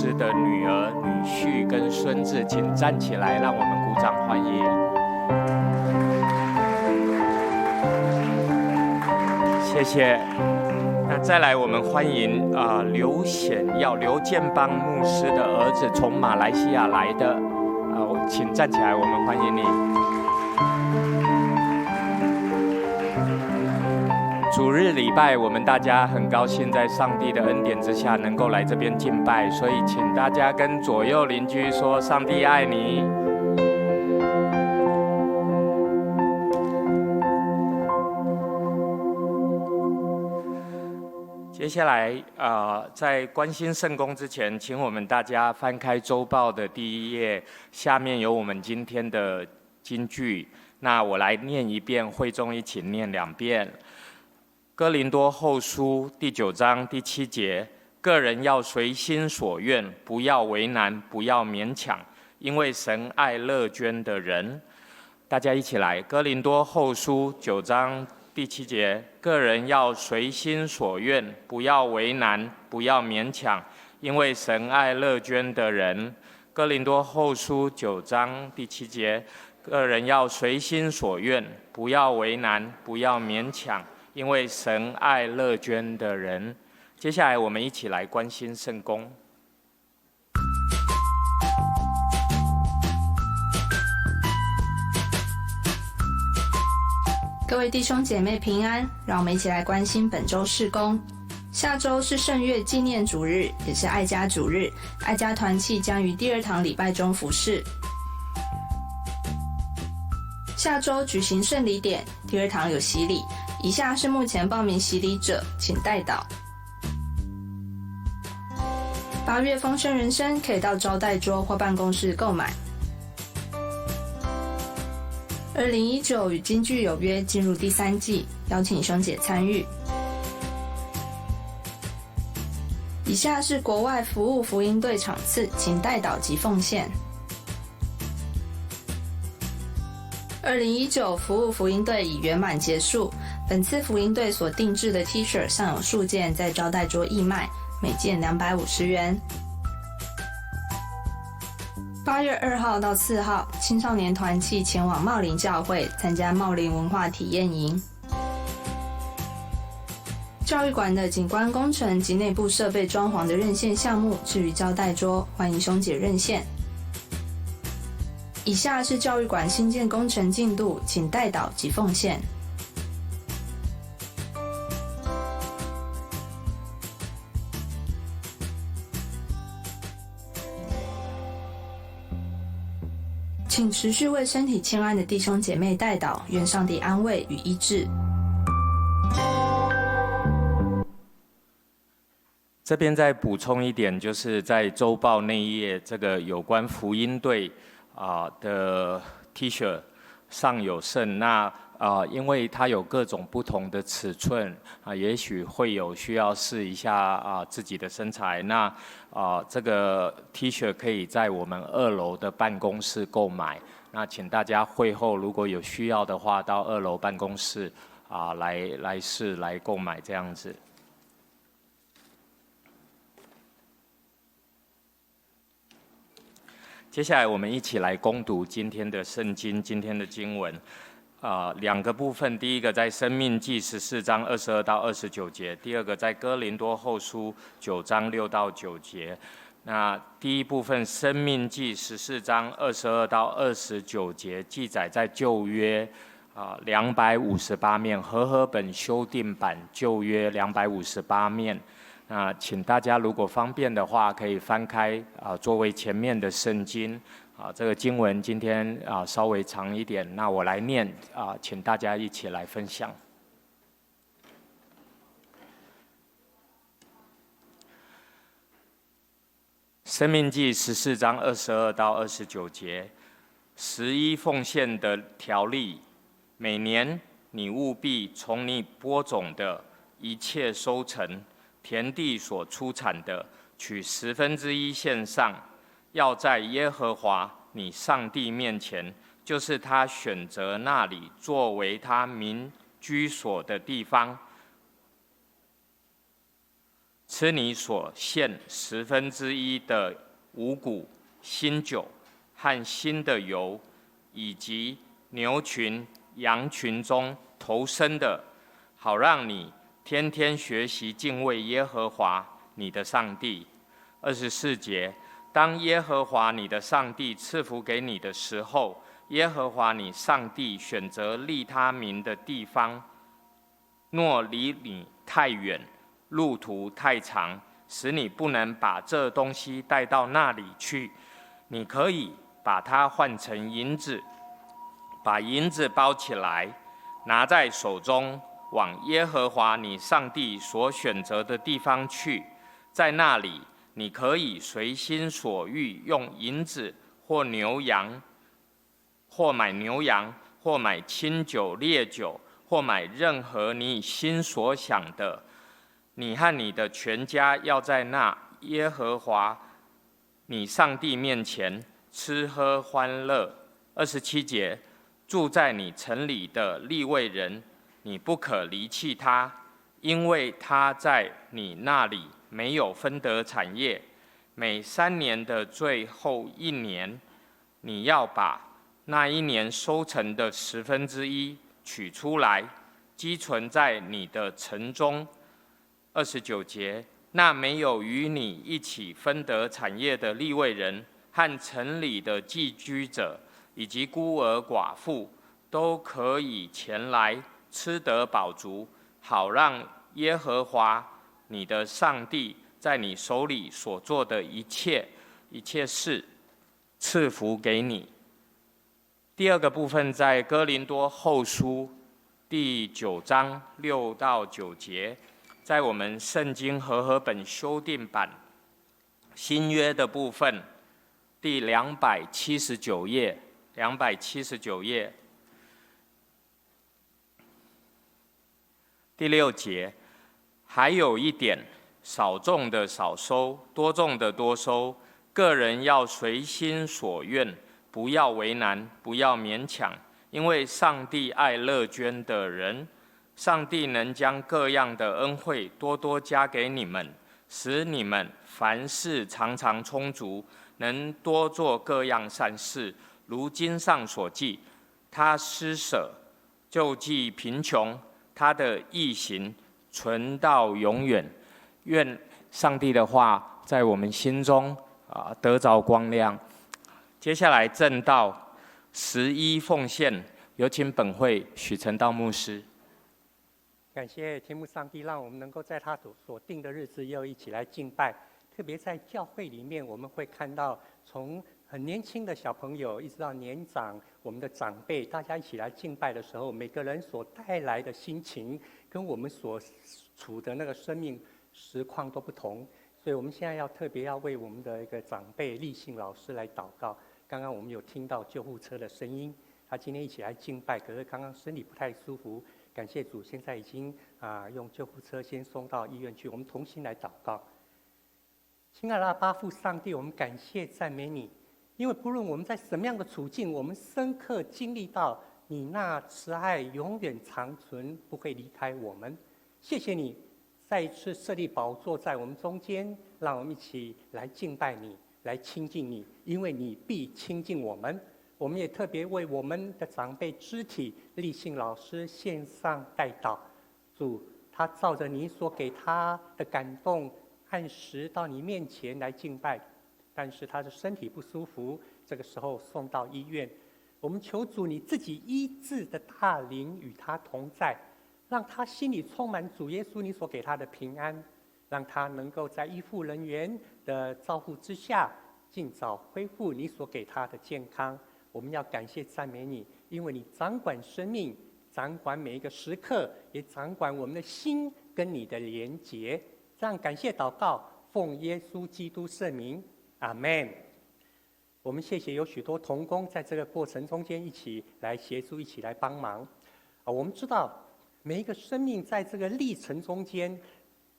師的女兒、女婿跟孫子，請站起來，讓我們鼓掌歡迎。謝謝。那再來，我們歡迎啊劉顯耀、劉建邦牧師的兒子，從馬來西亞來的，啊，請站起來，我們歡迎你。主日禮拜，我們大家很高興在上帝的恩典之下，能夠來這邊敬拜，所以請大家跟左右鄰居說：上帝愛你。接下來，在關心聖工之前，請我們大家翻開週報的第一頁，下面有我們今天的金句。那我來念一遍，會眾一起念兩遍。哥林多後書第九章第七節：各人要隨心所願，不要為難，不要勉強，因為神愛樂捐的人。大家一起來，哥林多後書九章第七節：各人要隨心所願，不要為難，不要勉強，因為神愛樂捐的人。哥林多後書九章第七節：各人要隨心所願，不要為難，不要勉強，因為神愛樂捐的人。接下來，我們一起來關心聖工。各位弟兄姐妹平安，讓我們一起來關心本周事工。下周是聖月紀念主日，也是愛家主日。愛家團契將於第二堂禮拜中服事。下周舉行聖禮典，第二堂有洗禮。以下是目前報名洗禮者，請代禱。8月豐盛人生可以到招待桌或辦公室購買。2019與金句有約進入第三季，邀請兄姐參與。以下是國外服務福音隊場次，請代禱及奉獻。2019服務福音隊已圓滿結束。本次福音隊所定製的 T 恤尚有數件在招待桌義賣，每件250元。8月2號到4號，青少年團契前往茂林教會參加茂林文化體驗營。教育館的景觀工程及內部設備裝潢的認獻項目置於招待桌，歡迎兄姐認獻。以下是教育館新建工程進度，請代禱及奉獻。請持續為身體欠安的弟兄姐妹代禱，願上帝安慰與醫治。這邊再補充一點，就是在週報那一頁，這個有關福音隊啊的 T 恤尚有剩。那啊，因為它有各種不同的尺寸啊，也許會有需要試一下啊自己的身材。那啊，這個 T 恤可以在我們二樓的辦公室購買。那請大家會後如果有需要的話，到二樓辦公室啊來試來購買這樣子。接下來我們一起來攻讀今天的聖經，今天的經文。啊，兩個部分，第一個在《申命記》14章22到29節，第二個在《哥林多後書》9章6到9節。那第一部分《申命記》十四章二十二到二十九節記載在舊約啊兩百五十八面，和合本修訂版舊約兩百五十八面。那請大家如果方便的話，可以翻開啊座位前面的聖經。啊，這個經文今天啊稍微長一點，那我來念啊，請大家一起來分享。申命記十四章二十二到二十九節，十一奉獻的條例，每年你務必從你播種的一切收成，田地所出產的，取1/10獻上。要在耶和華你上帝面前，就是他選擇那裡作為他名居所的地方，吃你所獻十分之一的五穀、新酒和新的油，以及牛群、羊群中頭生的，好讓你天天學習敬畏耶和華你的上帝。24節，當耶和華你的上帝賜福給你的時候，耶和華你上帝選擇立他名的地方，若離你太遠，路途太長，使你不能把這東西帶到那裡去，你可以把它換成銀子，把銀子包起來，拿在手中，往耶和華你上帝所選擇的地方去，在那裡你可以隨心所欲用銀子或牛羊，或買牛羊，或買清酒烈酒，或買任何你心所想的。你和你的全家要在那耶和華你上帝面前吃喝歡樂。27節，住在你城裡的利未人，你不可離棄他，因為他在你那裡沒有分得產業。每3年的最後一年，你要把那一年收成的十分之一取出來，積存在你的城中。29節，那沒有與你一起分得產業的利未人和城裡的寄居者，以及孤兒寡婦，都可以前來吃得飽足，好讓耶和華你的上帝在你手裡所做的一切一切事賜福給你。第二個部分在哥林多後書第9章6到9節，在我們聖經和合本修訂版新約的部分第兩百七十九頁，兩百七十九頁第6節，還有一點，少種的少收，多種的多收，各人要隨心所願。不要為難，不要勉強，因為上帝愛樂捐的人。上帝能將各樣的恩惠多多加給你們，使你們凡事常常充足，能多做各樣善事。如經上所記，他施捨，救濟貧窮，他的義行存到永遠。願上帝的話在我們心中得著光亮。接下來證道十一奉獻，有請本會許成道牧師。感謝天父上帝，讓我們能夠在他所定的日子又一起來敬拜。特別在教會裡面，我們會看到從很年輕的小朋友，一直到年長我們的長輩，大家一起來敬拜的時候，每個人所帶來的心情，跟我們所處的那個生命實況都不同。所以，我們現在要特別要為我們的一個長輩立信老師來禱告。剛剛我們有聽到救護車的聲音，他今天一起來敬拜，可是剛剛身體不太舒服，感謝主，現在已經用救護車先送到醫院去。我們同心來禱告，親愛的阿爸父上帝，我們感謝讚美你，因為不論我們在什麼樣的處境，我們深刻經歷到你那慈愛永遠長存，不會離開我們。謝謝你再一次設立寶座在我們中間，讓我們一起來敬拜你，來親近你，因為你必親近我們。我們也特別為我們的長輩肢體立信老師獻上代禱，主，他照着你所給他的感動，按時到你面前來敬拜，但是他的身體不舒服，這個時候送到醫院。我們求主你自己醫治的大靈與他同在，讓他心裡充滿主耶穌你所給他的平安，讓他能夠在醫護人員的照顧之下，盡早恢復你所給他的健康。我們要感謝讚美你，因為你掌管生命，掌管每一個時刻，也掌管我們的心跟你的連結。這樣感謝禱告，奉耶穌基督聖名，阿門。我們謝謝有許多同工在這個過程中間一起來協助，一起來幫忙。我們知道每一個生命在這個歷程中間，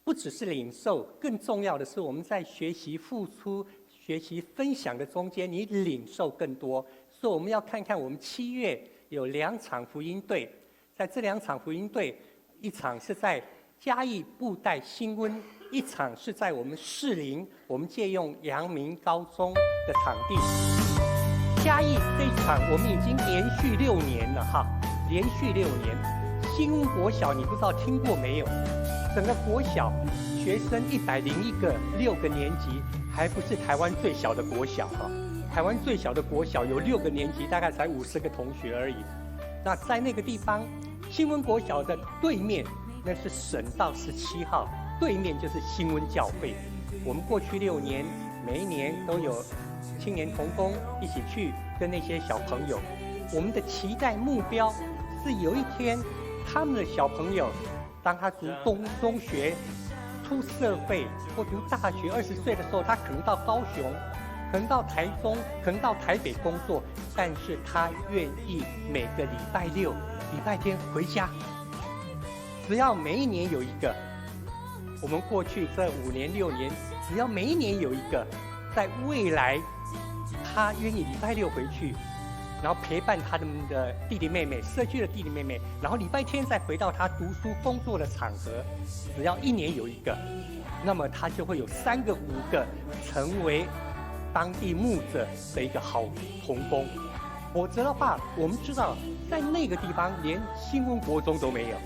不只是領受，更重要的是我們在學習付出、學習分享的中間，你領受更多。所以我們要看看我們7月有兩場福音隊，在這兩場福音隊，一場是在嘉義布袋新溫一場是在我們士林，我們借用陽明高中的場地。嘉義這一場我們已經連續六年了哈，連續六年。新溫國小你不知道聽過沒有？整個國小學生101個，六個年級，還不是台灣最小的國小哈。台灣最小的國小有六個年級，大概才50個同學而已。那在那個地方，新溫國小的對面，那是省道17號，對面就是新溫教會。我們過去六年，每一年都有青年同工一起去跟那些小朋友。我們的期待目標是有一天，他們的小朋友，當他讀中學、出社會或讀大學，20歲的時候，他可能到高雄，可能到台中，可能到台北工作，但是他願意每個禮拜六、禮拜天回家。只要每一年有一個，我們過去這5年6年，只要每一年有一個，在未來他願意禮拜六回去，然後陪伴他們的弟弟妹妹，社區的弟弟妹妹，然後禮拜天再回到他讀書工作的場合，只要一年有一個，那麼他就會有三個五個成為當地牧者的一個好同工。否則的話，我們知道在那個地方連新溫國中都沒有，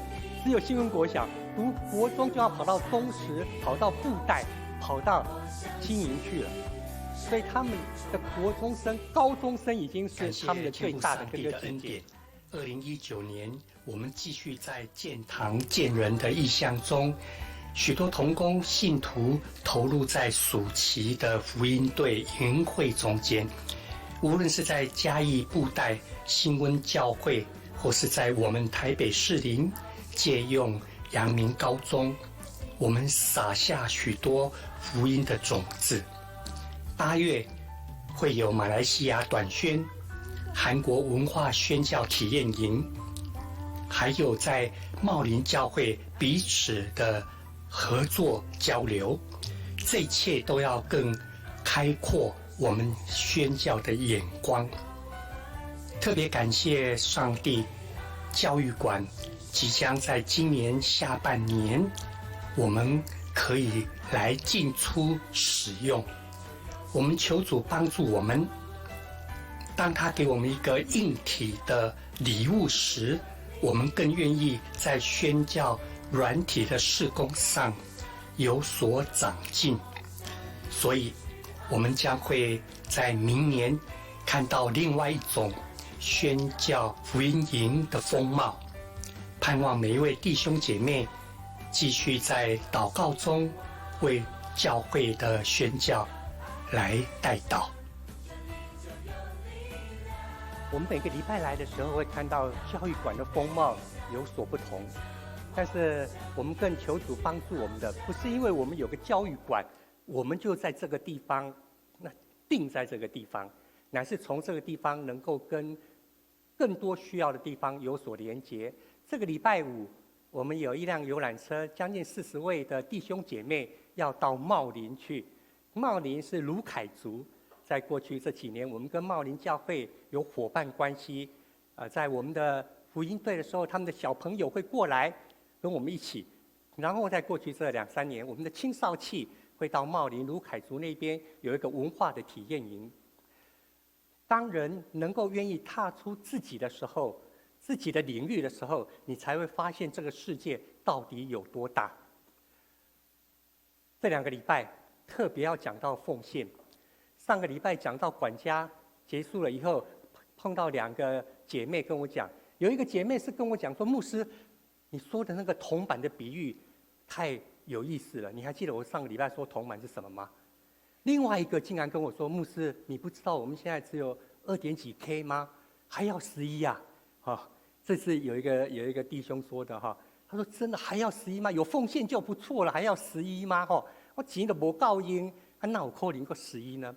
只有新溫國小。讀國中就要跑到東石，跑到布袋，跑到新營去了。所以他們的國中生、高中生已經是他們的最大的哥哥姐姐。2019年，我們繼續在建堂建人的異象中，許多同工信徒投入在暑期的福音隊營會中間。無論是在嘉義布袋新溫教會，或是在我們台北士林借用陽明高中，我們撒下許多福音的種子。8月會有馬來西亞短宣、韓國文化宣教體驗營，還有在茂林教會彼此的合作交流，這一切都要更開闊我們宣教的眼光。特別感謝上帝，教育館即將在今年下半年，我們可以來進出使用。我們求主幫助我們，當他給我們一個硬體的禮物時，我們更願意在宣教軟體的事工上有所長進。所以，我們將會在明年看到另外一種宣教福音營的風貌。盼望每一位弟兄姐妹繼續在禱告中為教會的宣教來代禱。我們每個禮拜來的時候，會看到教育館的風貌有所不同。但是我們更求主幫助我們的，不是因為我們有個教育館，我們就在這個地方，那定在這個地方，乃是從這個地方能夠跟更多需要的地方有所連結。這個禮拜五，我們有一輛遊覽車，將近40位的弟兄姐妹要到茂林去。茂林是魯凱族，在過去這幾年，我們跟茂林教會有夥伴關係。在我們的福音隊的時候，他們的小朋友會過來跟我們一起。然後在過去這兩三年，我們的青少契會到茂林魯凱族那邊有一個文化的體驗營。當人能夠願意踏出自己的時候，自己的領域的時候，你才會發現這個世界到底有多大。這兩個禮拜特別要講到奉獻。上個禮拜講到管家結束了以後，碰到兩個姐妹跟我講，有一個姐妹是跟我講說：“牧師，你說的那個銅板的比喻太有意思了。你還記得我上個禮拜說銅板是什麼嗎？”另外一個竟然跟我說：“牧師，你不知道我們現在只有二點幾 K 嗎？還要十一啊？”哈，這是有一個弟兄說的哈。他說：“真的還要十一嗎？有奉獻就不錯了，還要十一嗎？哈，我錢都無夠用，啊，哪有可能閣十一呢？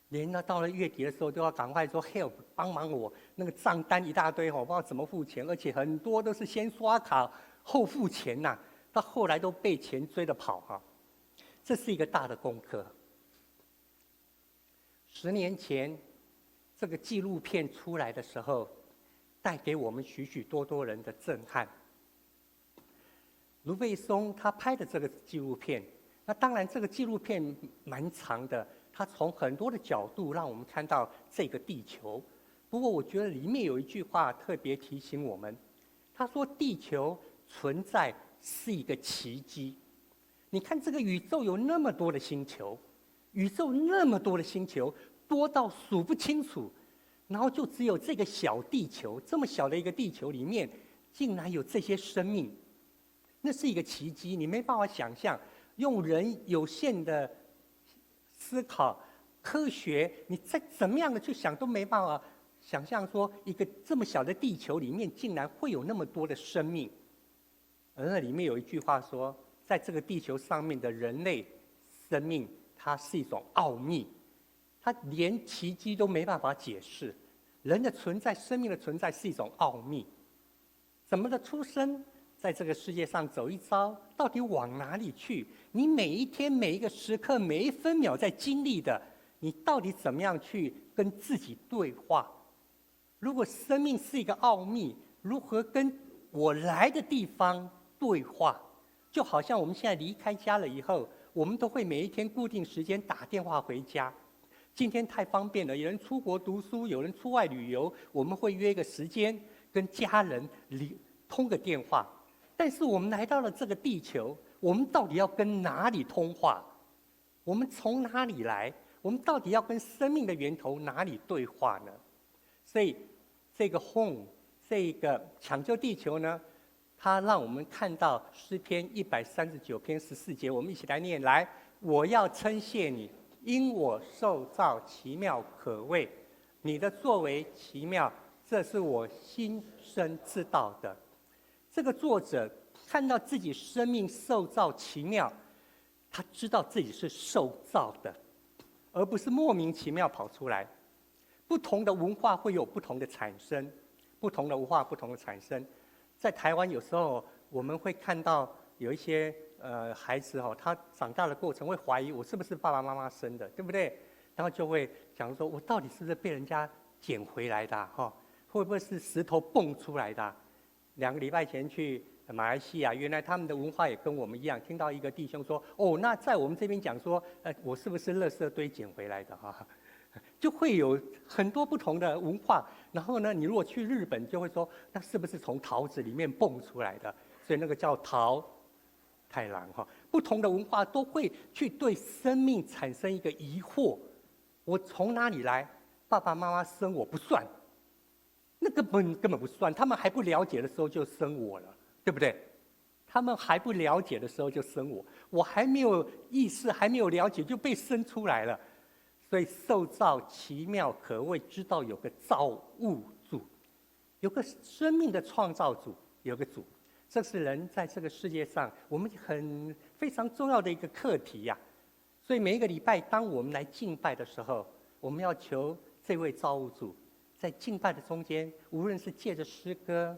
連那到了月底的時候都要趕快說 help 幫忙我，那個賬單一大堆，我不知道怎麼付錢，而且很多都是先刷卡後付錢吶，到後來都被錢追着跑哈。這是一個大的功課。10年前，這個紀錄片出來的時候，帶給我們許許多多人的震撼。盧貝松他拍的這個紀錄片，那当然，這個紀錄片蠻長的，它從很多的角度讓我們看到這個地球。不過，我覺得裡面有一句話特別提醒我們，他說：“地球存在是一個奇蹟。”你看這個宇宙有那麼多的星球，宇宙那麼多的星球，多到數不清楚，然後就只有這個小地球，這麼小的一個地球裡面，竟然有這些生命，那是一個奇蹟，你沒辦法想象。用人有限的思考、科學，你再怎麼樣的去想，都沒辦法想象說一個這麼小的地球裡面，竟然會有那麼多的生命。而那裡面有一句話說，在這個地球上面的人類生命，它是一種奧秘，它連奇蹟都沒辦法解釋。人的存在、生命的存在是一種奧秘，怎麼的出生？在這個世界上走一遭，到底往哪裡去？你每一天、每一個時刻、每一分秒在經歷的，你到底怎麼樣去跟自己對話？如果生命是一個奧秘，如何跟我來的地方對話？就好像我們現在離開家了以後，我們都會每一天固定時間打電話回家。今天太方便了，有人出國讀書，有人出外旅遊，我們會約個時間跟家人通個電話。但是我們來到了這個地球，我們到底要跟哪裡通話？我們從哪裡來？我們到底要跟生命的源頭哪裡對話呢？所以，這個 home 這個搶救地球呢，它讓我們看到詩篇139篇14節，我們一起來念：來，我要稱謝你，因我受造奇妙可畏，你的作為奇妙，這是我心深知道的。這個作者看到自己生命受造奇妙，他知道自己是受造的，而不是莫名其妙跑出來。不同的文化會有不同的產生，不同的文化不同的產生。在台灣有時候我們會看到有一些孩子哦，他長大的過程會懷疑我是不是爸爸媽媽生的，對不對？然後就會講說，我到底是不是被人家撿回來的？哈，會不會是石頭蹦出來的？2個禮拜前去馬來西亞，原來他們的文化也跟我們一樣。聽到一個弟兄說：“哦，那在我們這邊講說，我是不是垃圾堆撿回來的？”哈，就會有很多不同的文化。然後呢，你如果去日本，就會說，那是不是從桃子裡面蹦出來的？所以那個叫桃太郎哈。不同的文化都會去對生命產生一個疑惑：我從哪裡來？爸爸媽媽生我不算。那根本不算，他們還不了解的時候就生我了，對不對？他們還不了解的時候就生我，我還沒有意識，還沒有了解就被生出來了。所以受造奇妙可畏，知道有個造物主，有個生命的創造主，有個主，這是人在這個世界上我們很非常重要的一個課題呀。所以每一個禮拜，當我們來敬拜的時候，我們要求這位造物主，在敬拜的中間，無論是借着詩歌，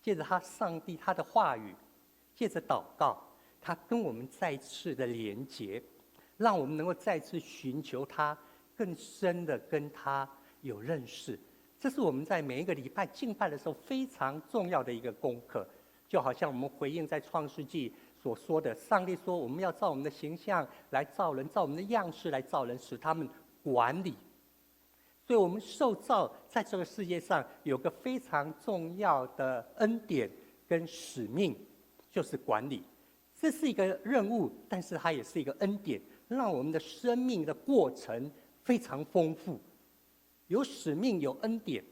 借着他上帝他的話語，借着禱告，他跟我們再次的連結，讓我們能夠再次尋求他，更深的跟他有認識。這是我們在每一個禮拜敬拜的時候非常重要的一個功課。就好像我們回應在創世紀所說的，上帝說我們要照我們的形象來造人，照我們的樣式來造人，使他們管理。所以我們受造在這個世界上有個非常重要的恩典跟使命，就是管理。這是一個任務，但是它也是一個恩典，讓我們的生命的過程非常豐富。有使命，有恩典，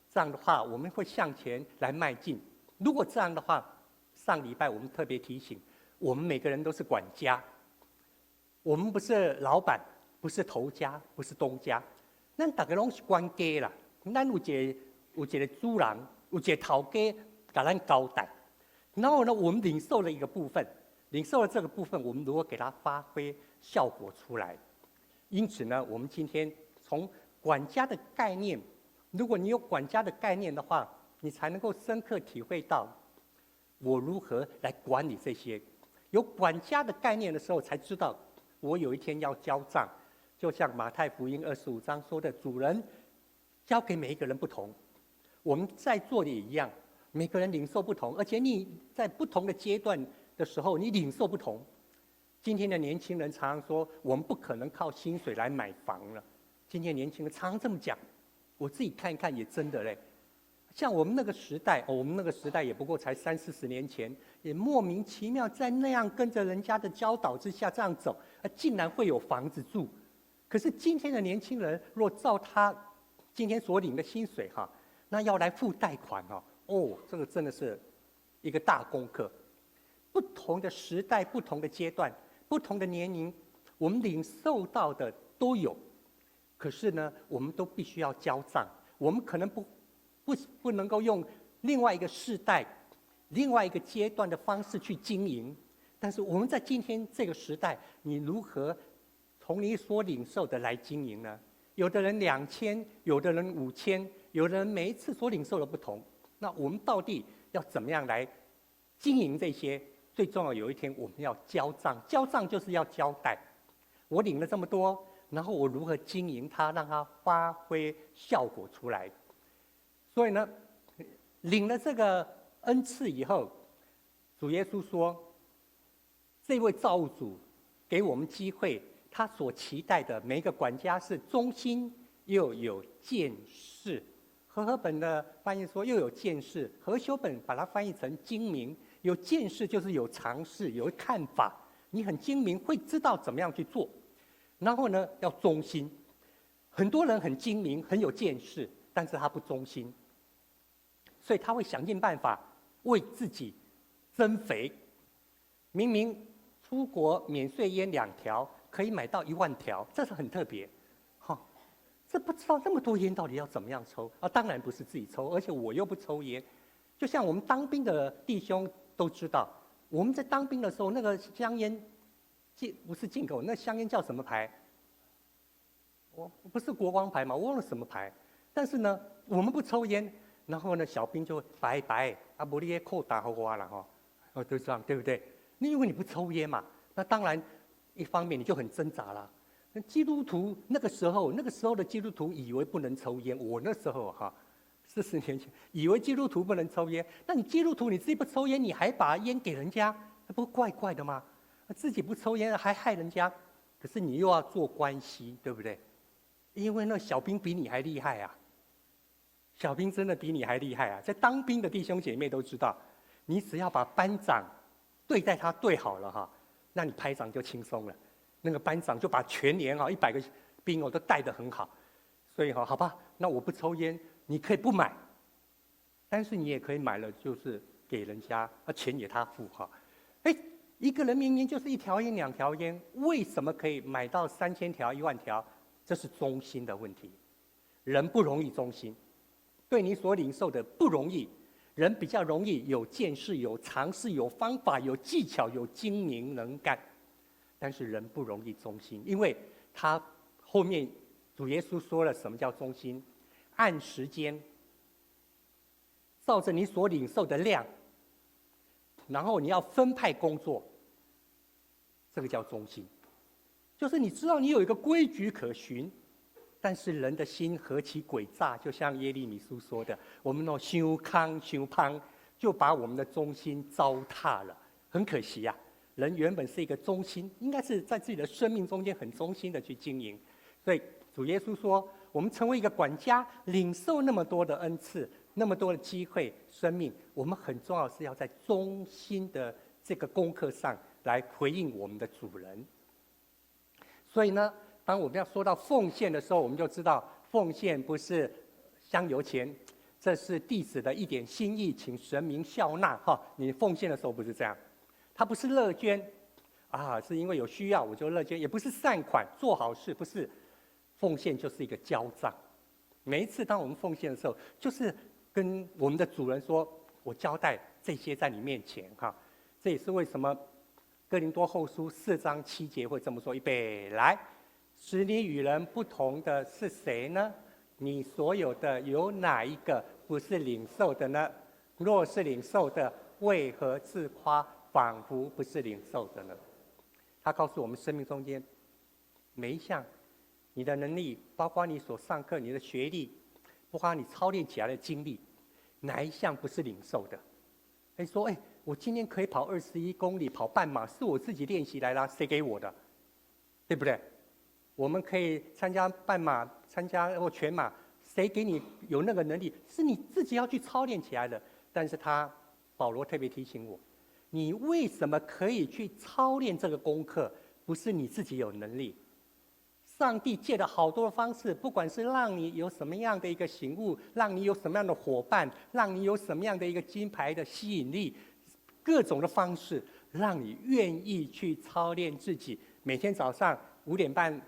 這樣的話我們會向前來邁進。如果這樣的話，上禮拜我們特別提醒，我們每個人都是管家，我們不是老闆，不是頭家，不是東家。咱逐家攏是管家啦，咱有一個主人，有一個頭家，共咱交代。然後呢，我們領受了一個部分，領受了這個部分，我們如何給它發揮效果出來？因此呢，我們今天從管家的概念，如果你有管家的概念的話，你才能夠深刻體會到我如何來管理這些。有管家的概念的時候，才知道我有一天要交賬。就像馬太福音25章說的，主人交給每一個人不同，我們在座的也一樣，每個人領受不同，而且你在不同的階段的時候，你領受不同。今天的年轻人常常说，我们不可能靠薪水来买房了。今天年轻人常常这么讲，我自己看一看也真的嘞。像我们那个时代，我们那个时代也不过才三四十年前，也莫名其妙在那样跟着人家的教导之下这样走，啊，竟然会有房子住。可是今天的年轻人，若照他今天所领的薪水哈，那要来付贷款哦，哦，这个真的是一个大功课。不同的时代、不同的阶段、不同的年龄，我们领受到的都有，可是呢，我们都必须要交账。我们可能不能够用另外一个世代、另外一个阶段的方式去经营，但是我们在今天这个时代，你如何从你所领受的来经营呢？有的人2000，有的人5000，有的人每一次所领受的不同。那我们到底要怎么样来经营这些？最重要，有一天我们要交账，交账就是要交代。我领了这么多，然后我如何经营它，让它发挥效果出来？所以呢，领了这个恩赐以后，主耶稣说：“这位造物主给我们机会，他所期待的每一个管家是忠心又有见识。”和合本的翻译说又有见识，和修本把它翻译成精明。有见识就是有常识，有看法，你很精明，会知道怎么样去做。然后呢，要忠心。很多人很精明，很有见识，但是他不忠心。所以他会想尽办法为自己增肥。明明出国免税烟两条可以买到1万条，这是很特别，哈，这不知道那么多烟到底要怎么样抽啊？当然不是自己抽，而且我又不抽烟。就像我们当兵的弟兄都知道，我们在当兵的时候，那个香烟进不是进口，那香烟叫什么牌？我不是国光牌嘛，我忘了什么牌。但是呢，我们不抽烟。然后呢，小兵就拜拜，啊，無你彼扣打予我啦吼，哦，就这样，对不对？你因为你不抽烟嘛，那当然，一方面你就很挣扎了。那基督徒那个时候，那个时候的基督徒以为不能抽烟，我那时候哈，40年前以为基督徒不能抽烟，那你基督徒你自己不抽烟，你还把烟给人家，那不怪怪的吗？自己不抽烟还害人家，可是你又要做关系，对不对？因为那小兵比你还厉害啊。小兵真的比你还厉害啊！在当兵的弟兄姐妹都知道，你只要把班长对待他对好了哈，那你排长就轻松了。那个班长就把全连啊100个兵哦都带得很好。所以哈，好吧，那我不抽烟，你可以不买，但是你也可以买了，就是给人家，啊钱也他付哈。哎，一个人明明就是一条烟两条烟，为什么可以买到3000条1万条？这是忠心的问题。人不容易忠心。对你所领受的不容易，人比较容易有见识、有常识、有方法、有技巧、有精明能干，但是人不容易忠心，因为他后面主耶稣说了什么叫忠心？按时间，照着你所领受的量，然后你要分派工作，这个叫忠心，就是你知道你有一个规矩可循。但是人的心何其诡诈，就像耶利米书说的，我们若伤空伤芳，就把我们的忠心糟蹋了，很可惜呀。人原本是一个忠心，应该是在自己的生命中间很忠心的去经营。所以主耶稣说，我们成为一个管家，领受那么多的恩赐，那么多的机会，生命，我们很重要是要在忠心的这个功课上来回应我们的主人。所以呢，当我们要说到奉献的时候，我们就知道奉献不是香油钱，这是弟子的一点心意，请神明笑纳哈。你奉献的时候不是这样，他不是乐捐，啊，是因为有需要我就乐捐，也不是善款做好事，不是，奉献就是一个交账。每一次当我们奉献的时候，就是跟我们的主人说：“我交代这些在你面前。”哈，这也是为什么哥林多后书4章7节会这么说：预备来。使你与人不同的是谁呢？你所有的有哪一个不是领受的呢？若是领受的，为何自夸，仿佛不是领受的呢？他告诉我们，生命中间每一项，你的能力，包括你所上课、你的学历，包括你操练起来的经历，哪一项不是领受的？你说，哎，我今天可以跑21公里，跑半马，是我自己练习来的，谁给我的？对不对？我们可以参加半马，参加或全马，谁给你有那个能力？是你自己要去操练起来的。但是他保罗特别提醒我，你为什么可以去操练这个功课？不是你自己有能力。上帝借了好多方式，不管是让你有什么样的一个醒悟，让你有什么样的伙伴，让你有什么样的一个金牌的吸引力，各种的方式，让你愿意去操练自己。每天早上5点半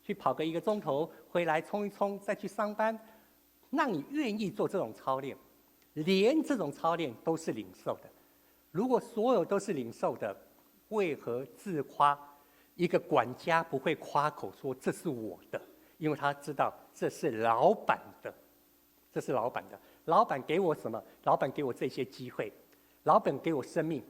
去跑个一个钟头，回来冲一冲，再去上班，让你愿意做这种操练。连这种操练都是领受的。如果所有都是领受的，为何自夸？一个管家不会夸口说这是我的，因为他知道这是老板的，这是老板的。老板给我什么？老板给我这些机会，老板给我生命，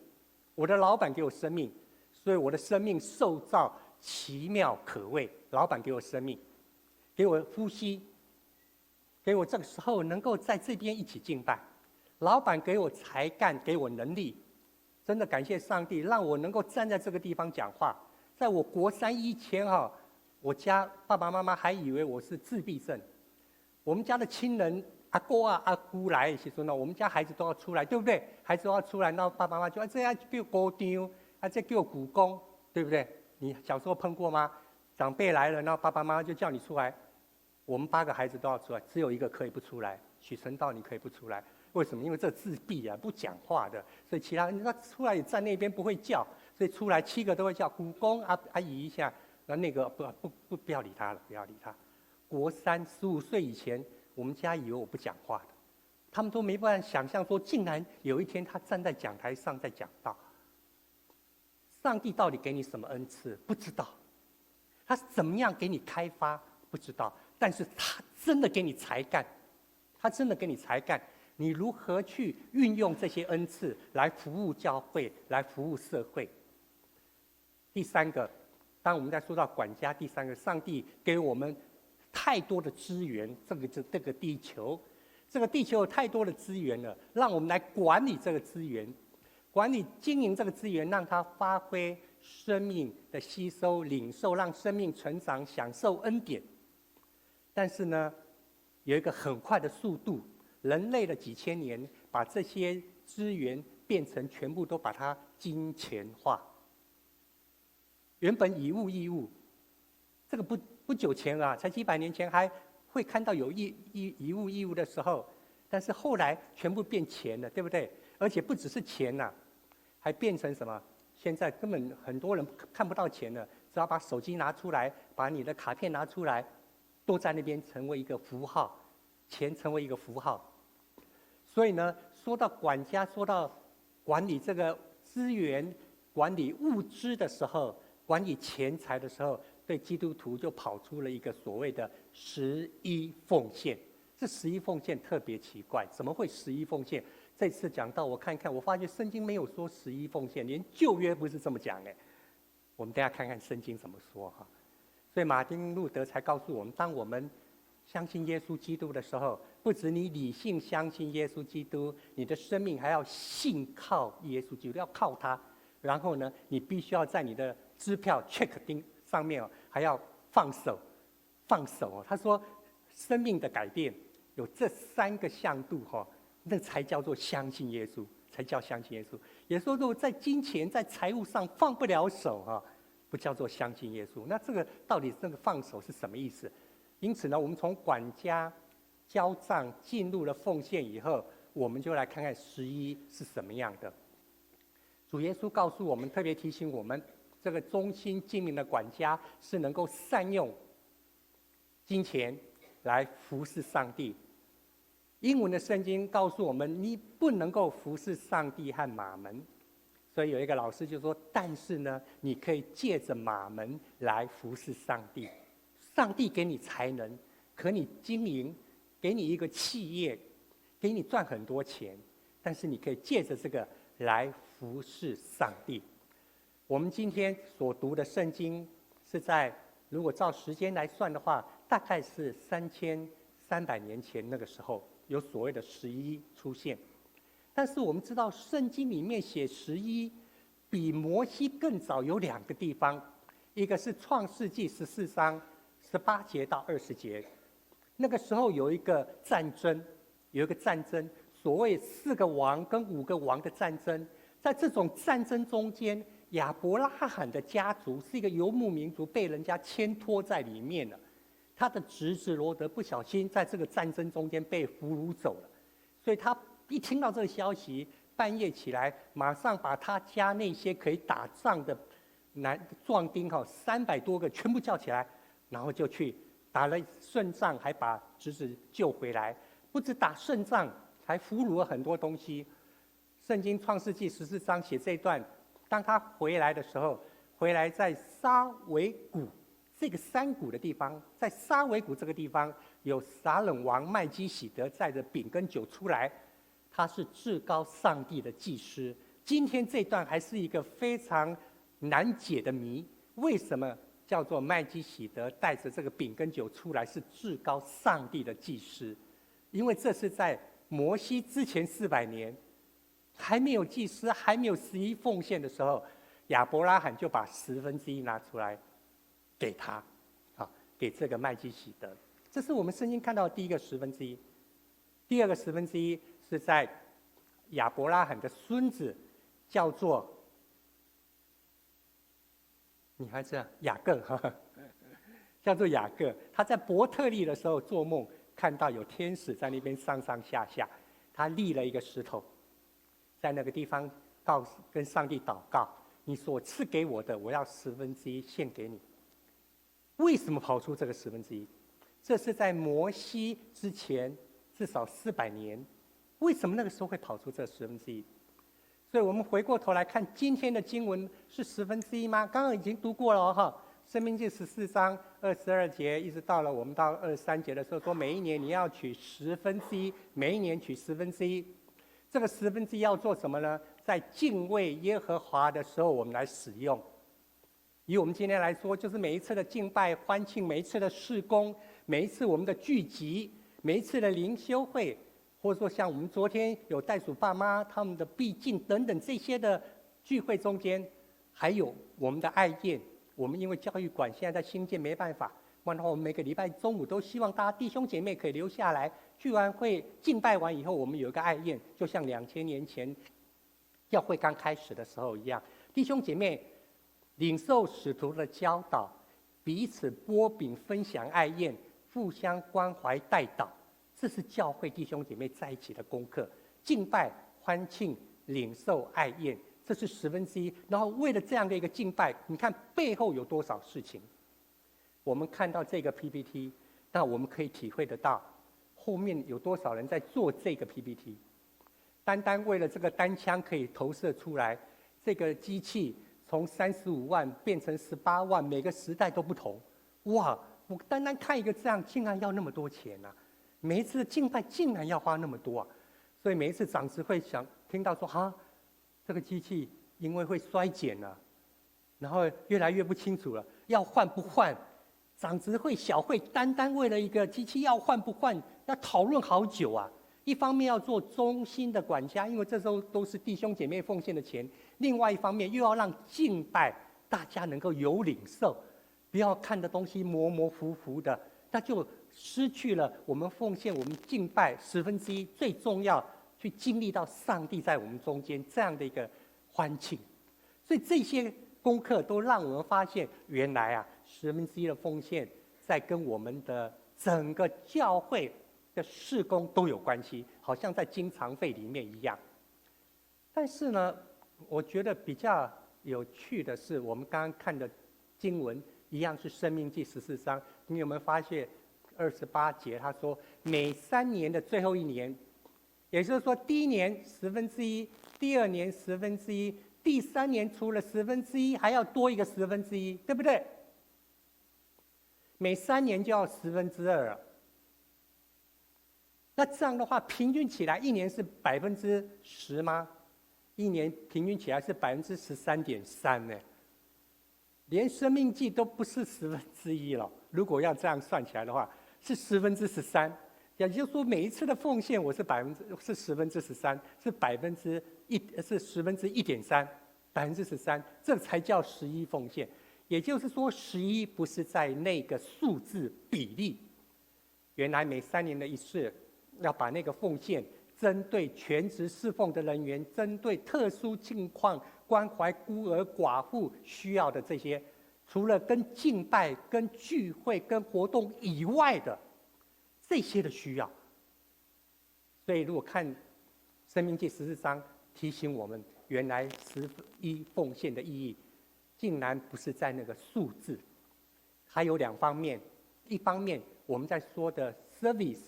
我的老板给我生命，所以我的生命受造奇妙可畏。老板给我生命，给我呼吸，给我这个时候能够在这边一起敬拜。老板给我才干，给我能力，真的感谢上帝，让我能够站在这个地方讲话。在我国三以前哈，我家爸爸妈妈还以为我是自闭症。我们家的亲人阿哥啊阿姑来的时阵呢，我们家孩子都要出来，对不对？孩子都要出来，那爸爸妈妈就啊这样叫姑丈，啊这叫舅公，对不对？你小时候碰过吗？长辈来了，那爸爸妈妈就叫你出来。我们八个孩子都要出来，只有一个可以不出来。许成道你可以不出来，为什么？因为这自闭啊，不讲话的，所以其他他出来也站那边不会叫。所以出来七个都会叫舅公阿阿姨一下，那个不不不不要理他了，不要理他。国三15岁以前，我们家以为我不讲话的，他们都没办法想象说，竟然有一天他站在讲台上在讲道。上帝到底给你什么恩赐？不知道，他怎么样给你开发？不知道，但是他真的给你才干，他真的给你才干。你如何去运用这些恩赐来服务教会，来服务社会？第三个，当我们在说到管家，第三个，上帝给我们太多的资源，这个地球，这个地球有太多的资源了，让我们来管理这个资源，管理经营这个资源，让它发挥生命的吸收、领受，让生命成长，享受恩典。但是呢，有一个很快的速度，人类的几千年，把这些资源变成全部都把它金钱化。原本以物易物，这个不久前啊，才几百年前还会看到有以物易物的时候，但是后来全部变钱了，对不对？而且不只是钱呐，还变成什么？现在根本很多人看不到钱了，只要把手机拿出来，把你的卡片拿出来，都在那边成为一个符号，钱成为一个符号。所以呢，说到管家，说到管理这个资源、管理物资的时候，管理钱财的时候，对基督徒就跑出了一个所谓的十一奉献。这十一奉献特别奇怪，怎么会十一奉献？这次讲到我看看，我发觉圣经没有说十一奉献，连旧约不是这么讲哎。我们等下看看圣经怎么说哈。所以马丁路德才告诉我们，当我们相信耶稣基督的时候，不止你理性相信耶稣基督，你的生命还要信靠耶稣基督，要靠他。然后呢，你必须要在你的支票 check 钉上面哦，还要放手，放手哦。他说，生命的改变有这三个向度哈，那才叫做相信耶稣，才叫相信耶稣。也说，如果在金钱、在财务上放不了手哈，不叫做相信耶稣。那这个到底这个放手是什么意思？因此呢，我们从管家交账进入了奉献以后，我们就来看看十一是什么样的。主耶稣告诉我们，特别提醒我们，这个忠心精明的管家是能够善用金钱来服侍上帝。英文的圣经告诉我们，你不能够服侍上帝和玛门。所以有一个老师就说：“但是呢，你可以借着玛门来服侍上帝。上帝给你才能，可你经营，给你一个企业，给你赚很多钱，但是你可以借着这个来服侍上帝。”我们今天所读的圣经是在，如果照时间来算的话，大概是3300年前那个时候有所谓的十一出现。但是我们知道，圣经里面写十一，比摩西更早有两个地方，一个是创世纪14章18节到20节，那个时候有一个战争，有一个战争，所谓四个王跟五个王的战争，在这种战争中间，亚伯拉罕的家族是一个游牧民族，被人家牵拖在里面了。他的侄子罗得不小心在这个战争中间被俘虏走了，所以他一听到这个消息，半夜起来，马上把他家那些可以打仗的男壮丁哈300多个全部叫起来，然后就去打了胜仗，还把侄子救回来。不止打胜仗，还俘虏了很多东西。圣经创世纪十四章写这一段，当他回来的时候，回来在沙维谷这个山谷的地方，在沙维谷这个地方，有撒冷王麦基洗德载着饼跟酒出来，他是至高上帝的祭司。今天这段还是一个非常难解的谜，为什么叫做麦基洗德带着这个饼跟酒出来是至高上帝的祭司？因为这是在摩西之前400年，还没有祭司，还没有十一奉献的时候，亚伯拉罕就把十分之一拿出来给他，好，给这个麦基洗德。这是我们圣经看到的第一个十分之一。第二个十分之一是在亚伯拉罕的孙子叫做，你还是雅各哈，叫做雅各。他在伯特利的时候做梦，看到有天使在那边上上下下，他立了一个石头，在那个地方告诉跟上帝祷告：你所赐给我的，我要十分之一献给你。为什么跑出这个十分之一？这是在摩西之前至少400年，为什么那个时候会跑出这十分之一？所以我们回过头来看今天的经文是十分之一吗？刚刚已经读过了哈，《申命记》14章22节，一直到了我们到23节的时候，说每一年你要取十分之一，每一年取十分之一。这个十分之一要做什么呢？在敬畏耶和华的时候，我们来使用。以我们今天来说，就是每一次的敬拜欢庆，每一次的事工，每一次我们的聚集，每一次的灵修会，或者说像我们昨天有袋鼠爸妈他们的避静等等这些的聚会中间，还有我们的爱宴。我们因为教育馆现在在兴建，没办法，不然的话我们每个礼拜中午都希望大家弟兄姐妹可以留下来，聚完会敬拜完以后，我们有一个爱宴，就像2000年前教会刚开始的时候一样，弟兄姐妹领受使徒的教导，彼此擘饼分享爱宴，互相关怀代祷，这是教会弟兄姐妹在一起的功课。敬拜、欢庆、领受爱宴，这是十分之一。然后为了这样的一个敬拜，你看背后有多少事情？我们看到这个 PPT，那我们可以体会得到，后面有多少人在做这个 PPT。单单为了这个单枪可以投射出来，这个机器从35万变成18万，每个时代都不同。哇！我单单看一个这样，竟然要那么多钱呐！每一次的敬拜竟然要花那么多啊！所以每一次长执会想听到说哈，这个机器因为会衰减了，然后越来越不清楚了，要换不换？长执会小会单单为了一个机器要换不换，要讨论好久啊！一方面要做忠心的管家，因为这时候都是弟兄姐妹奉献的钱；另外一方面又要让敬拜大家能够有领受，不要看的东西模模糊糊的，那就失去了我们奉献、我们敬拜十分之一最重要，去经历到上帝在我们中间这样的一个欢庆。所以这些功课都让我们发现，原来啊，十分之一的奉献在跟我们的整个教会的事工都有关系，好像在经常费里面一样。但是呢，我觉得比较有趣的是，我们刚刚看的经文一样是《申命记》十四章，你有没有发现28节？他说每3年的最后一年，也就是说第一年十分之一，第二年十分之一，第三年除了十分之一，还要多一个十分之一，对不对？每三年就要十分之二了。那这样的话，平均起来一年是10%吗？一年平均起来是13.3%呢。连申命记都不是十分之一了。如果要这样算起来的话，是13%。也就是说，每一次的奉献，我是百分之是十分之十三，是百分之一，是十分之一点三，13%，这才叫十一奉献。也就是说，十一不是在那个数字比例。原来每3年的一次，要把那个奉献针对全职侍奉的人员，针对特殊境况关怀孤儿寡妇需要的这些，除了跟敬拜、跟聚会、跟活动以外的这些的需要。所以，如果看《申命记》14章，提醒我们，原来十一奉献的意义，竟然不是在那个数字，还有两方面。一方面，我们在说的 service，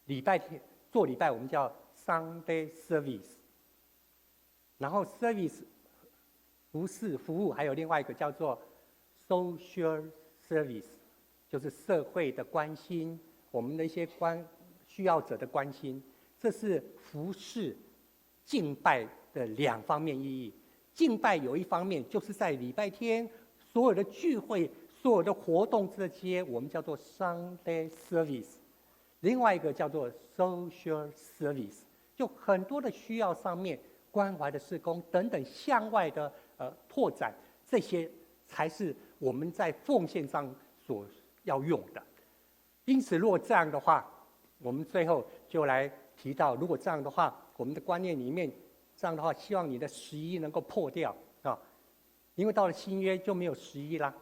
礼拜天做礼拜，我们叫 Sunday service。然后 service 服侍服务，还有另外一个叫做 social service，就是社会的关心，我们的一些关需要者的关心，这是服侍敬拜的两方面意义。敬拜有一方面就是在礼拜天所有的聚会、所有的活动这些，我们叫做 Sunday service；另外一个叫做 social service，就很多的需要上面关怀的事工等等向外的拓展，这些才是我们在奉献上所要用的。因此，如果这样的话，我们最后就来提到，如果这样的话，我们的观念里面，这样的话，希望你的十一能够破掉啊，因为到了新约就没有十一啦。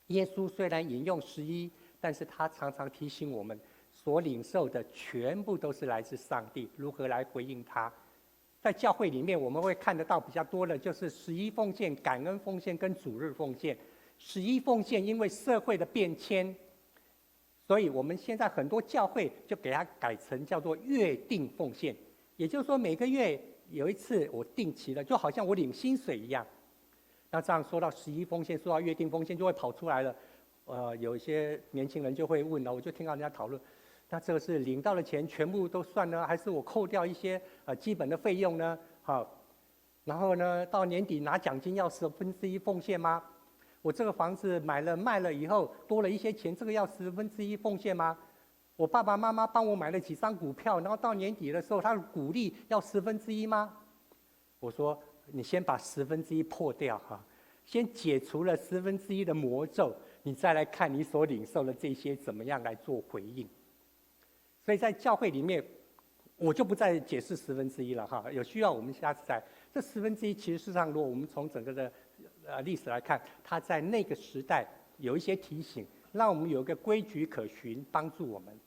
耶稣虽然引用十一，但是他常常提醒我们，所领受的全部都是来自上帝，如何来回应他。在教会里面，我们会看得到比较多的就是十一奉献、感恩奉献跟主日奉献。十一奉献因为社会的变迁，所以我们现在很多教会就给它改成叫做月定奉献，也就是说每个月有一次我定期的，就好像我领薪水一样。那这样说到十一奉献，说到月定奉献，就会跑出来了。有一些年轻人就会问了，我就听到人家讨论，那这个是领到的钱全部都算呢，还是我扣掉一些基本的费用呢？好，然后呢，到年底拿奖金要十分之一奉献吗？我这个房子买了卖了以后多了一些钱，这个要十分之一奉献吗？我爸爸妈妈帮我买了几张股票，然后到年底的时候，他的股利要十分之一吗？我说，你先把十分之一破掉哈，先解除了十分之一的魔咒，你再来看你所领受的这些怎么样来做回应。所以在教会里面，我就不再解释十分之一了哈。有需要我们下次再。这十分之一其实事实上，如果我们从整个的历史来看，它在那个时代有一些提醒，让我们有一个规矩可循，帮助我们。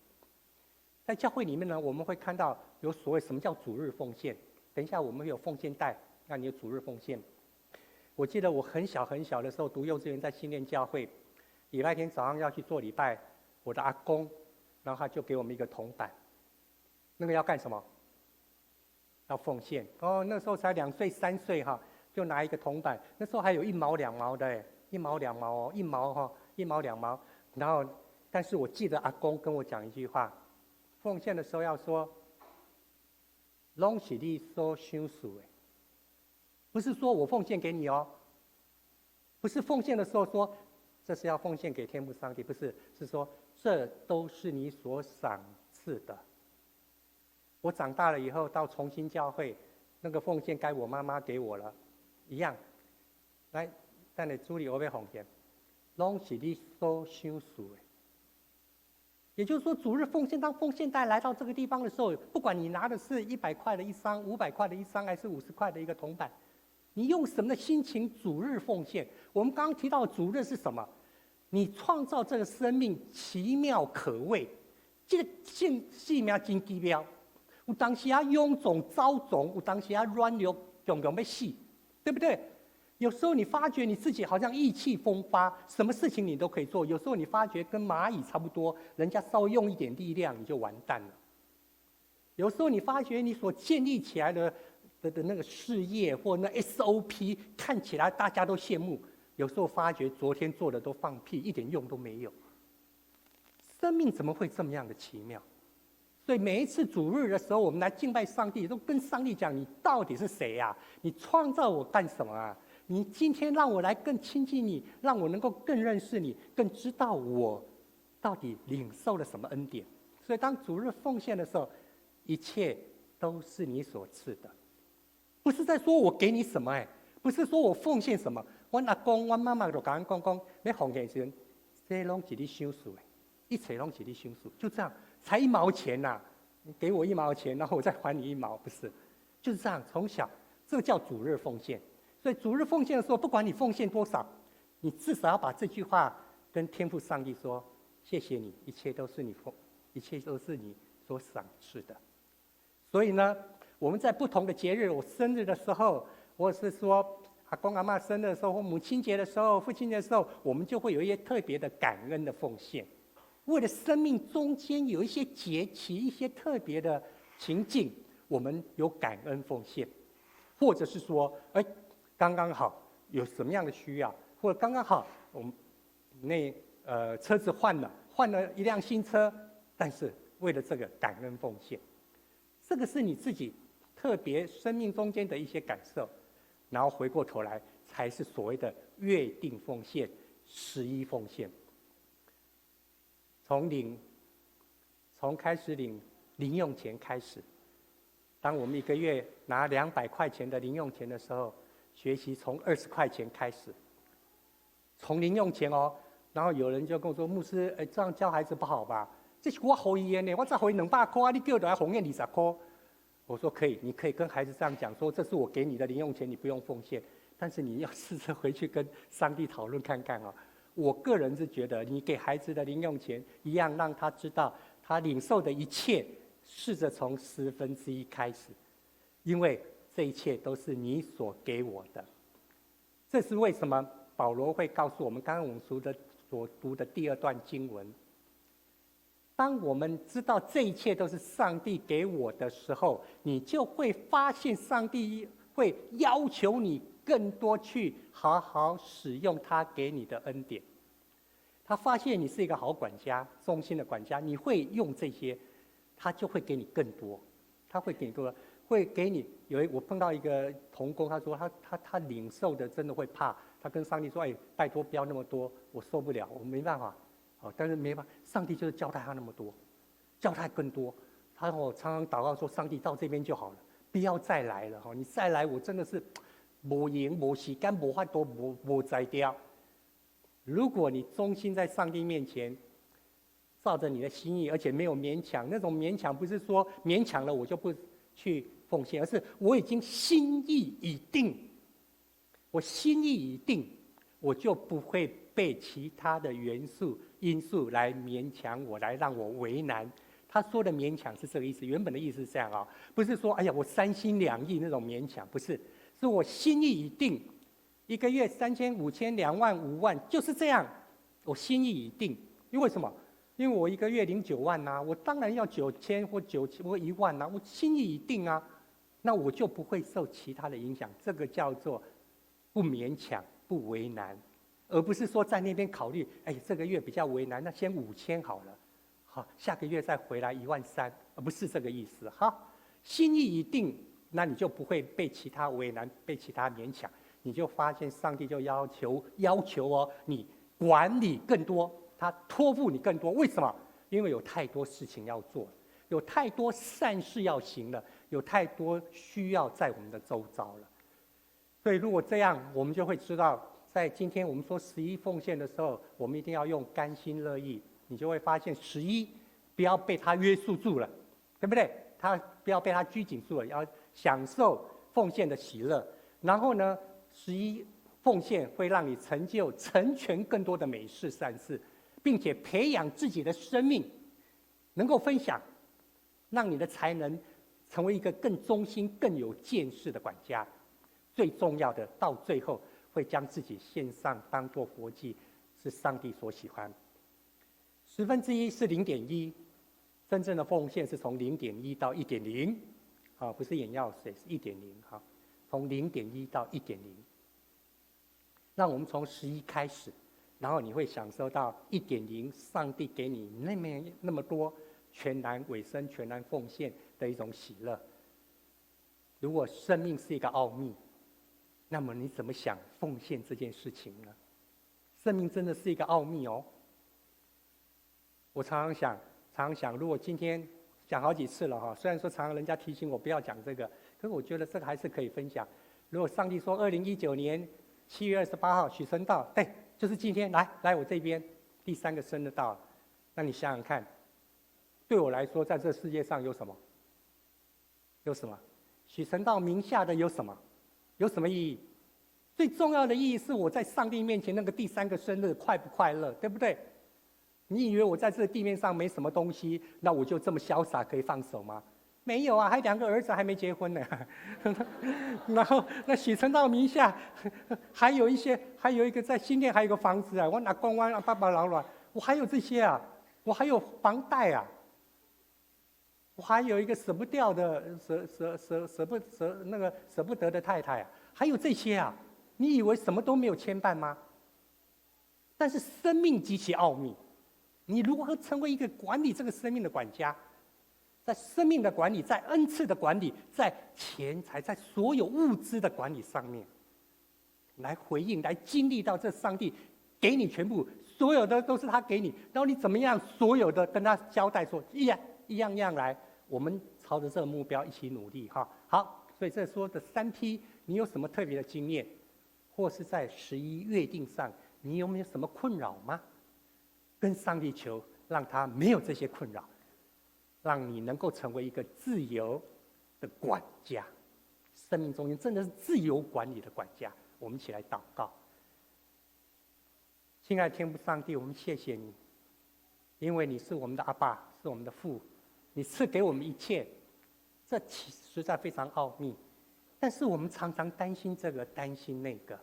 在教会里面呢，我们会看到有所谓什么叫主日奉献。等一下我们有奉献袋，那你有主日奉献。我记得我很小很小的时候读幼稚园，在新店教会，礼拜天早上要去做礼拜，我的阿公，然后他就给我们一个铜板，那个要干什么？要奉献。哦，那时候才2岁3岁哈，就拿一个铜板，那时候还有一毛两毛的，一毛两毛哦，一毛哈，一毛两毛。然后，但是我记得阿公跟我讲一句话，奉献的时候要说，攏是你所赏赐的，不是说我奉献给你哦，不是奉献的时候说这是要奉献给天父上帝，不是，是说这都是你所赏赐的。我长大了以后到重新教会，那个奉献该我妈妈给我了，一样。来，等下主日我欲奉献，攏是你所赏赐的。也就是说，主日奉献，当奉献袋来到这个地方的时候，不管你拿的是100块的一张、500块的一张，还是50块的一个铜板，你用什么的心情主日奉献？我们刚刚提到主日是什么？你创造这个生命奇妙可畏，這个性生命真奇妙。有當時啊臃腫糟腫，有當時啊軟弱，強強欲死，對不對？有時候你發覺你自己好像意氣風發，什麼事情你都可以做。有時候你發覺跟螞蟻差不多，人家稍微用一點力量你就完蛋了。有時候你發覺你所建立起來的那個事業或那 SOP 看起來大家都羨慕，有時候發覺昨天做的都放屁，一點用都沒有。生命怎麼會這麼樣的奇妙？所以每一次主日的時候，我們來敬拜上帝，都跟上帝講：你到底是誰呀？你創造我幹什麼啊？你今天讓我來更親近你，讓我能夠更認識你，更知道我到底領受了什麼恩典。所以当主日奉献的时候，一切都是你所赐的，不是在说我给你什么哎，不是说我奉献什么。阮阿公、阮妈妈就共阮讲讲，欲奉献时阵，这攏是你賞賜的，一切攏是你賞賜，就這樣，才一毛錢吶，你給我一毛錢，然後我再還你一毛，不是，就是這樣。從小，這個叫主日奉獻。所以主日奉獻的時候，不管你奉獻多少，你至少要把這句話跟天父上帝說：謝謝你，一切都是你奉，一切都是你所賞賜的。所以呢，我們在不同的節日，我生日的時候，或是說阿公阿嬤生日的時候，或母親節的時候、父親節的時候，我們就會有一些特別的感恩的奉獻。為了生命中間有一些節期、一些特別的情境，我們有感恩奉獻，或者是說，哎，剛剛好有什麼樣的需要，或者剛剛好我們那車子換了，換了一輛新車，但是為了這個感恩奉獻，這個是你自己特別生命中間的一些感受，然後回過頭來才是所謂的月定奉獻、十一奉獻。從開始領零用錢開始，當我們一個月拿200塊錢的零用錢的時候，學習從20塊錢開始，從零用錢哦。然後有人就跟我說：“牧師，哎，這樣教孩子不好吧？這是我予伊的呢，我才予伊200塊，你叫伊來奉獻20塊。”我說可以，你可以跟孩子這樣講，說這是我給你的零用錢，你不用奉獻。但是你要試着回去跟上帝討論看看哦。我個人是覺得，你給孩子的零用錢一樣，讓他知道他領受的一切，試着從1/10開始，因為這一切都是你所給我的。這是為什麼保羅會告訴我們，剛剛我們所讀的第二段經文。當我們知道這一切都是上帝給我的時候，你就會發現上帝會要求你更多去好好使用他給你的恩典。他發現你是一個好管家、忠心的管家，你會用這些，他就會給你更多。他會給你多，會給你。我碰到一個同工，他說他領受的真的會怕，他跟上帝說：“哎，拜託不要那麼多，我受不了，我沒辦法。”哦，但是沒辦法，上帝就是交代他那麼多，交代更多。他我常常禱告說：“上帝到這邊就好了，不要再來了。哈，你再來我真的是無閒、無時間、無法度、無才調。”如果你忠心在上帝面前，照着你的心意，而且沒有勉強，那種勉強不是說勉強了我就不去奉獻，而是我已經心意已定，我心意已定，我就不會被其他的元素、因素來勉強我，來讓我為難。他說的勉強是這個意思，原本的意思是這樣啊，不是說哎呀我三心兩意那種勉強，不是，是我心意已定，一個月3000、5000、2萬、5萬，就是這樣，我心意已定。因為什麼？因為我一個月領9萬吶，我當然要9000或9000或1萬吶，我心意已定啊，那我就不會受其他的影響。這個叫做不勉強、不為難，而不是說在那邊考慮，哎，這個月比較為難，那先5000好了，好，下個月再回來1.3萬，而不是這個意思。好，心意已定，那你就不會被其他為難、被其他勉強，你就發現上帝就要求哦，你管理更多。他托付你更多，為什麼？因為有太多事情要做，有太多善事要行了，有太多需要在我們的周遭了。所以，如果這樣，我們就會知道，在今天我們說十一奉獻的時候，我們一定要用甘心樂意。你就會發現，十一不要被他約束住了，對不對？他不要被他拘謹住了，要享受奉獻的喜樂。然後呢，十一奉獻會讓你成就成全更多的美事善事。並且培養自己的生命，能夠分享，讓你的才能成為一個更忠心、更有見識的管家。最重要的，到最後會將自己獻上，當作活祭，是上帝所喜歡。1/10是0.1，真正的奉獻是從0.1到1.0，啊，不是眼藥水，是1.0，哈，從0.1到1.0。讓我們從十一開始。然後你會享受到1.0，上帝給你那麼那麼多全然委身、全然奉獻的一種喜樂。如果生命是一個奧秘，那麼你怎麼想奉獻這件事情呢？生命真的是一個奧秘哦。我常常想，常想，如果今天讲好几次了哈，虽然说常常人家提醒我不要讲这个，可是我觉得这个还是可以分享。如果上帝说2019年7月28号许成道，对，就是今天来来我这边，第三个生日到了，那你想想看，对我来说，在这世界上有什么？有什么？许成道名下的有什么？有什么意义？最重要的意义是我在上帝面前那个第三个生日快不快乐，对不对？你以为我在这个地面上没什么东西，那我就这么潇洒可以放手吗？没有啊，还两个儿子还没结婚呢。然后那许成道名下还有一些，还有一个在新店还有一个房子啊，我阿公我爸爸老了，我还有这些啊，我还有房贷啊，我还有一个舍不掉的舍舍舍舍不舍那个舍不得的太太啊，还有这些啊。你以为什么都没有牵绊吗？但是生命极其奥秘，你如何成为一个管理这个生命的管家？在生命的管理，在恩赐的管理，在钱财，在所有物资的管理上面，来回应，来经历到这上帝给你全部，所有的都是他给你，然后你怎么样，所有的跟他交代说，一样一样样来，我们朝着这个目标一起努力哈。好，所以这说的三 P，你有什么特别的经验？或是在十一月定上，你有没有什么困扰吗？跟上帝求，让他没有这些困扰，让你能够成为一个自由的管家，生命中间真的是自由管理的管家。我们一起来祷告。亲爱的天父上帝，我们谢谢你，因为你是我们的阿爸，是我们的父，你赐给我们一切，这其实在非常奥秘。但是我们常常担心这个，担心那个。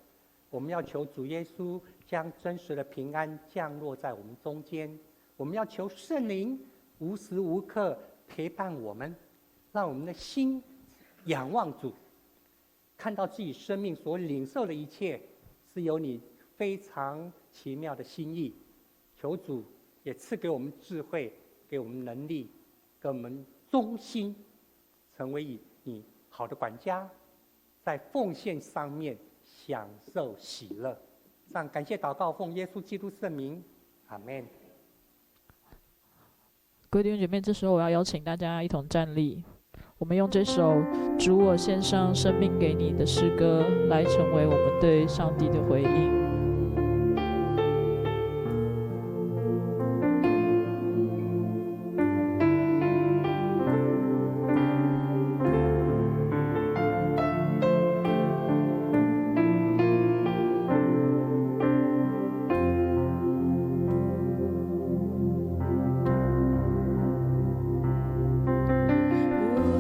我们要求主耶稣将真实的平安降落在我们中间。我们要求圣灵无时无刻陪伴我们，让我们的心仰望主，看到自己生命所领受的一切是有你非常奇妙的心意。求主也赐给我们智慧，给我们能力，给我们忠心，成为你好的管家，在奉献上面享受喜乐。这样感谢祷告，奉耶稣基督圣名，阿门。各位弟兄姐妹，这时候我要邀请大家一同站立，我们用这首《主我献上生命给你》的诗歌，来成为我们对上帝的回应。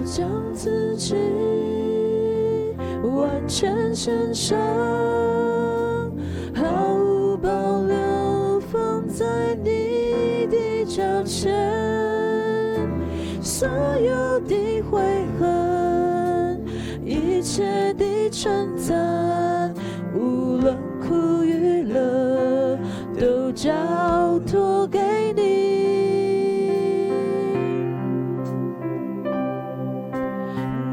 将自己完全献上，毫无保留放在你的脚前，所有的悔恨，一切的称赞，无论苦与乐，都交托给你。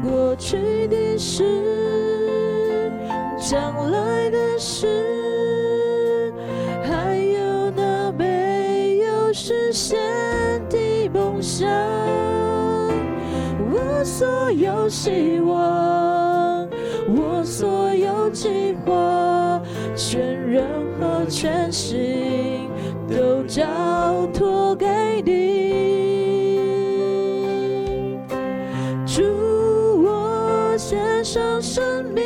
过去的事，将来的事，还有那没有实现的梦想，我所有希望，我所有计划，全人和全心都交托给你。主，我献上生命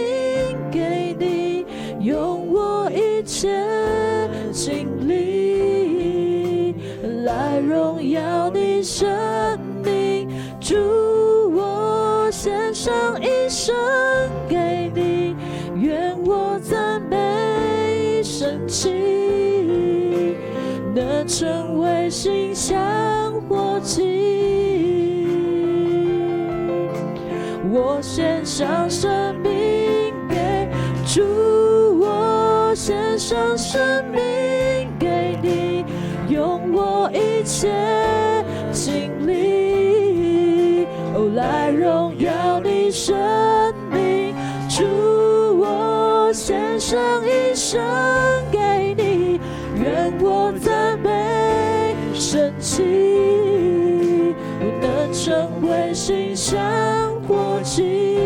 给你，用我一切精力来荣耀你生命。主，我献上一生给你，愿我赞美升起，能成为馨香火祭。我献上生命给主，我献上生命给你，用我一切精力，哦，来荣耀你生命。主，我献上一生给你，愿我赞美升起，成為馨香火祭。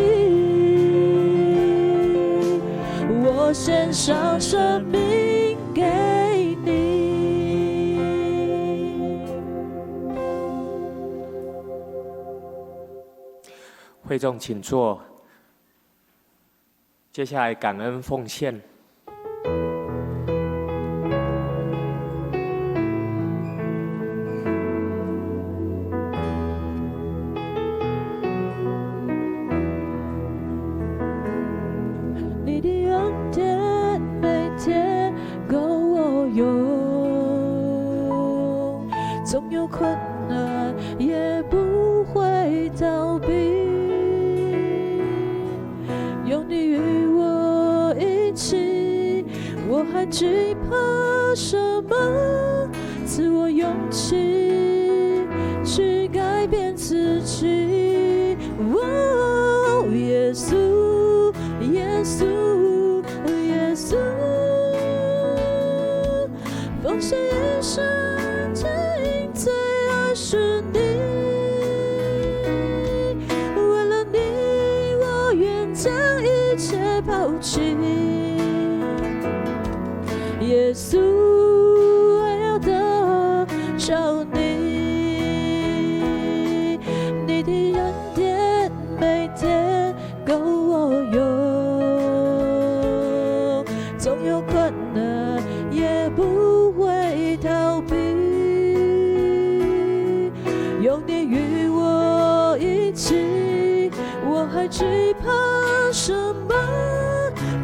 我獻上生命給你。會眾請坐。接下來感恩奉獻。你的恩典每天夠我用，縱有困難也不會逃避。有你與我一起，我還懼怕什麼？賜我勇氣去改變自己。哦，耶穌，耶穌，耶穌，奉獻一生，只因最愛是你。為了你，我願將一切拋棄。耶穌，我要得著你，你的恩典每天夠我用，縱有困難也不會逃避。有你與我一起，我還懼怕什麼？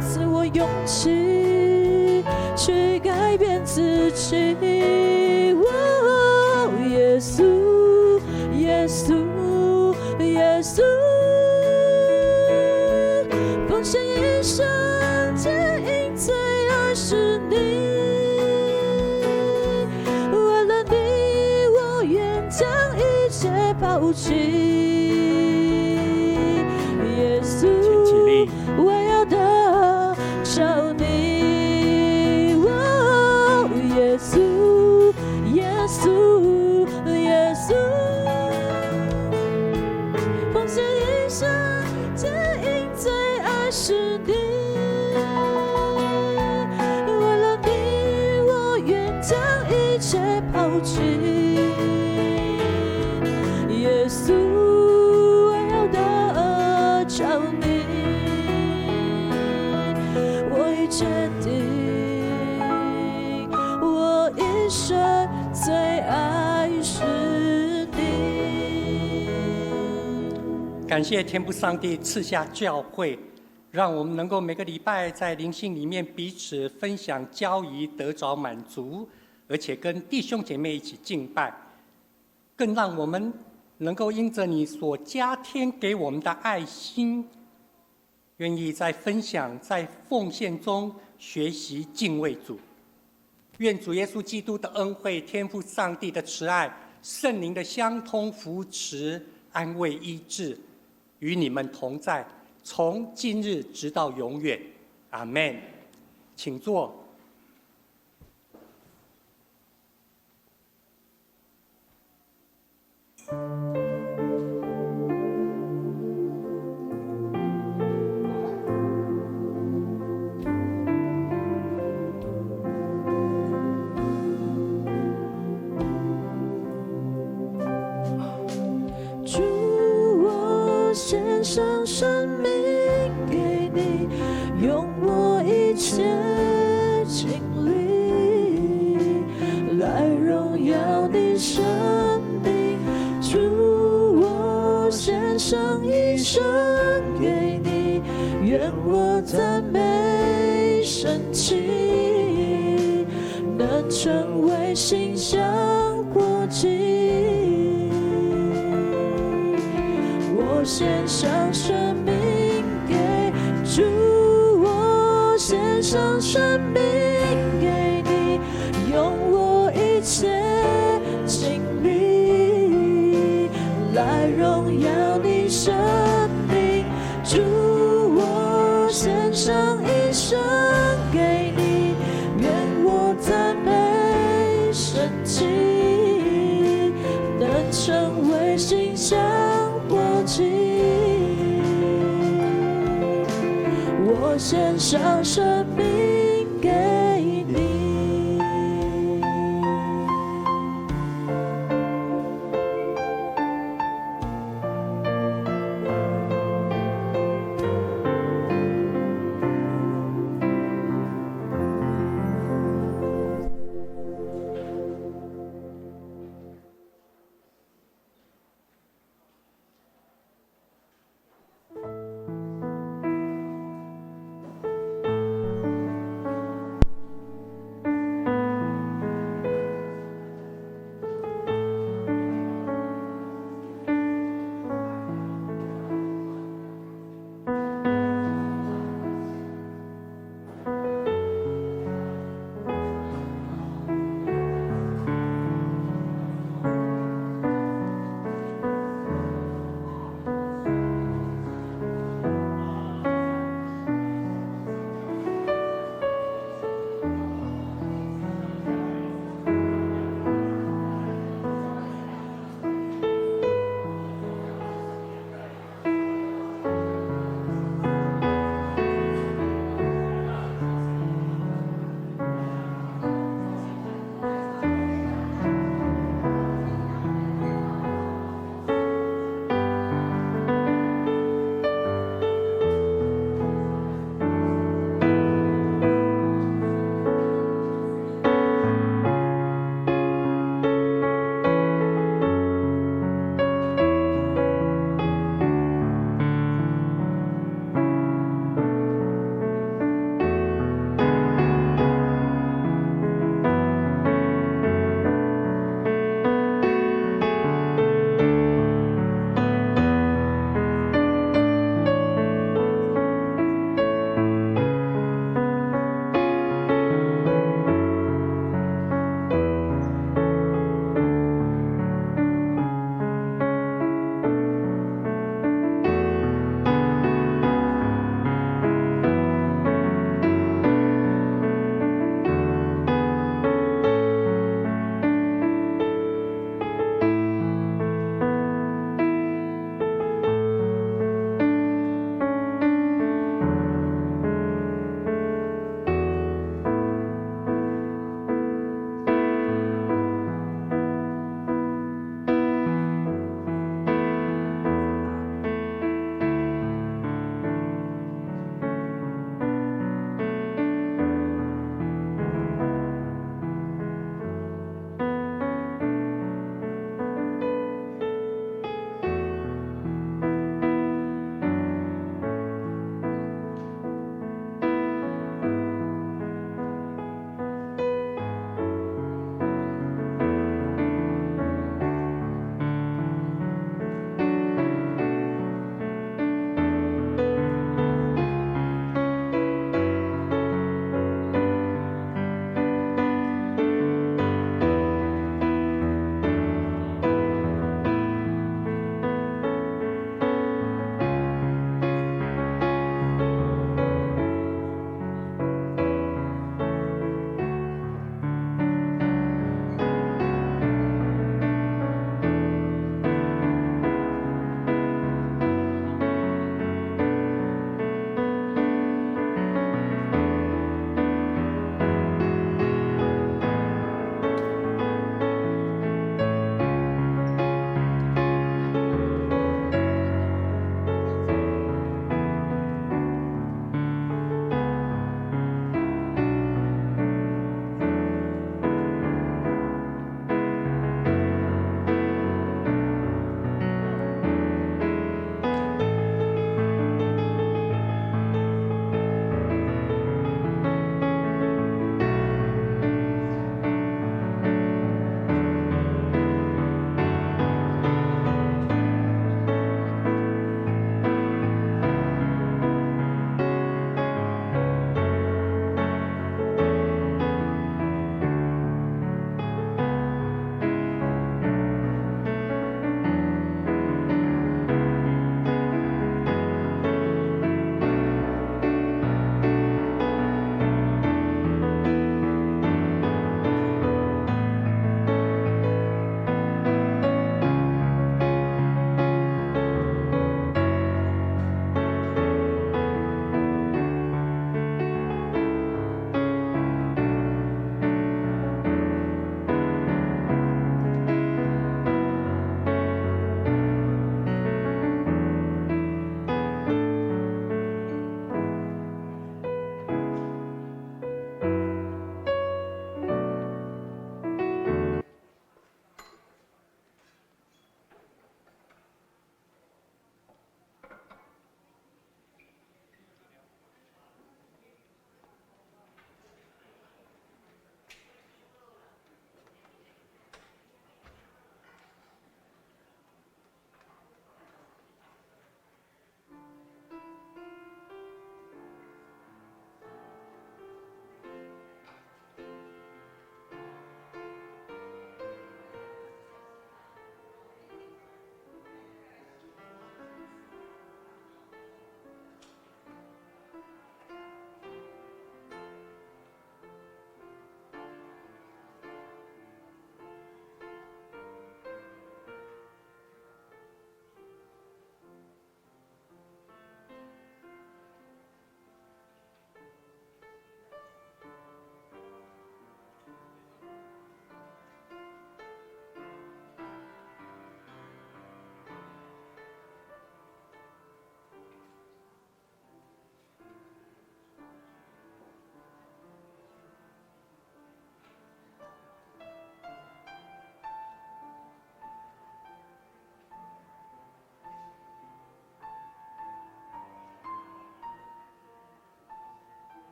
賜我勇氣去改變自己。哦，耶穌，耶穌，耶穌，奉獻一生，只因最愛是你。為了你，我願將一切拋棄。耶穌，請起立。我要得著你。哦，耶穌，耶穌，耶穌，奉獻一生，只因最愛是你。為了你，我願將一切拋棄。耶穌，我要得著你。我已決定，我一生最愛是你。感謝天父上帝賜下教會，讓我們能夠每個禮拜在靈性裡面彼此分享交誼，得着滿足，而且跟弟兄姐妹一起敬拜，更讓我們能夠因着你所加添給我們的愛心，願意在分享、在奉獻中學習敬畏主。願主耶穌基督的恩惠、天父上帝的慈愛、聖靈的相通扶持、安慰、醫治，與你們同在，從今日直到永遠。阿們。請坐。主，我獻上生命給你，用我一切精力來榮耀你生命。主，我獻上一生給你，願我讚美神蹟，能成為馨香火祭。我獻上生命給主，我獻上生命給你，用我一切精力來榮耀你生命。主，我獻上一生給你，願我讚美神蹟，能成為馨香獻上生命給你。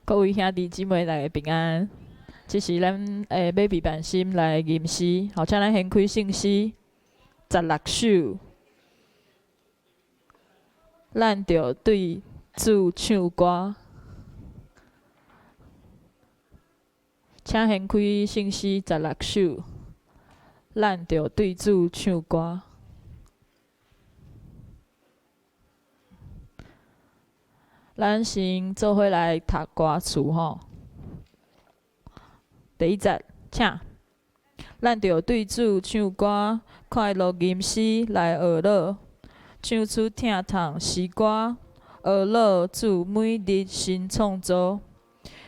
各位兄弟姊妹，大家平安。這是咱要陪伴心來吟詩，好，請咱掀開聖詩16首。咱著對主唱歌，請掀開聖詩16首。咱著對主唱歌。咱先做伙來讀歌詞吼。第一節，請。咱著對主唱歌，快樂吟詩來學樂，唱出疼痛詩歌，學樂主每日新創造，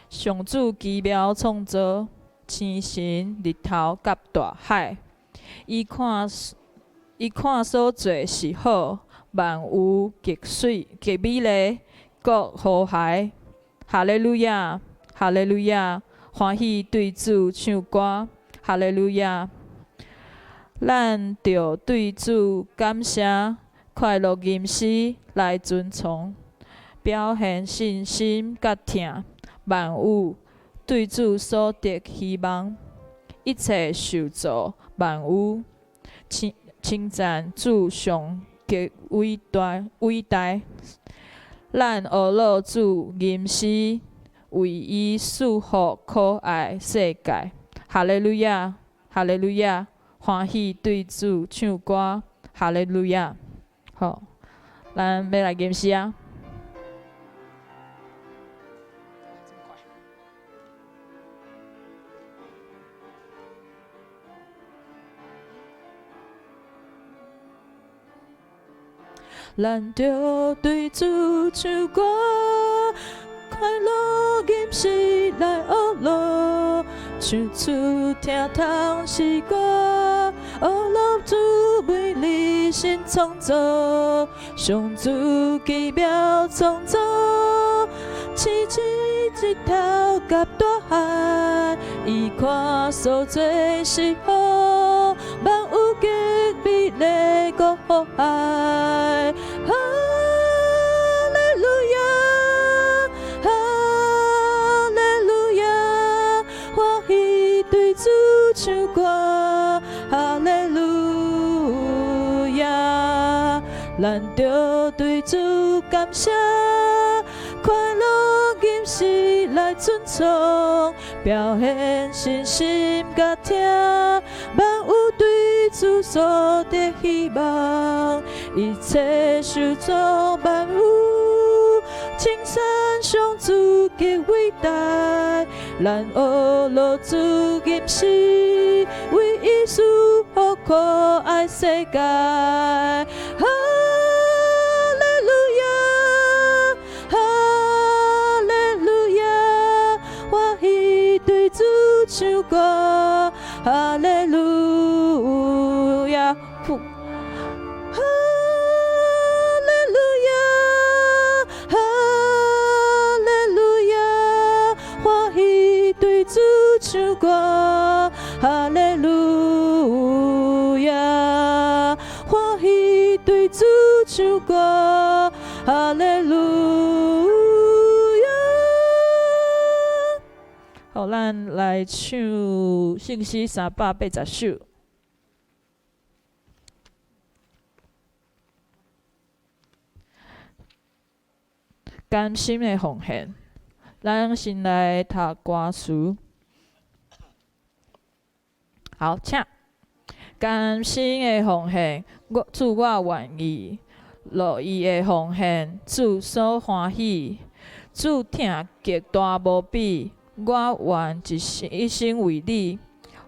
上主奇妙創造，星辰日頭佮大海，伊看所做是好，萬有極媠極美麗。閣和諧，哈利路亞，哈利路亞，歡喜對主唱歌，哈利路亞。咱著對主感謝，快樂吟詩來尊崇，表現信心佮疼，萬有對主所得希望，一切受造萬有，稱讚主上極偉大偉大。咱學樂主吟詩，為伊賜福可愛世界。哈利路亞，哈利路亞，歡喜對主唱歌。哈利路亞。好，咱欲來吟詩啊！咱著對主唱歌，快樂吟詩來學樂，唱出疼痛詩歌，學樂主每日新創造，上主奇妙創造，星辰日頭佮大海，伊看所做是好，萬有極美麗閣和諧。哈利路亞，哈利路亞，歡喜對主唱歌，哈利路亞，咱著對主感謝，快樂吟詩來尊崇，表現信心佮疼，萬有對主所得希望，一切受造萬有，稱讚上主極偉大，咱學樂主吟詩，為伊賜福可愛世界。哈利路亞，哈利路亞，歡喜對主唱歌，哈利路亞。哈利路亞，哈利路亞，歡喜對主唱歌，哈利路亞，歡喜對主唱歌，哈利路亞。好，咱來唱聖詩380首。甘心的奉獻，咱先來讀歌詞。好，請。甘心的奉獻，我主我願意；樂意的奉獻，主所歡喜。主疼極大無比，我願一生一生為你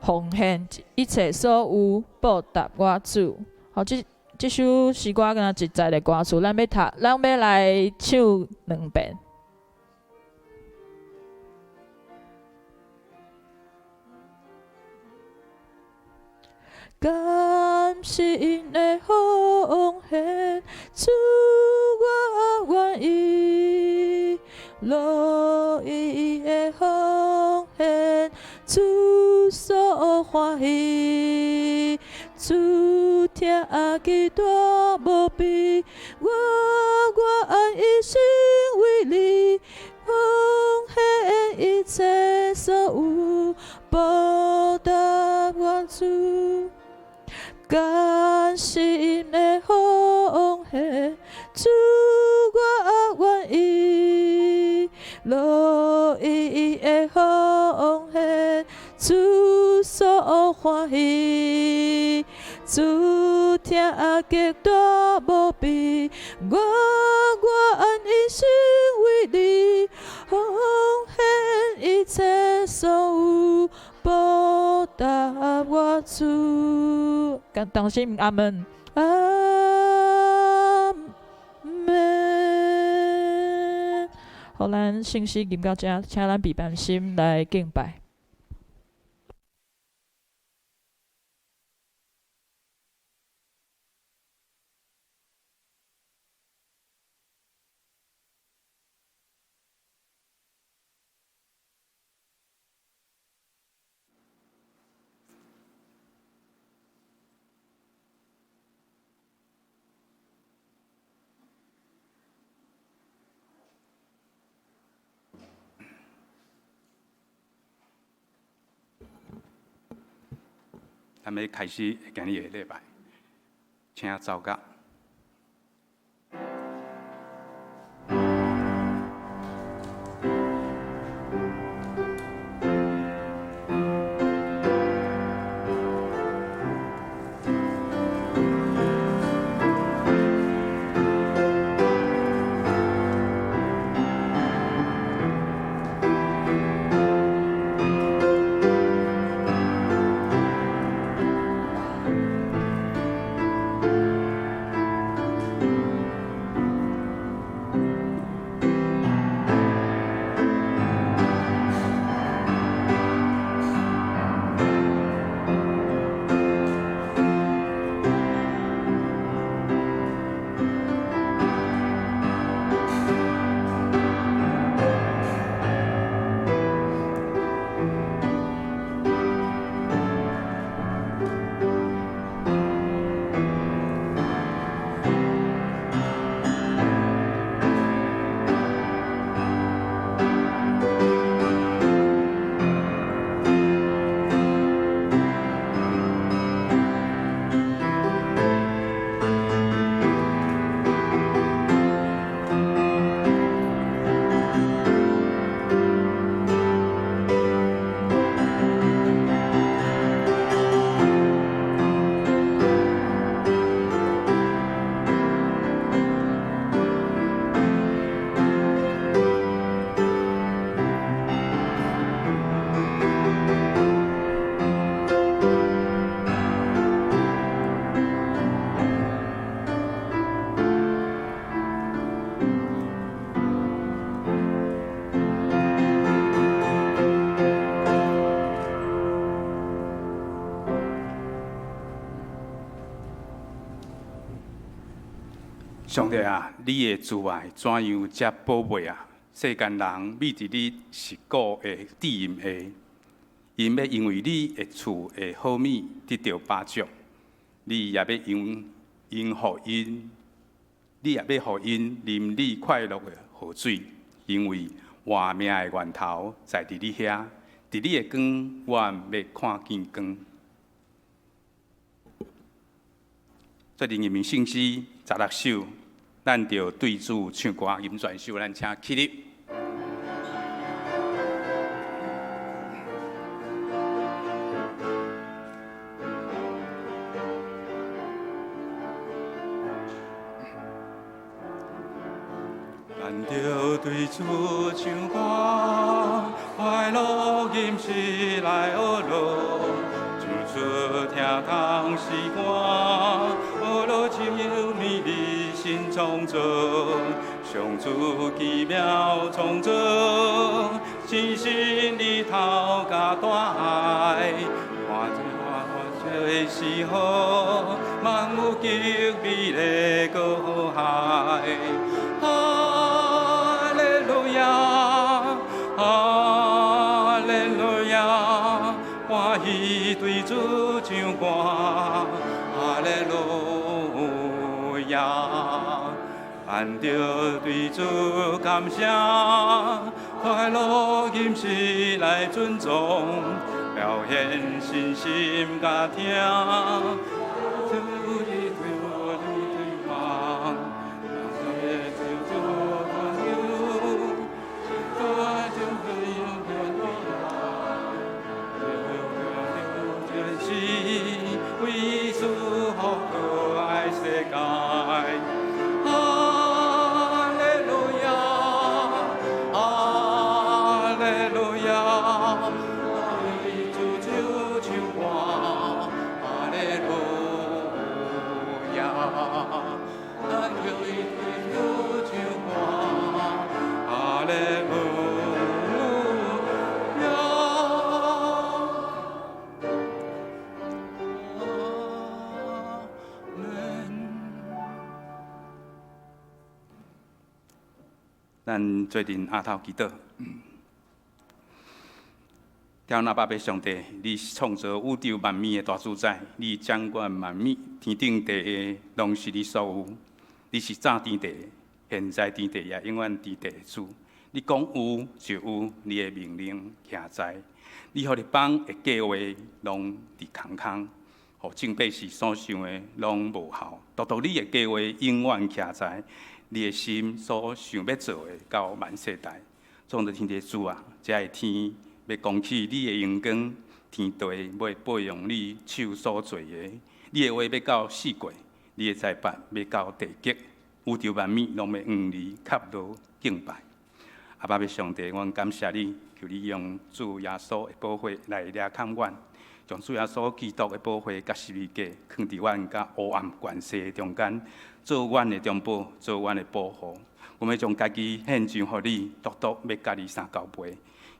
奉獻一切所有，報答我主。好，這首詩歌敢若一節的歌詞，咱欲讀，咱欲來唱兩遍。甘心的奉獻，主我願意；樂意的奉獻，主所歡喜。主疼極大無比，我願一生為你奉獻。你的奉獻，主所歡喜。主疼極大無比，我願一生為你奉獻一切所有，報答我主。同心阿門，阿門。予咱信息吟到遮，請咱閉班心來敬拜。咱欲開始今日的禮拜，請奏樂。上帝啊，你的慈愛怎樣遮寶貝啊！世間人覕佇你實古的至蔭下，𪜶欲因為你的賜的好物得著飽足，你也欲因𪜶予𪜶，你也欲予𪜶啉你快樂的河水，因為活命的源頭在佇你遐，佇你的光，阮欲看見光。最近吟聖詩16首，咱著對主唱歌，吟全首，咱請起立。咱著對主唱歌，快樂吟詩來學樂，唱出疼痛詩歌。優美的新創造，上主奇妙創造，星星日頭佮大海，看這看這的時候，萬有極美的歌海。哈利路亞，哈利路亞，歡喜對主唱歌，哈利路亞，咱著對主感謝，快樂吟詩來尊崇，表現信心佮聽。咱做陣阿頭祈禱。天阿爸父上帝，你是創造宇宙萬物的大主宰，你掌管萬物，天頂地下攏是你所有。你是早天地、現在天地，也永遠天地的主。你講有就有，你的命令徛在。你予日邦的計劃攏佇空空，予眾百姓所想的攏無效。獨獨你的計劃永遠徛在，你的心所想欲做的，到萬世代。創造天地主啊，這个天欲講起你的榮光，天地欲播揚你手所做的。你的話欲到四界，你的裁判欲到地極，宇宙萬物攏欲向你磕落敬拜。阿爸父上帝，阮感謝你，求你用主耶穌的寶血來掠看阮，將主耶穌基督的寶血佮十字架囥佇阮佮黑暗權勢的中間，做阮的中保，做阮的保護。阮欲將家己獻上予你，獨獨欲佮你相交陪，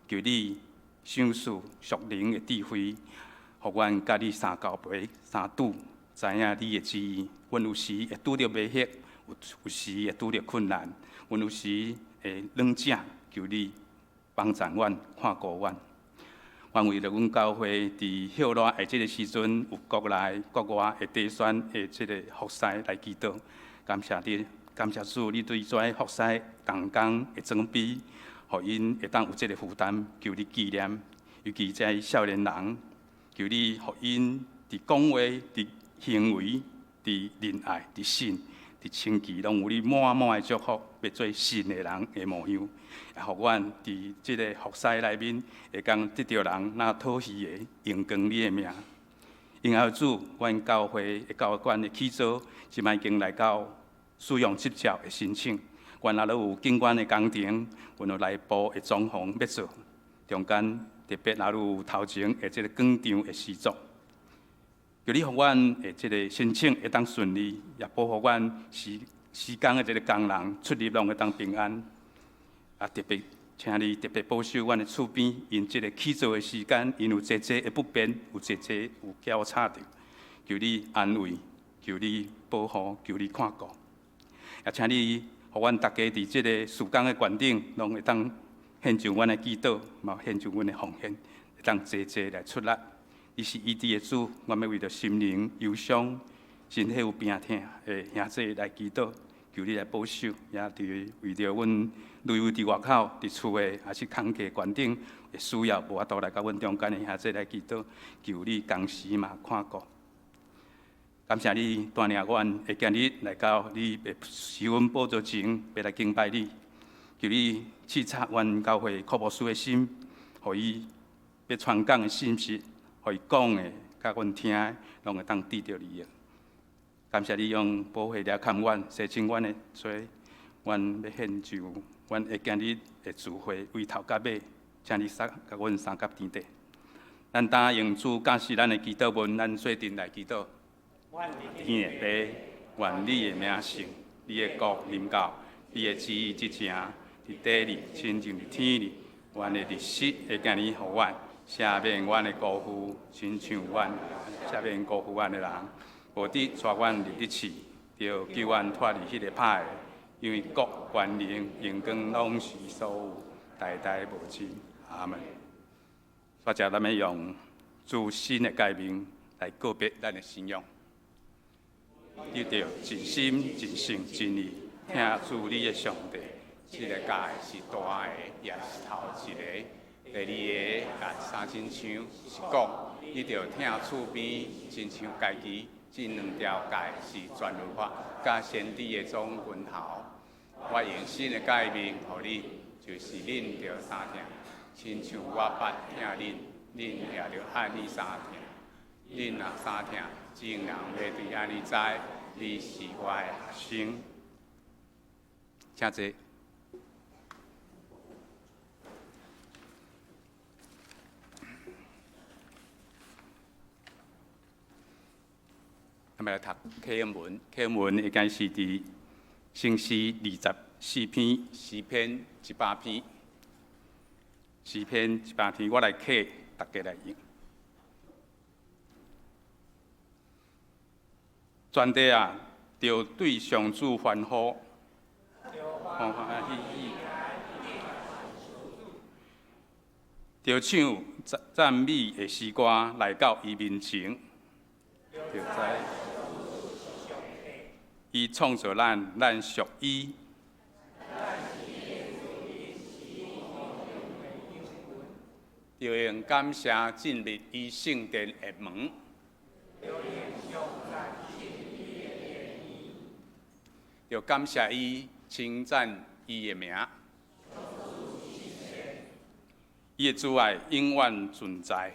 求你賞賜屬靈的智慧，予阮佮你相交陪、相拄，知影你的旨意。阮有時會拄著迷惑，有時會拄著困難，阮有時會軟正，求你幫助阮、看顧阮。阮為著阮教會佇歇熱的這个時陣，有國內、國外的地選的這个服侍來祈禱，感謝你，感謝主，你對這服侍同工的準備，予𪜶會當有這个負擔，求你紀念，尤其這少年人，求你予𪜶佇講話、佇行為、佇仁愛、佇信、佇清潔，攏有你滿滿的祝福，欲做神的人的模樣，也予阮佇這个服侍內面，會當得著人若討喜的榮光你的名。榮耀主，阮教會的教館的起造，這擺已經來到使用執照的申請。阮若有景觀的工程，阮有內部的裝潢欲做，中間特別若有頭前的這个廣場的施作。求你予阮的這个申請會當順利，也保護阮施工的這个工人出入攏會當平安。啊，特別請你特別保守阮的厝邊，𪜶這个起造的時間，𪜶有濟濟的不便，有濟濟有交叉著。求你安慰，求你保護，求你看顧。也請你予阮逐家佇這个事工的懸頂，攏會當獻上阮的祈禱，嘛獻上阮的奉獻，會當齊齊來出力。你是醫治的主，阮欲為著心靈憂傷、身體有病痛的兄弟來祈禱，求你來保守，也佇為著阮女兒佇外口、佇厝的，抑是工課環境會需要，無法度來佮阮中間的兄弟來祈禱，求你同時嘛看顧。感謝你帶領阮會今日來到你的施恩寶座前，欲來敬拜你。求你賜察阮教會柯牧師的心，予伊欲傳講的信息，予伊講的，佮阮聽的，攏會當得著利益。感謝你用寶血來看阮，洗清阮的罪。阮欲獻上，阮會今日的聚會，為頭到尾，請你殺共阮相佮天地。咱答應主教示咱的祈禱文，咱做陣來祈禱。天的父，願你的名聖，你的國臨到，你的旨意執行，佇地裡親像佇天裡。阮的日食會今日予阮，赦免阮的辜負，親像阮赦免辜負阮的人。無得帶阮入去試，著救阮脫離彼个歹的。因為國、權能、榮光攏是所有，代代無盡。阿門。煞者咱欲用主新的誡命來告別咱的信仰。你著盡心、盡性、盡意，疼主你的上帝。這个誡是大的，也是頭一个。第二个共相親像，是講你著疼厝邊，親像家己。這兩條誡是全律法佮先知的總根頭。我用新的誡命予恁，就是恁著相疼，親像我捌疼恁，恁也著按呢相疼。恁若相疼，眾人欲對按呢知，你是我的學生。請坐。咱們來讀課文，課文應該是佇聖詩24篇，詩篇100篇，詩篇100篇，我來課，大家來用。全地啊，著對上主歡呼，歡歡喜喜，著唱讚美的詩歌來到伊面前，著知伊創造咱，咱屬伊。著用感謝進入伊聖殿的門，著感謝伊，稱讚伊的名。伊的慈愛永遠存在。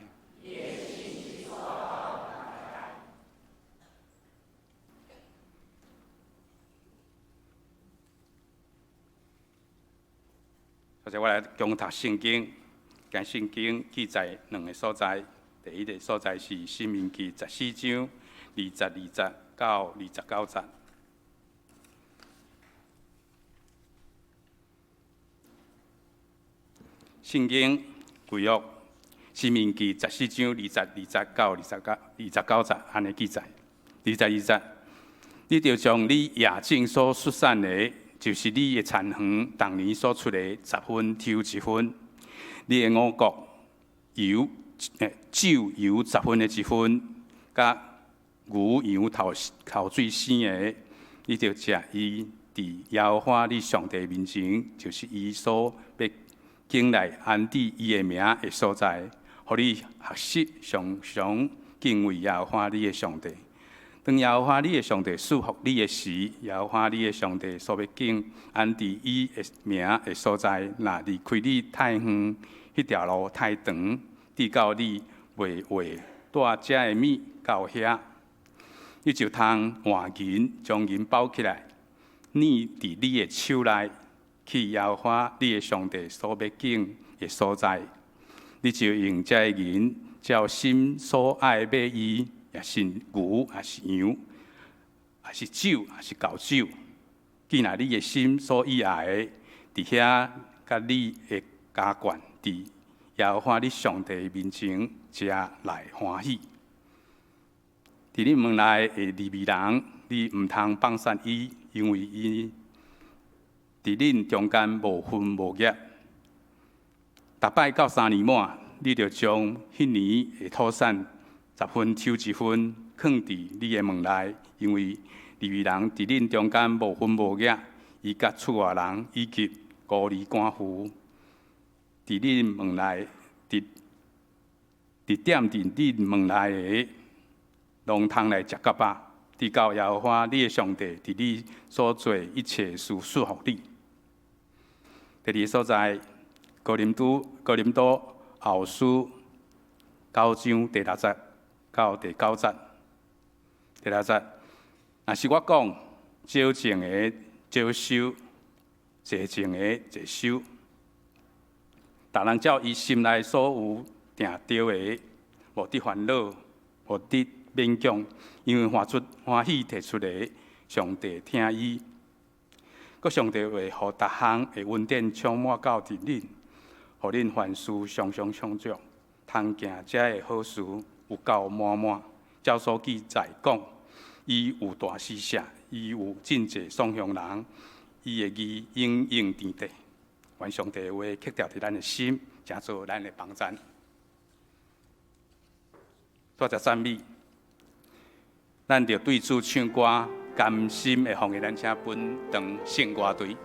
首先，我來恭讀聖經。將聖經記載兩个所在，第一个所在是《申命記》14章22節到29節。聖經舊約《申命記》14章22節到29節，按呢記載。22節，你著將你夜種所出產的，就是你的田園，逐年所出的十分抽一分。你的五穀油、酒油十分的一分，佮牛羊頭頭水生的，你著食伊佇耶和華你上帝面前，就是伊所欲揀來安置伊的名的所在，予你學習常常敬畏耶和華你的上帝。當耶和華你的上帝賜福你的時，耶和華你的上帝所欲揀安置伊的名的所在，若離開你太遠，彼條路太長，直到你袂話帶遮的物到遐，你就通換銀，將銀包起來，捏佇你的手內，去耶和華你的上帝所欲揀的所在，你就用這个銀，照心所愛買伊。也是牛，也是羊，也是酒，也是厚酒。既若你的心所意愛的，佇遐佮你的家眷，佇耶和華你上帝面前食來歡喜。佇你門內的利未人，你毋通放殺伊，因為伊佇恁中間無分無業。逐擺到三年滿，你著將彼年的土產十分抽一分，囥佇你的門內，因為利未人佇恁中間無分無業，伊佮厝外人以及孤兒寡婦，佇恁門內，佇佇踮佇恁門內的，攏通來食較飽，直到耶和華你的上帝佇你所做一切事賜福你。第二个所在，哥林多後書9章第6節到第9節，第6節，若是我講，少種的少收，濟種的濟收。逐人照伊心內所有定著的，無得煩惱，無得勉強，因為歡喜提出的，上帝疼伊。閣上帝會予逐項的恩典充滿到佇恁，予恁凡事常常充足，通行這个好事。有夠滿滿，照所記載講，伊有大施捨，伊有賑濟送予人，伊的義永永佇地。願上帝的話刻牢佇咱的心，成做咱的幫贊。多謝讚美，咱著對主唱歌，甘心的奉獻，咱請本堂聖歌隊。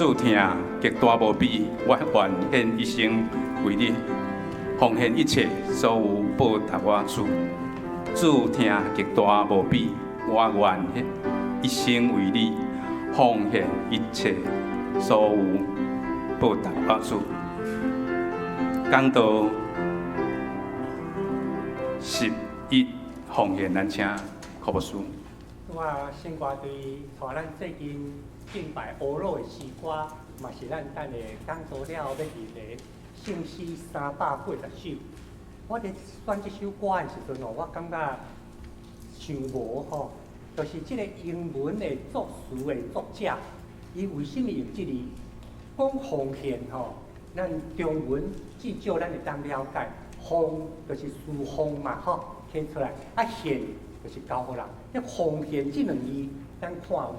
主疼極大無比，我願獻一生為你奉獻一切所有報答我主。主疼極大無比，我願一生為你奉獻一切所有報答我主。講道11奉獻，咱請柯牧師。我聖歌隊帶咱最近敬拜呵咾的詩歌，嘛是咱等下講道了後欲念的聖詩380首。我佇選這首歌的時陣哦，我感覺想無吼，就是這个英文的作詞的作者，伊為啥物用這字講奉獻吼？咱中文至少咱會當了解，奉就是侍奉嘛吼，提出來，啊獻就是交予人。這奉獻這兩字，咱看有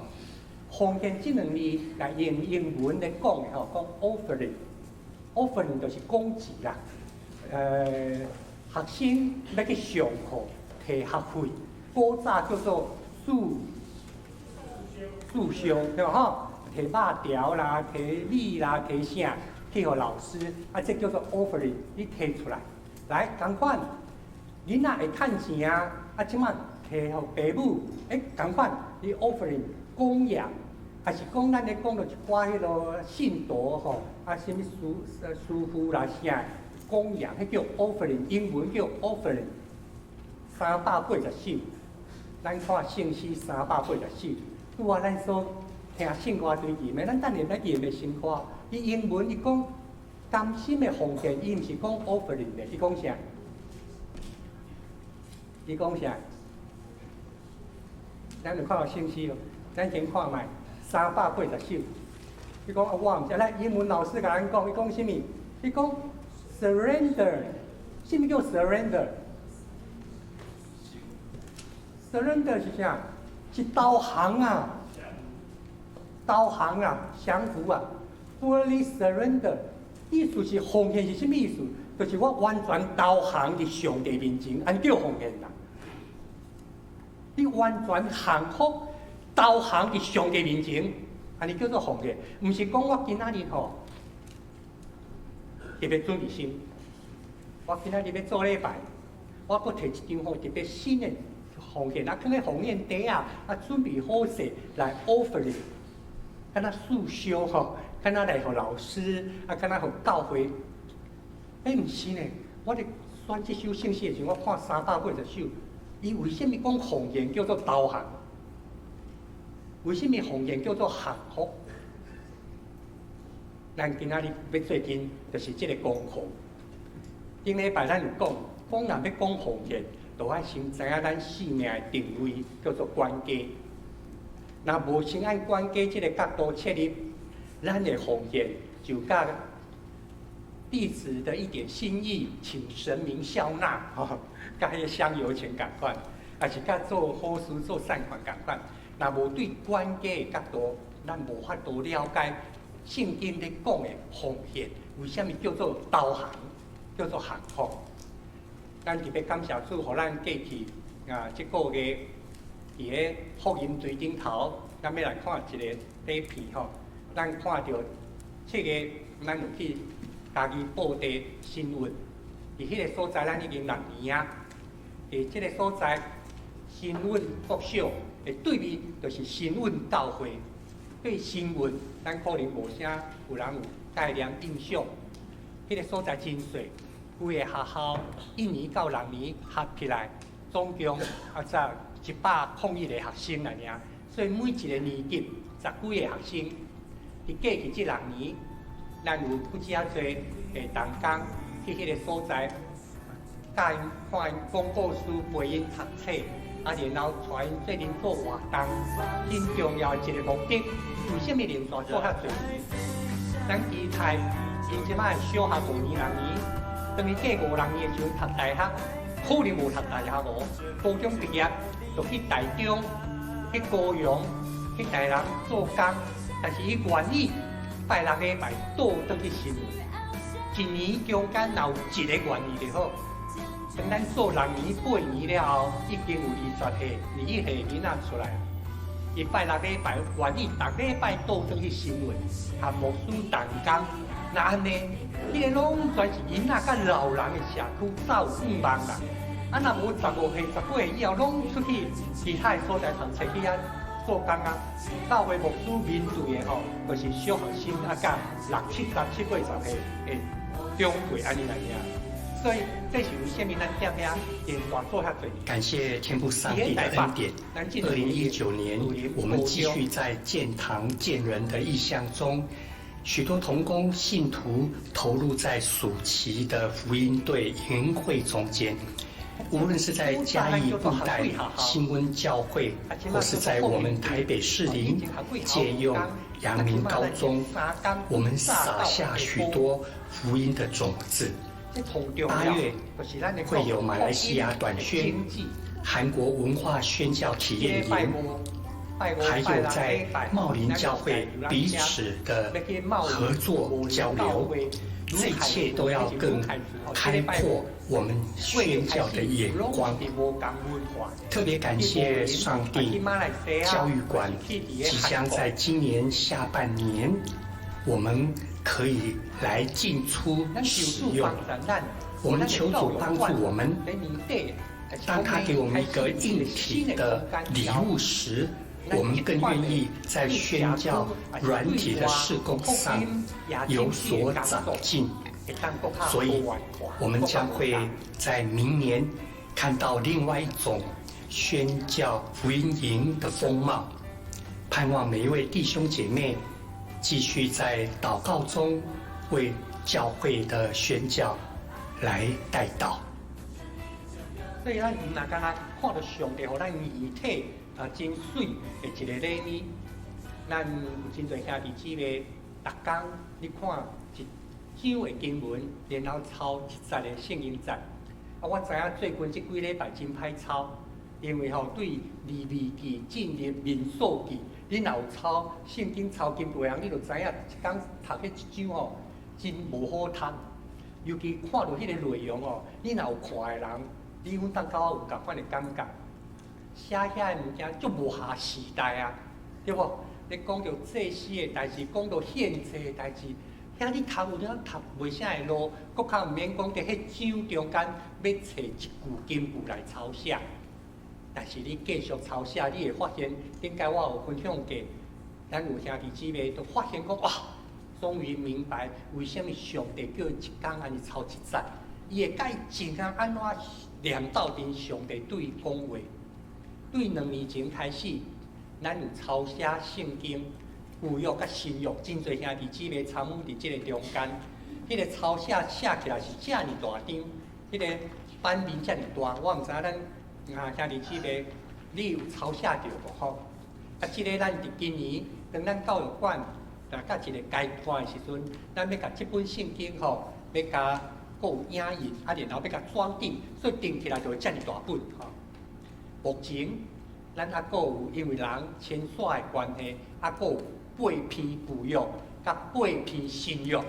奉獻這兩字，來用英文來講的吼，講 offering，offering 就是供給啦。學生欲去上課提學費，古早叫做速修，對無吼？提肉條啦，提米啦，提啥去予老師，啊，這叫做 offering，你提出來，來仝款，囡仔會趁錢啊，啊，這擺提予爸母，欸，仝款，你 offering 供養，還是講咱咧講著一寡彼囉信徒吼，啊，啥物師傅啦啥供養，彼叫 offering，英文叫 offering，380首，咱看聖詩三百八十首，拄仔咱所聽聖歌隊吟的，咱等下欲吟的新歌，伊英文伊講甘心的奉獻，伊毋是講 offering 的，伊講啥？伊講啥？咱有看過聖詩無？咱先看覓三百八十首。伊講啊，我毋知，來英文老師共咱講，伊講啥物？伊講 surrender，啥物叫 surrender？surrender 是啥？是投降啊！投降啊，降服啊，fully surrender，意思是奉獻是啥物意思？就是我完全投降佇上帝面前，按呢叫奉獻啦。你完全降服、投降佇上帝面前，按呢叫做奉獻。毋是講我今仔日吼特別準備心，我今仔日欲做禮拜，我閣提一張吼特別新的奉獻，啊，囥咧奉獻袋仔，啊，準備好勢來 offering，敢若速修吼，敢若來予老師，啊，敢若予教會。欸，毋是呢，我咧選這首聖詩的時陣，我看三百八十首，伊為啥物講奉獻叫做投降？為啥物奉獻叫做降服？咱今仔日欲做陣，就是這个功課。頂禮拜咱有講，講若欲講奉獻，就愛先知影咱生命的定位叫做管家。若無先按管家這个角度切入，咱的奉獻就佮弟子的一點心意，請神明笑納，吼，佮彼个香油錢仝款，抑是佮做好事做善款仝款。若無對管家的角度，咱無法度了解聖經咧講的奉獻，為啥物叫做投降，叫做降服？咱特別感謝主，予咱過去啊，這個月佇咧福音堆頂頭，咱欲來看一個短片吼。咱看著7月，咱有去嘉義布袋新塭，佇彼个所在，咱已經6年啊。佇這个所在，新塭國小的對面就是新塭教會。對新塭，咱可能無啥有人有概念印象。彼个所在真細，規个學校一年到六年合起來，總共啊才101個學生爾爾。所以每一個年級十幾个學生，佇過去這六年，咱有不止仔濟的同工去彼个所在，教𪜶看𪜶講故事，陪𪜶讀冊，啊，然後帶𪜶做陣做活動。真重要一个目的，為啥物連續做遐濟？咱期待𪜶這擺小學五年、六年，當伊過五六年的時陣讀大學，可能無讀大學哦。高中畢業就去台中、去高雄、去台南做工，但是伊願意拜六禮拜倒轉去新塭，一年中間若有一个願意就好。當咱做6年、8年了後，已經有20歲、21歲囡仔出來。伊拜六禮拜願意逐禮拜倒轉去新會，和牧師同工。若按呢，彼個攏全是囡仔佮老人的社區走五萬人。啊，若無15歲、18歲以後，攏出去其他的所在讀冊去遐做工啊。教會牧師面對的吼，就是小學生啊，佮六七十、七八十歲的長輩按呢來爾。所以這是為啥物咱踮遐電大做遐濟？感謝天父上帝的恩典。2019年，我們繼續在建堂建人的異象中，許多同工信徒投入在暑期的福音隊營會中間。無論是在嘉義布袋新溫教會，或是在我們台北士林借用陽明高中，我們撒下許多福音的種子。8月會有馬來西亞短宣、韓國文化宣教體驗營，還有在茂林教會彼此的合作交流，這一切都要更開闊我們宣教的眼光。特別感謝上帝，教育館即將在今年下半年，我們可以來進出使用。我們求主幫助我們，當他給我們一個硬體的禮物時，我們更願意在宣教軟體的事工上有所長進。所以，我們將會在明年看到另外一種宣教福音營的風貌。盼望每一位弟兄姐妹繼續在禱告中為教會的宣教來代禱。所以咱毋若干焦看著上帝予咱義體啊，真媠的一个禮物。咱有真濟兄弟姊妹，逐工你看一章的經文，然後抄一節的聖經節。啊，我知影最近這幾禮拜真歹抄，因為吼對利未記進入民數記，你若有抄聖經抄經簿的人，你就知影一工讀彼一章吼，真無好讀。尤其看著彼个內容哦，你若有看的人，你穩當佮我有仝款的感覺。寫遐的物件足無合時代啊，對無？你講著祭司的代誌，講著獻祭的代誌，遐你讀有影讀袂啥會落，閣較毋免講佇彼章中間欲揣一句經句來抄寫。但是你繼續抄寫，你會發現，頂擺我有分享過，咱有兄弟姊妹都發現講哇，終於明白為啥物上帝叫伊一工按呢抄一節，伊會佮伊怎啊按怎念鬥陣上帝對伊講話。對2年前開始，咱有抄寫聖經舊約佮新約，真濟兄弟姊妹參與佇這个中間。彼個抄寫寫起來是遮爾大張，彼個版面遮爾大，我毋知影咱啊兄弟姊妹，你有抄寫著無吼？啊，這个咱佇今年當咱教育館來到一个階段的時陣，咱欲共這本聖經吼，欲共閣有影印，啊，然後欲共裝訂，所以訂起來就會遮爾大本吼。目前，咱猶閣有因為人遷徙的關係，猶閣有八篇舊約，佮八篇新約，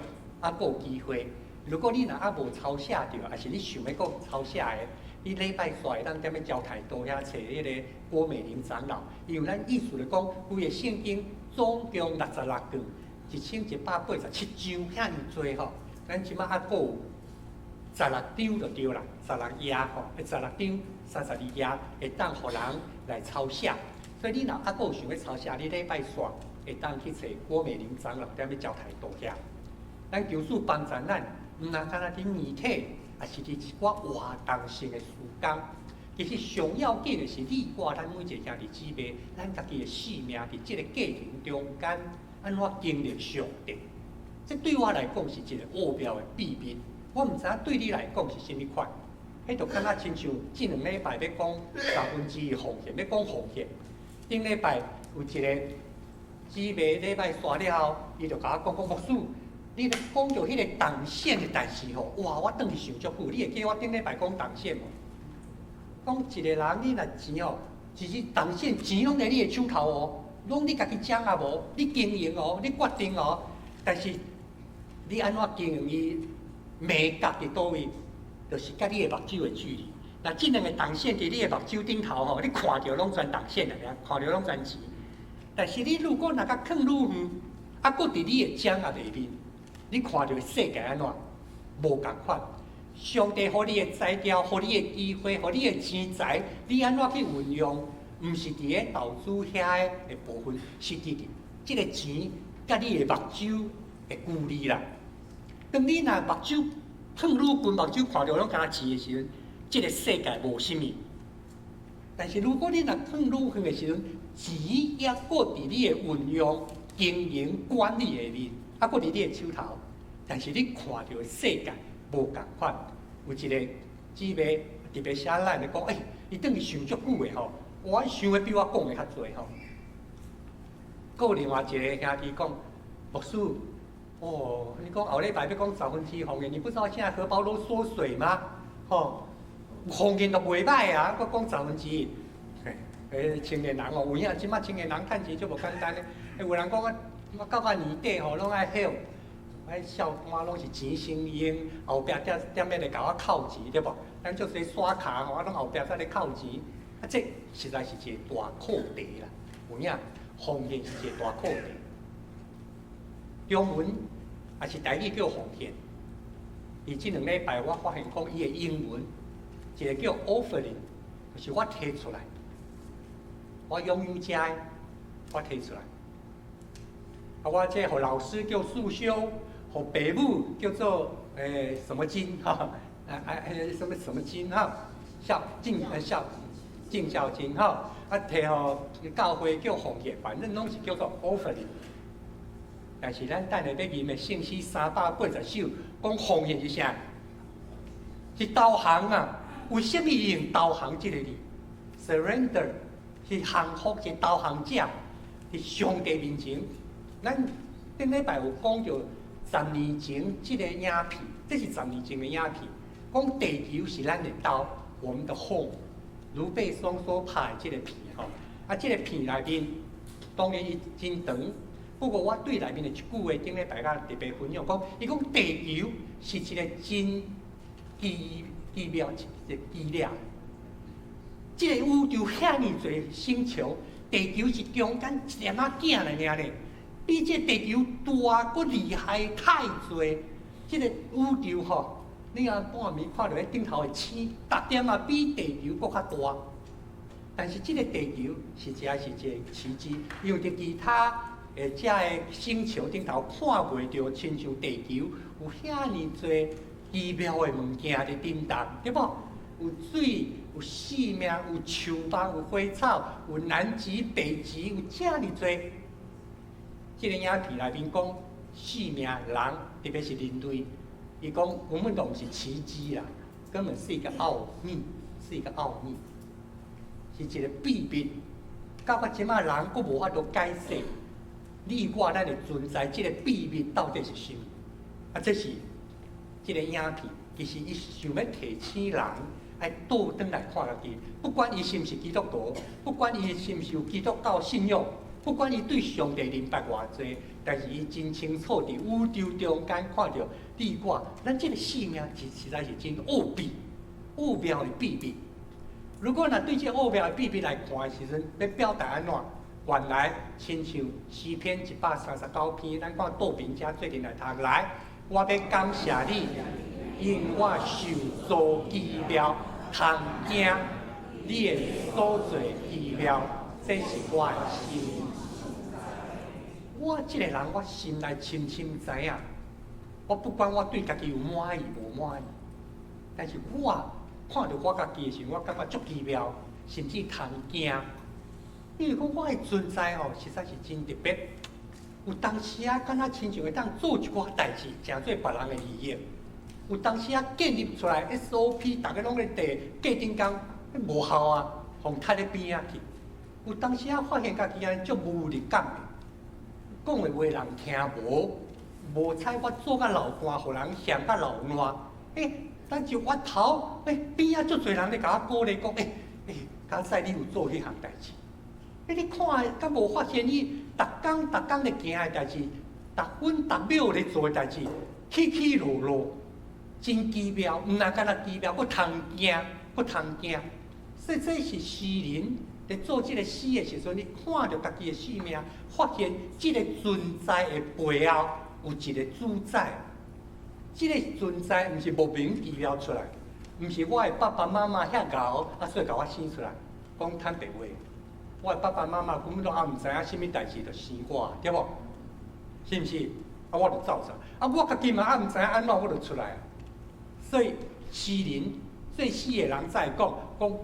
猶閣有機會。如果你若猶無抄寫著，抑是你想欲閣抄寫的，你禮拜四會當踮咧交台道遐揣彼个郭美玲長老，因為咱意思來講，規个聖經總共66卷，1187章，遐爾濟吼。咱這擺猶閣有十六張就對啦，十六頁吼，十六張32頁會當予人來抄寫。所以你若猶閣有想欲抄寫，你禮拜四會當去揣郭美玲長老踮咧交台道遐。咱求主幫助咱，毋若干焦佇硬體，抑是佇一寡活動性的事工。其實上要緊的是，你我咱每一个兄弟姊妹，咱家己的生命佇這个過程中間，按怎經歷上帝？這對我來講是一个奧妙的秘密。我毋知影對你來講是啥物款。彼就敢若親像這兩禮拜欲講1/3奉獻，欲講奉獻。頂禮拜有一个姊妹禮拜煞了後，伊就共我講講牧師，你咧講著彼个銅線的代誌吼，哇！我轉去想足久，你會記我頂禮拜講銅線無？講一个人你若錢吼，其實銅線錢攏佇你的手頭哦，攏你家己掌握無？你經營哦，你決定哦，但是你按怎經營伊，眉角佇佗位，就是佮你的目睭的距離。若這兩个銅線佇你的目睭頂頭吼，你看著攏全銅線來，看著攏全錢。但是你如果若共囥愈遠，啊，閣佇你的掌握內面，你看著的世界按怎？無仝款。上帝予你的才調，予你的機會，予你的錢財，你按怎去運用？毋是佇咧投資遐的部分，是佇這个錢佮你的目睭的距離啦。當你若目睭囥愈近，目睭看著攏敢若錢的時陣，這个世界無啥物。但是如果你若囥愈遠的時陣，錢抑閣佇你的運用、經營、管理下面，抑閣佇你的手頭，但是你看著的世界無仝款。有一個姊妹特別寫來來講，欸，伊轉去想足久的吼，我想的比我講的較濟吼。閣有另外一个兄弟講，牧師，哦，你講後禮拜欲講十分之一奉獻，你不知道現在荷包都縮水嗎？吼，奉獻都袂䆀啊，閣講十分之一。欸，青年人哦，有影，這馬青年人趁錢足無簡單的。欸，有人講啊，我到到年底吼，攏愛還，愛數單攏是錢先用，後壁才踮咧來共我扣錢，對無？咱足濟刷卡吼，啊，攏後壁才咧扣錢，啊，這實在是一個大課題啦。有影，奉獻是一個大課題。中文也是台語叫奉獻。佇這兩禮拜我發現講伊的英文，一個叫 offering，就是我提出來，我擁有者的，我提出來。啊，我這予老師叫束修，予爸母叫做什麼金哈？啊啊什麼什麼金哈？孝敬孝盡孝金哈？啊，提予教會叫奉獻，反正攏是叫做 offering。但是咱等下欲念的聖詩380首，講奉獻是啥？是投降啊！為什麼用投降這個字？Surrender 是降服，是投降者，佇上帝面前。咱頂禮拜有講著十年前這个影片，這是十年前的影片，講地球是咱的兜，我們的 home。盧貝松所拍的這个片吼，啊，這个片內面當然伊真長，不過我對內面的一句話，頂禮拜較特別分享，講伊講地球是一個真奇奇妙、一個奇妙。這个宇宙遐爾濟星球，地球是中間一點仔囝爾爾呢，比這個地球大閣厲害太濟。這个宇宙吼，你若半暝看著彼頂頭的星，逐點仔比地球閣較大。但是這个地球實在是一個奇蹟，因為佇其他的遮个星球頂頭看袂著，親像地球有遐爾濟奇妙的物件佇振動，對無？有水，有生命，有樹木，有花草，有南極、北極，有遮爾濟。這个影片內面講，生命人，特別是人類，伊講根本都毋是奇蹟啦，根本是一個奧秘，是一個奧秘，是一個秘密。到到這馬人閣無法度解釋，你我咱的存在，這個秘密到底是啥物？啊，這是這个影片，其實伊想欲提醒人愛倒轉來看家己，不管伊是毋是基督徒，不管伊是毋是有基督教信仰，不管伊對上帝明白偌濟，但是伊真清楚佇宇宙中間看著你我，咱這个生命是實在是真奧秘、奧妙的秘密。如果若對這個奧妙的秘密來看的時陣，欲表達按怎？原來親像詩篇139篇，咱看杜平遮做陣來讀來，我欲感謝你，因為我受造奇妙，通驚你的所做奇妙，這是我的心。我這个人，我心內深深知影，我不管我對家己有滿意無滿意，但是我看著我家己的時陣，我感覺足奇妙，甚至通驚。因為講我的存在吼，實在是真特別。有當時啊，敢若親像會當做一寡代誌，成做別人的利益。有當時啊，建立出來 SOP，逐家攏咧綴，過頂工無效啊，予刣咧邊仔去。有當時啊，發現家己按呢足無力感的，講的話人聽無，無彩我做甲流汗，予人嫌甲流爛。欸，咱就越頭，欸，邊仔足濟人咧共我鼓勵講，欸欸，敢使你有做彼項代誌？欸，你看，敢無發現你逐工逐工咧行的代誌，逐分逐秒咧做的代誌，起起落落，真奇妙，毋但干焦奇妙，閣通驚，閣通驚。所以這是詩人佇做這个死的時陣，你看著家己的性命，發現這个存在的背後有一个主宰。這个存在毋是莫名其妙出來，毋是我的爸爸媽媽遐𠢕，啊，所以共我生出來。講坦白話，我的爸爸媽媽根本都也毋知影啥物代誌就生我，對無？是毋是？啊，我就走出來。啊，我家己嘛也毋知影按怎，我就出來。所以詩人做詩的人才會講講，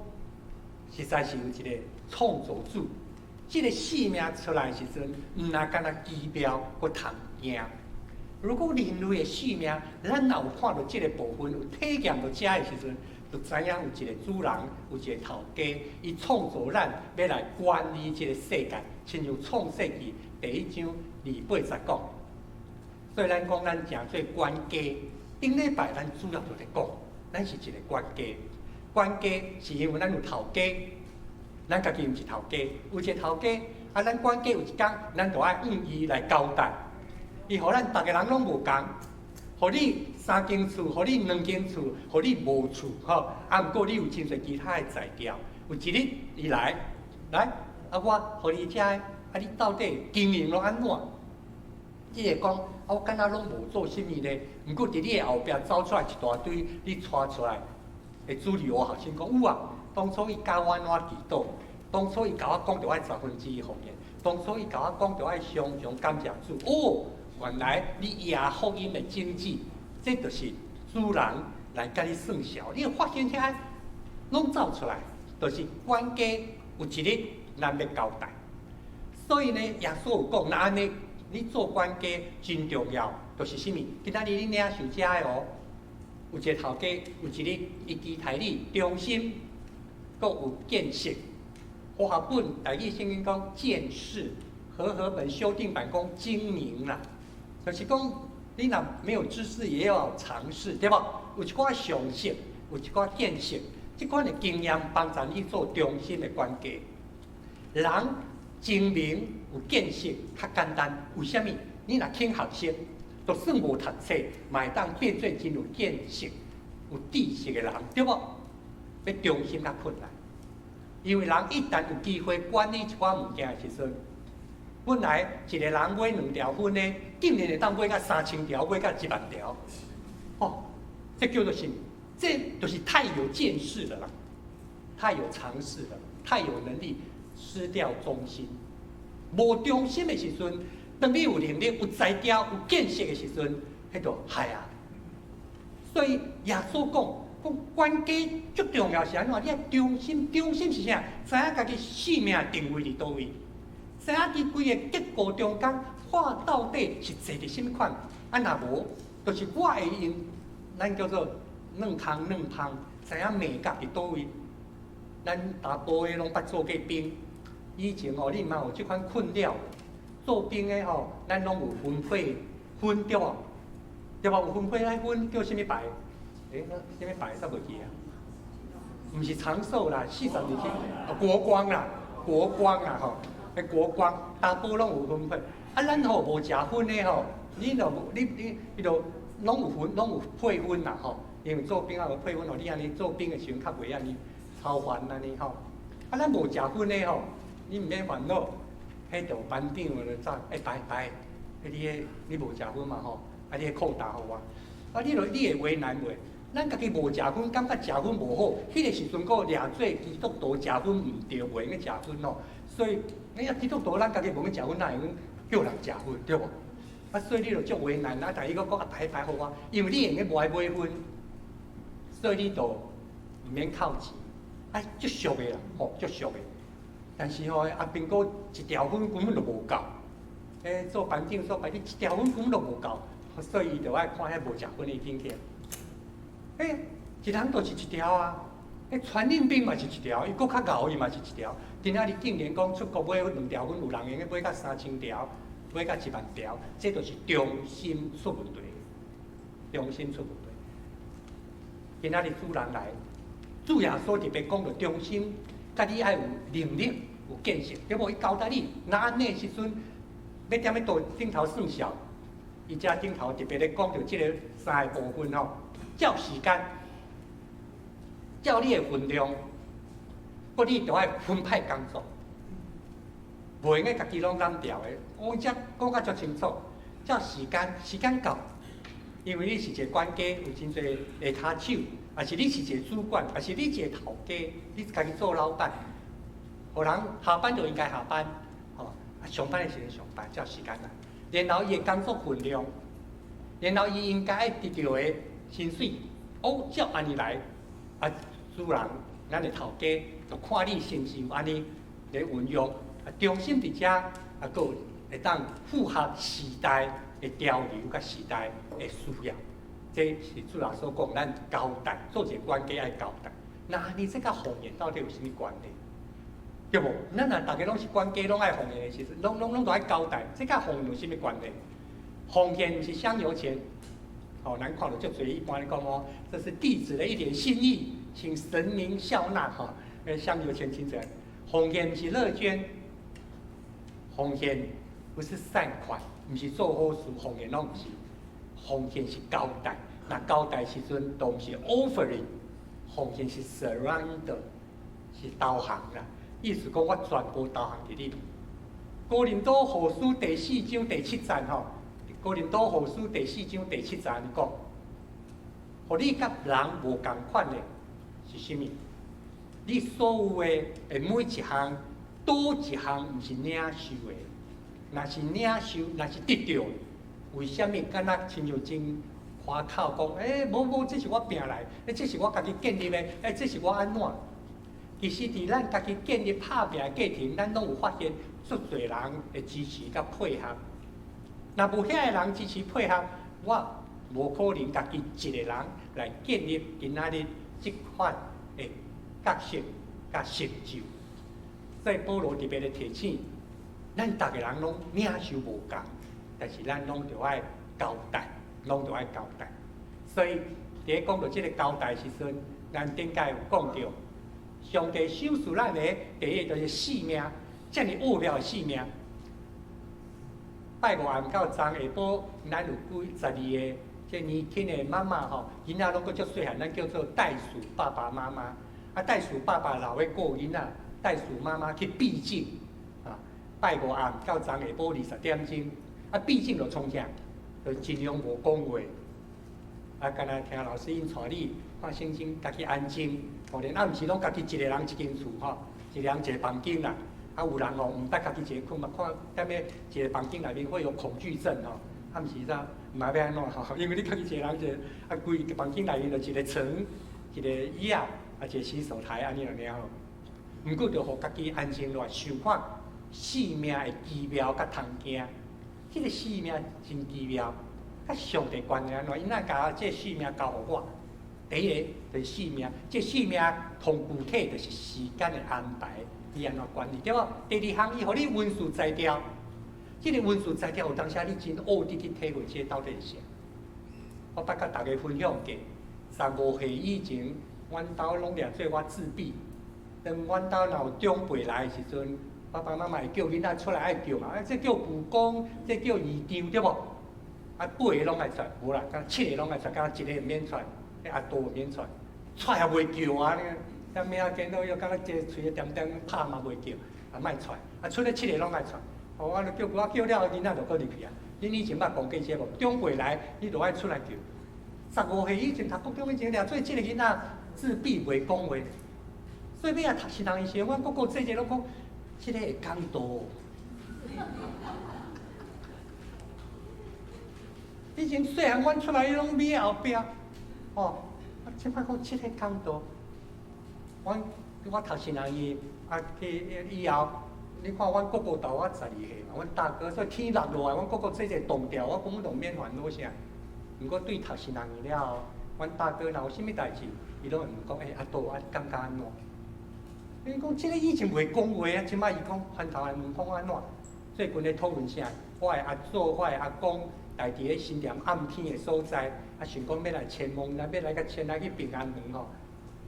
實在是有一个創造主。這个生命出來的時陣，毋若干焦奇妙，閣通驚。如果人類的生命，咱若有看著這个部分，有體驗著這的時陣，就知影有一个主人，有一个頭家，伊創造咱，欲來管理這个世界，親像創世記第一章二八節講。所以咱講咱誠做管家，頂禮拜咱主要就佇講，咱是一个管家。管家是因為咱有頭家，咱家己毋是頭家，有一个頭家，啊，咱管家有一工，咱就愛向伊來交代。伊予咱逐个人攏無仝，予你三間厝，予你兩間厝，予你無厝，吼。啊，毋過你有真濟其他的才調。有一日伊來，來，啊，我予你遮，啊，你到底經營攏按怎？你會講，啊，我敢若攏無做啥物咧？毋過佇你的後壁走出來一大堆，你帶出來的主日學學生講有啊。當初伊教我按怎祈禱，當初伊共我講著愛十分之一奉獻，當初伊共我講著愛常常感謝主。哦，原來你耶福音的種子，這就是主人來共你算數。你會發現遐攏走出來，就是管家有一日咱欲交代。所以呢，耶穌有講，若按呢，你做管家真重要，就是啥物？今仔日你領受這的哦，有一个頭家，有一日伊期待你忠心，閣有見識。和合本台語聖經講見識，和合本修訂版講精明啦，就是講你若沒有知識，也要常識，對無？有一寡常識，有一寡見識，這款的經驗幫助你做忠心的管家。人精明有見識較簡單，為啥物？你若肯學習，就算無讀冊，嘛會當變做真有見識、有知識的人，對無？欲忠心較困難，因為人一旦有機會管理一寡物件的時陣，本來一个人買兩條薰的，竟然會當買到3000條，買到1萬條，哦，這叫做啥物？這就是太有見識了啦，太有常識了，太有能力，失掉忠心。無忠心的時陣，當你有能力、有才調、有見識的時陣，彼就害啊。所以耶穌講，講管家最重要是按怎？你愛忠心，忠心是啥？知影家己性命定位佇佗位，知影佇規个結構中間，我到底是坐佇啥物款？啊，若無，就是我會用，咱叫做軟空軟芳，知影眉角佇佗位。咱查埔的攏捌做過兵，以前吼，你嘛有這款困擾。做兵的吼，咱攏有分配分對無？對無？有分配來分叫啥物牌？欸，啥物牌？煞袂記啊？毋是長壽啦，42天，國光啦，國光啦吼，彼國光，查埔攏有分配。啊，咱吼無食薰的吼，你若無你你伊就攏有分，攏有配薰啦吼。因為做兵啊有配薰，予你按呢做兵的時陣較袂按呢操煩按呢吼。啊，咱無食薰的吼，你毋免煩惱，彼就班長就走，欸，排排，欸，你彼你無食薰嘛吼，啊，你彼扣打予我，啊，你就你會為難袂？咱家己無食薰，感覺食薰無好，彼个時陣閣掠做基督徒食薰毋對，袂用該食薰吼。所以，你啊基督徒咱家己無用食薰，哪會用叫人食薰對無？啊，所以你就足為難啊！但伊閣講啊，排排予我，因為你會用該無愛買薰，所以你就毋免扣錢，啊，足俗的啦，吼，足俗的。但是吼，阿兵哥一條薰根本就無夠，欸，做班長做班長一條薰根本就無夠，所以伊就愛看彼無食薰的進去。欸，一人就是一條啊！欸，傳染病嘛是一條，伊閣較𠢕伊嘛是一條。今仔日竟然講出國買兩條薰，有人會用該買到3000條，買到1萬條，這就是忠心出問題，忠心出問題。今仔日主人來，主耶穌特別講著忠心，佮你愛有能力、有見識，對無？伊交代你，若按呢時陣，欲踮咧桌頂頭算數，伊遮頂頭特別咧講著這个三个部分吼。照時間，照你的份量，閣閣你著愛分派工作，袂用得家己攏攬牢的。我遮講甲足清楚，照時間，時間到，因為你是一个管家，有真濟下跤手，抑是你是一個主管，抑是你一個頭家，你家己做老闆，予人下班就應該下班，吼，啊上班的時陣上班，照時間來。然後伊的工作分量，然後伊應該愛得著的薪水，哦，照按呢來，啊，主人，咱的頭家就看你是毋是有按呢來運用，啊，忠心佇遮，啊，閣有會當符合時代的潮流佮時代的需要。這是主耶穌講，咱交代做一個管家愛交代。那你這佮奉獻到底有啥物關係？對無？咱若逐家攏是管家，攏愛奉獻的時陣，攏攏攏都愛交代。這佮奉獻有啥物關係？奉獻毋是香油錢，哦，咱看著足濟，一般來講哦，這是弟子的一點心意，請神明笑納吼。香油錢真濟，奉獻毋是樂捐，奉獻不是善款，毋是做好事，奉獻攏毋是，奉獻是交代。若交代時陣都毋是 offering，奉獻是 surrender，是投降啦。意思講我全部投降佇你。哥林多後書第四章第七節吼，哥林多後書第四章第七節按呢講，予你佮人無仝款的是啥物？你所有的的每一項，佗一項毋是領受的，若是領受，若是得著，為啥物敢若親像真誇口講？欸，無無，這是我拚來，欸，這是我家己建立的，欸，這是我按怎？其實，佇咱家己建立拍拚的過程，咱攏有發現足濟人的支持佮配合。若無遐个人支持配合，我無可能家己一個人來建立今仔日這款的角色佮成就。所以保羅特別咧提醒，咱逐个人攏領受無仝，但是咱攏著愛交代，攏著愛交代。所以，佇咧講到這個交代時陣，咱頂擺有講著，上帝賞賜咱的第一就是性命，遮爾奧妙的性命。拜五暗到昨下晡，咱有幾十二个這年輕的媽媽吼，囡仔攏閣足細漢，咱叫做袋鼠爸爸媽媽。啊，袋鼠爸爸老咧顧囡仔，袋鼠媽媽去避靜。啊，拜五暗到昨下晡20點鐘，啊，避靜就創啥？就盡量無講話。啊，敢若聽老師𪜶帶你看聖經，家己安靜。吼，連暗時攏家己一個人一間厝吼，一個人一個房間啦。啊，有人吼毋捌家己一個睏嘛，看踮咧一個房間內面會有恐懼症吼。暗時煞毋知欲按怎吼，因為你家己一個人一個，啊，規個房間內面就一個床、一個椅仔、啊，一個洗手台按呢爾吼。毋過著予家己安靜落來，想看生命的奇妙佮通驚。這個生命真奇妙，佮上帝關係按怎？伊若共這個生命交予我，第一個就是生命，這個生命同具體就是時間的安排，伊按怎管理對無？第二項，伊予你文士才調，這個文士才調有當時你真學得去體會這個到底是啥。我捌佮大家分享過，15歲以前，阮兜攏掠做我自閉。當阮兜若有長輩來的時陣，爸爸媽媽會叫囡仔出來愛叫嘛，啊，這叫舅公，這叫姨丈，對無？啊，八个攏愛出來，無啦，敢若七个攏愛出來，敢若一个毋免出來，彼阿杜毋免出來，出來也袂叫啊！你，啥物仔見到伊，敢若一个喙點點拍嘛袂叫，啊，莫出來，啊，出來七個攏愛出來，哦，我就叫我叫了後，囡仔就閣入去啊。恁以前捌講過這無？長輩來，你就愛出來叫。15歲以前讀國中以前，掠做這个囡仔自閉袂講話，所以尾仔讀新人時，阮哥哥姐姐攏講，這個會講道。以前細漢阮出來，伊攏尾後壁，哦，啊，這擺講這個講道，阮我讀新人伊，啊去以後，你看阮哥哥大我12歲嘛，阮大哥所以天落落來，阮哥哥姐姐擋掉，我根本就毋免煩惱啥。毋過對讀新人伊了後，阮大哥若有啥物代誌，伊攏會問講，欸，阿杜，啊，你感覺按怎？伊講這個以前袂講話啊，這擺伊講翻頭來問講按怎？最近咧討論啥？我的阿祖、我的阿公，來佇咧新店暗天的所在，啊，想講欲來遷墓，欲來共遷來去平安園吼。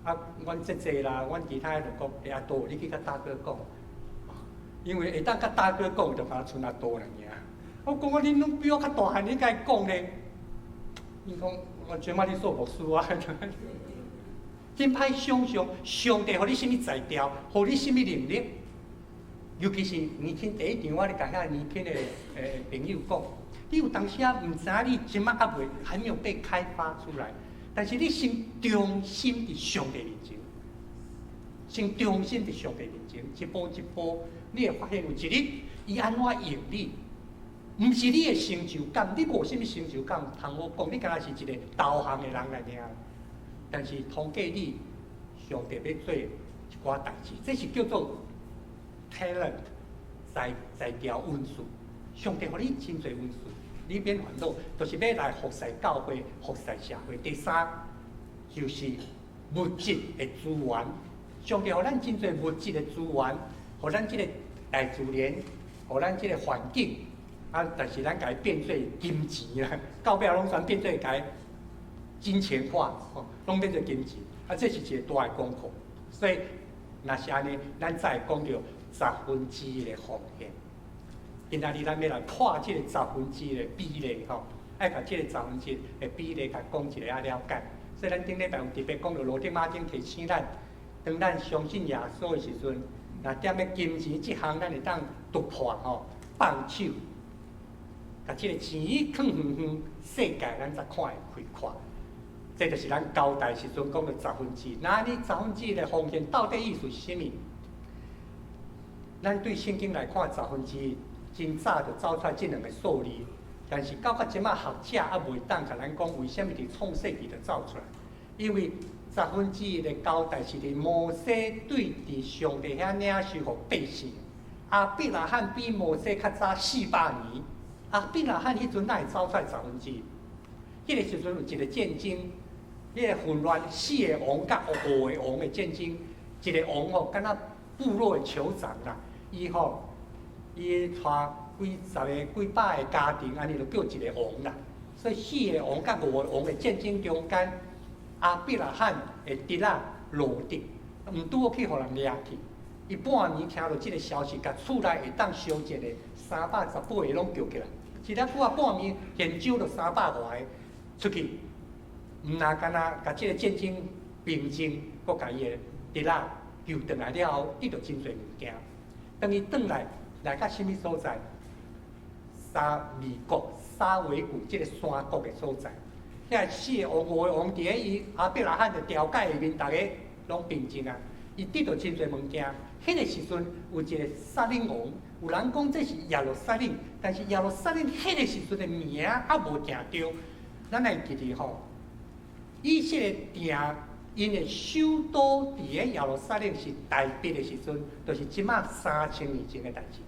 啊，阮姐姐啦，阮其他的就講，欸，阿杜，你去共大哥講，因為會當共大哥講，就敢若賰阿杜爾。我講啊，恁攏比我較大漢，你共伊講咧？伊講我這擺咧做牧師啊。這真歹想象上帝予你啥物才調，予你啥物能力。尤其是年輕第一場，我咧共遐年輕的朋友講，你有當時啊，毋知影你這馬猶未還沒有被開發出來，但是你先忠心佇上帝面前，先忠心佇上帝面前，一步一步，你會發現有一日，伊按怎用你，毋是你的成就感，你無啥物成就感，通好講，你敢若是一個導航的人來爾。但是通過你，上帝欲做一寡代誌，這是叫做 talent，才調恩賜。上帝予你真濟恩賜，你免煩惱，就是欲來服侍教會、服侍社會。第三，就是物質的資源。上帝予咱真濟物質的資源，予咱這個大自然，予咱這個環境，啊，但是咱共伊變做金錢啦，到尾攏全變做共金錢化，吼，攏變做金錢，啊，這是一個大的功課。所以，若是按呢，咱才會講著十分之一的奉獻。今仔日咱欲來破這個十分之一的比例，吼，愛共這個十分之一的比例共講一下了解。所以咱頂禮拜有特別講著羅德馬丁提醒咱，當咱相信耶穌的時陣，若踮咧金錢這項，咱會當突破吼，放手，共這個錢囥遠遠，世界咱才看會開闊。這就是咱交代時陣講的十分之一。那你十分之一的奉獻到底意思是啥物？咱對聖經來看，十分之一真早就走出來這兩個數字，但是到這馬學者猶未當共咱講，為啥物佇創世記就走出來？因為十分之一的交代是佇摩西對佇上帝遐領受予百姓。亞伯拉罕比摩西較早400年，亞伯拉罕彼陣哪會走出來十分之一？彼個時陣有一個戰爭。彼個混亂，四個王佮五個王的戰爭，一個王吼，敢若部落的酋長啦，伊吼，伊帶幾十個、幾百個家庭，按呢就叫一個王啦。所以四個王佮五個王的戰爭中間，亞伯拉罕的侄仔羅得，毋拄好去予人掠去。伊半暝聽著這個消息，共厝內會當相見的318個攏叫起來。一粒久啊，半暝現招著三百外个出去。毋若干焦共這個戰爭平靜，閣共伊的侄仔救轉來了後，得著真濟物件。當伊轉來，來到啥物所在？沙彌國、沙維谷這個山谷的所在。遐四個王、五個王佇咧伊亞伯拉罕的調解下面，逐个攏平靜啊。伊得著真濟物件。彼個時陣有一個撒冷王，有人講這是耶路撒冷，但是耶路撒冷彼個時陣的名猶無定著。咱會記得吼，以色列定𪜶的首都佇咧耶路撒冷是大衛的時陣，就是這馬3000年前的代誌。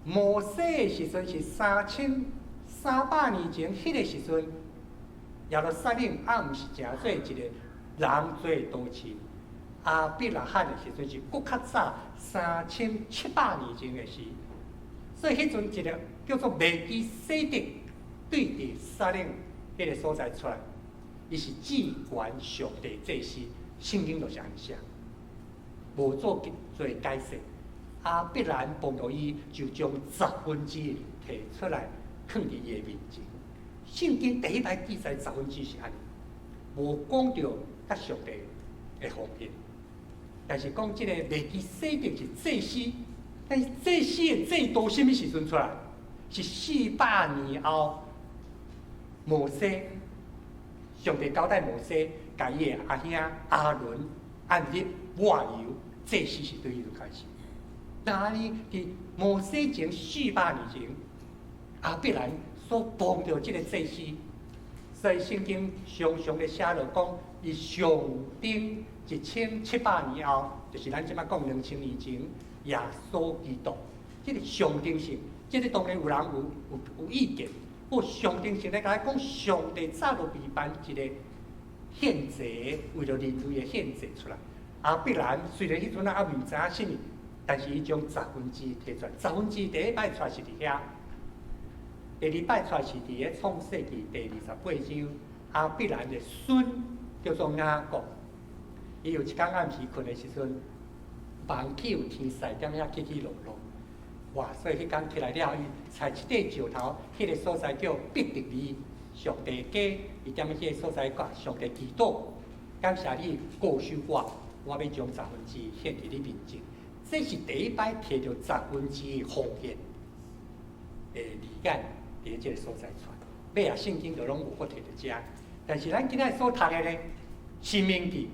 摩西的時陣是3300年前，彼個時陣耶路撒冷猶毋是誠做一個人做的都市。亞伯拉罕的時陣是閣較早3700年前的事，所以彼陣一個叫做麥基洗德對佇撒冷彼個所在出來，伊是至懸上帝祭司，聖經就是按呢寫，無做做解釋。亞伯蘭碰著伊，就將十分之一提出來，囥佇伊的面前。聖經第一擺記載十分之一是按呢，無講著佮上帝的奉獻。但是講這個麥基洗德是祭司，但是祭司的制度啥物時陣出來？是400年後，摩西，上帝交代摩西，共伊的阿兄亞倫按立抹油，祭司是對彼陣開始。那呢，佇摩西前400年前，亞伯蘭所碰著這個祭司，所以聖經常常咧寫落講，伊上頂1700年後，就是咱這馬講2000年前，耶穌基督，這個象徵性，這個當然有人有意見。不過象徵性咧，共咱講，上帝早就預辦一個獻祭，為著人類的獻祭出來。亞伯蘭雖然彼陣仔猶毋知影啥物，但是伊將十分之一提出來。十分之一第一擺出來是佇遐，第二擺出來是佇咧創世記第28章，亞伯蘭的孫叫做雅各。伊有一工暗時睏的時陣，夢去有天使踮遐起起落落，哇！所以彼工起來了後，伊採一塊石頭，彼個所在叫伯特利上帝家，伊踮彼個所在佮上帝祈禱。感謝你顧守我，我欲將十分之一獻佇你面前。這是第一擺提著十分之一奉獻的字眼，佇這个所在出來。尾仔聖經就攏無閣提著這，但是咱今仔所讀的呢，申命記，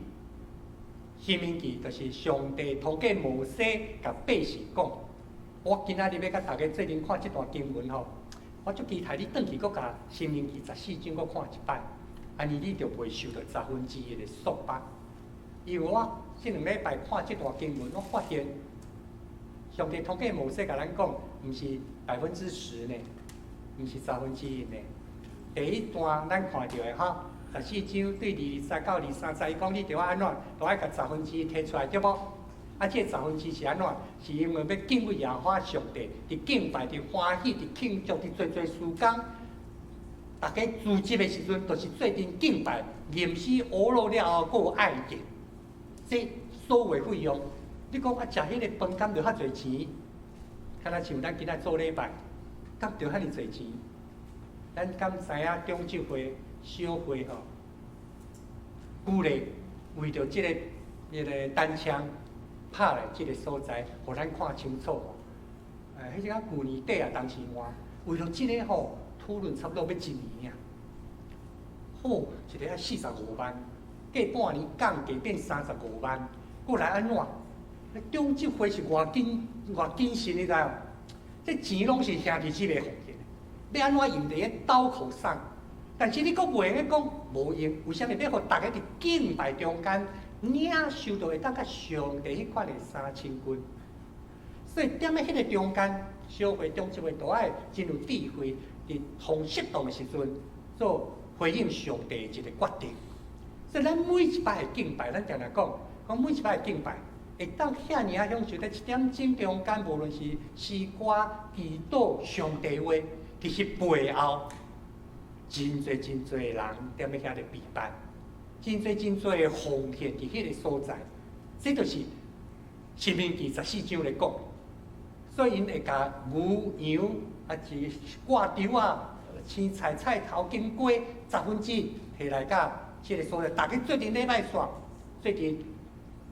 申命記就是上帝通過摩西共百姓講。我今仔日欲共大家做陣看這段經文吼，我足期待你轉去閣共申命記十四章閣看一擺，按呢你就袂受著十分之一的束縛。因為我這兩禮拜看這段經文，我發現上帝通過摩西共咱講，毋是10%呢，毋是十分之一呢。第一段咱看著的吼，十四章對20節到23節，伊講你著愛按怎，著愛共十分之一提出來，對無？啊，這個十分之一是按怎？是因為欲敬畏耶和華上帝，佇敬拜、佇歡喜、佇慶祝、佇濟濟時間，大家聚集的時陣，就是做陣敬拜、吟詩、呵咾了後，閣有愛宴。這所有的費用，你講啊，食彼个飯敢著較濟錢？敢若像咱今仔做禮拜，敢著遐爾濟錢？咱敢知影長執會、小會吼，鼓勵為著這个彼个單槍拍來這个所在，予咱看清楚吼。彼陣仔舊年底啊，當時換，為著這个吼，討論差不多欲一年啊。好，一个愛45萬，過半年降價變35萬，閣來按怎？長執會是偌謹偌謹慎，你知無？這錢攏是兄弟姊妹奉獻的，欲按怎用佇咧刀口上？但是你閣袂用講無用，為啥物欲予大家佇敬拜中間領受著會當佮上帝彼款的相親近？所以踮咧彼个中間，小會長執會都愛真有智慧，佇逢適當的時陣做回應上帝的一個決定。所以咱每一擺的敬拜，咱定定講，講每一擺的敬拜，會當遐爾仔享受佇一點鐘中間，無論是詩歌、祈禱、上帝話，其實背後真濟真濟的人踮咧遐咧備辦，真濟真濟的奉獻佇彼個所在，這就是申命記十四章咧講。所以𪜶會共牛羊啊，是掛稻仔、青菜、菜頭、金瓜十分之一提來到這个所在，大家做陣禮拜煞，做陣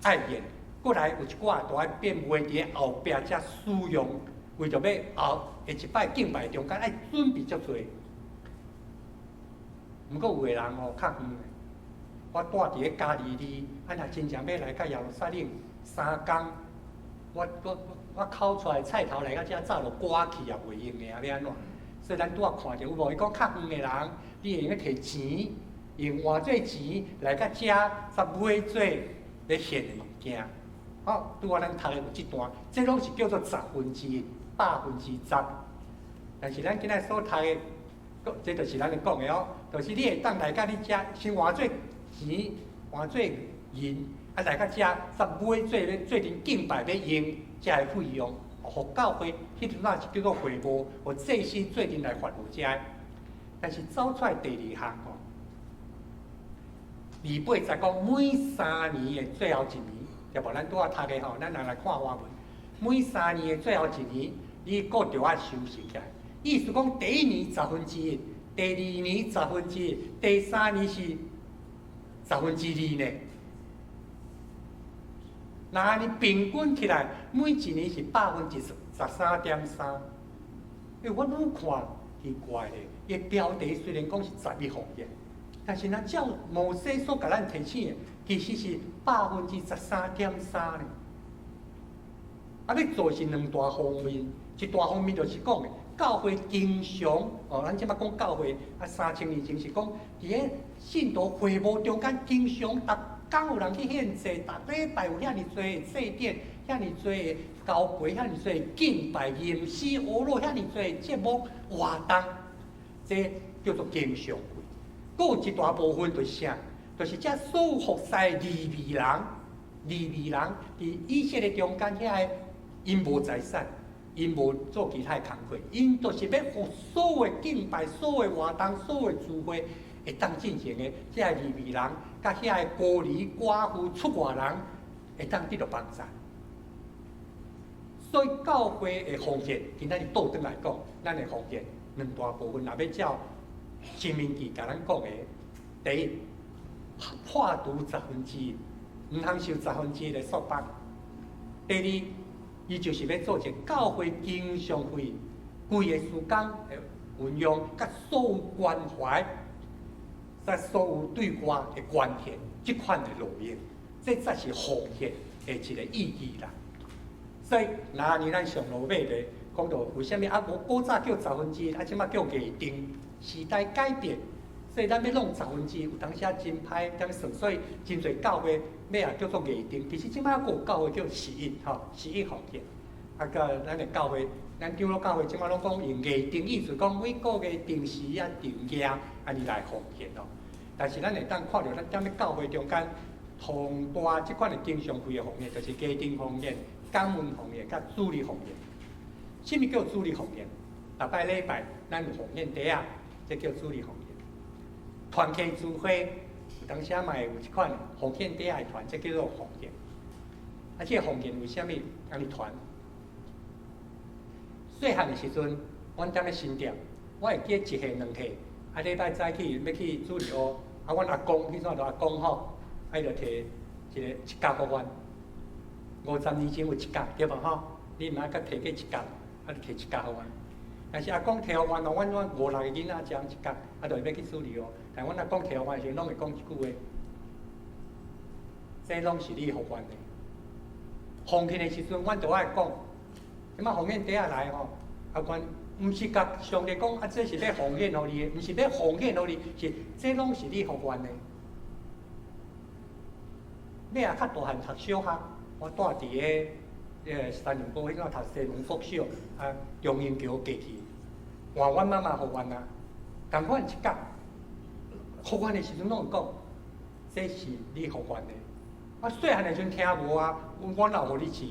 愛宴，閣來有一寡都愛變賣佇後壁才使用，為著欲後下一擺敬拜中間愛準備足濟。毋過有的人吼較遠的，我蹛佇咧加利利，啊若真正欲來到耶路撒冷三工，我烤出來菜頭來到遮早就割去也袂用的啊，欲按怎？所以咱拄仔看著有無？伊講較遠的人，你會用得提錢，用換做錢來到遮，才買做欲獻的物件。好，拄仔咱讀的有這段，這攏是叫做十分之一、百分之十。但是咱今仔所讀的，這就是咱咧講的哦，就是你會當來到你遮，先換做錢，換做銀，啊來到遮，才買做咧做陣敬拜欲用遮的費用，予教會，彼陣仔是叫做會幕，予祭司做陣來服務遮的。但是走出來第二項吼，2、8節講每三年的最後一年，對無？咱拄仔讀的吼，咱若來看華文，每三年的最後一年，你閣著愛收拾起來。意思講，第一年十分之一，第二年十分之一，第三年是十分之二呢。若按呢平均起來，每一年是13.3%。欸，我愈看奇怪咧，伊標題雖然講是十一奉獻，但是若照摩西所共咱提醒的，其實是13.3%呢。啊，欲做是兩大方面，一大方面就是講的，教會經常哦，咱這擺講教會啊，3000年前是講佇咧信徒會幕中間，經常逐工有人去獻祭，逐禮拜有遐爾濟的祭典，遐爾濟的交陪，遐爾濟的敬拜、吟詩、呵咾，遐爾濟的節目活動，這叫做經常會。閣有一大部分就是啥？就是這所有服侍利未人，利未人佇以色列中間遐个，𪜶無財產，𪜶無做其他的工課，𪜶就是欲予所有敬拜、所有活動、所有聚會會當進行的，這个利未人，佮遐个孤兒寡婦、出外人會當得著幫助。所以教會的奉獻，今仔日倒轉來講，咱的奉獻兩大部分，若欲照申命記共咱講的，第一，破除十分之一，毋通受十分之一的束縛。第二，伊就是欲做一个教會經常費，規个時間的運用，佮所有關懷，佮所有對外的關係，這款的路用，這才是奉獻的一個意義啦。所以，若呢咱上路尾咧講到為啥物啊？無古早叫十分之一，啊，這馬叫月定，時代改變，所以咱欲弄十分之一，有當時啊真歹點算，所以真濟教會尾也叫做月定。其實這馬閣有教會叫十一吼，十一奉獻。啊，閣咱的教會，咱長老教會這馬攏講用月定，意思講每個月定時啊定額按呢來奉獻咯。但是咱會當看著咱踮咧教會中間，同大這款的經常費的奉獻，就是家庭奉獻、感恩奉獻、佮主日奉獻。啥物叫主日奉獻？逐擺禮拜咱有奉獻袋仔，這叫主日奉獻。團契聚會有當時嘛會有這款奉獻袋仔的團，這叫做奉獻。啊，這個奉獻為啥物按呢傳？細漢的時陣，阮踮咧新店，我會記得一歲兩歲，啊禮拜早起欲去主日學，啊阮阿公彼陣就阿公吼，啊伊就提一個一角予阮，50年前有一角對無吼？你毋愛閣提過一角，啊就提一角予阮。但是阿公提予阮哦，阮阮五六個囡仔一人一角，啊就欲去主日學。但阮阿公提予阮的時陣，攏會講一句話：這攏是你予阮的。奉獻的時陣，阮就愛講。這馬奉獻袋仔來吼，啊，阮毋是共上帝講啊，這是欲奉獻予你的，毋是欲奉獻予你，是這攏是你予阮的。尾仔較大漢讀小學，我住佇个三重埔彼陣讀西門國小，啊，中英橋過去，換阮媽媽予阮啊，仝款一角，予阮的時陣攏會講，這是你予阮的。我細漢的時陣聽無啊，我哪有予你錢？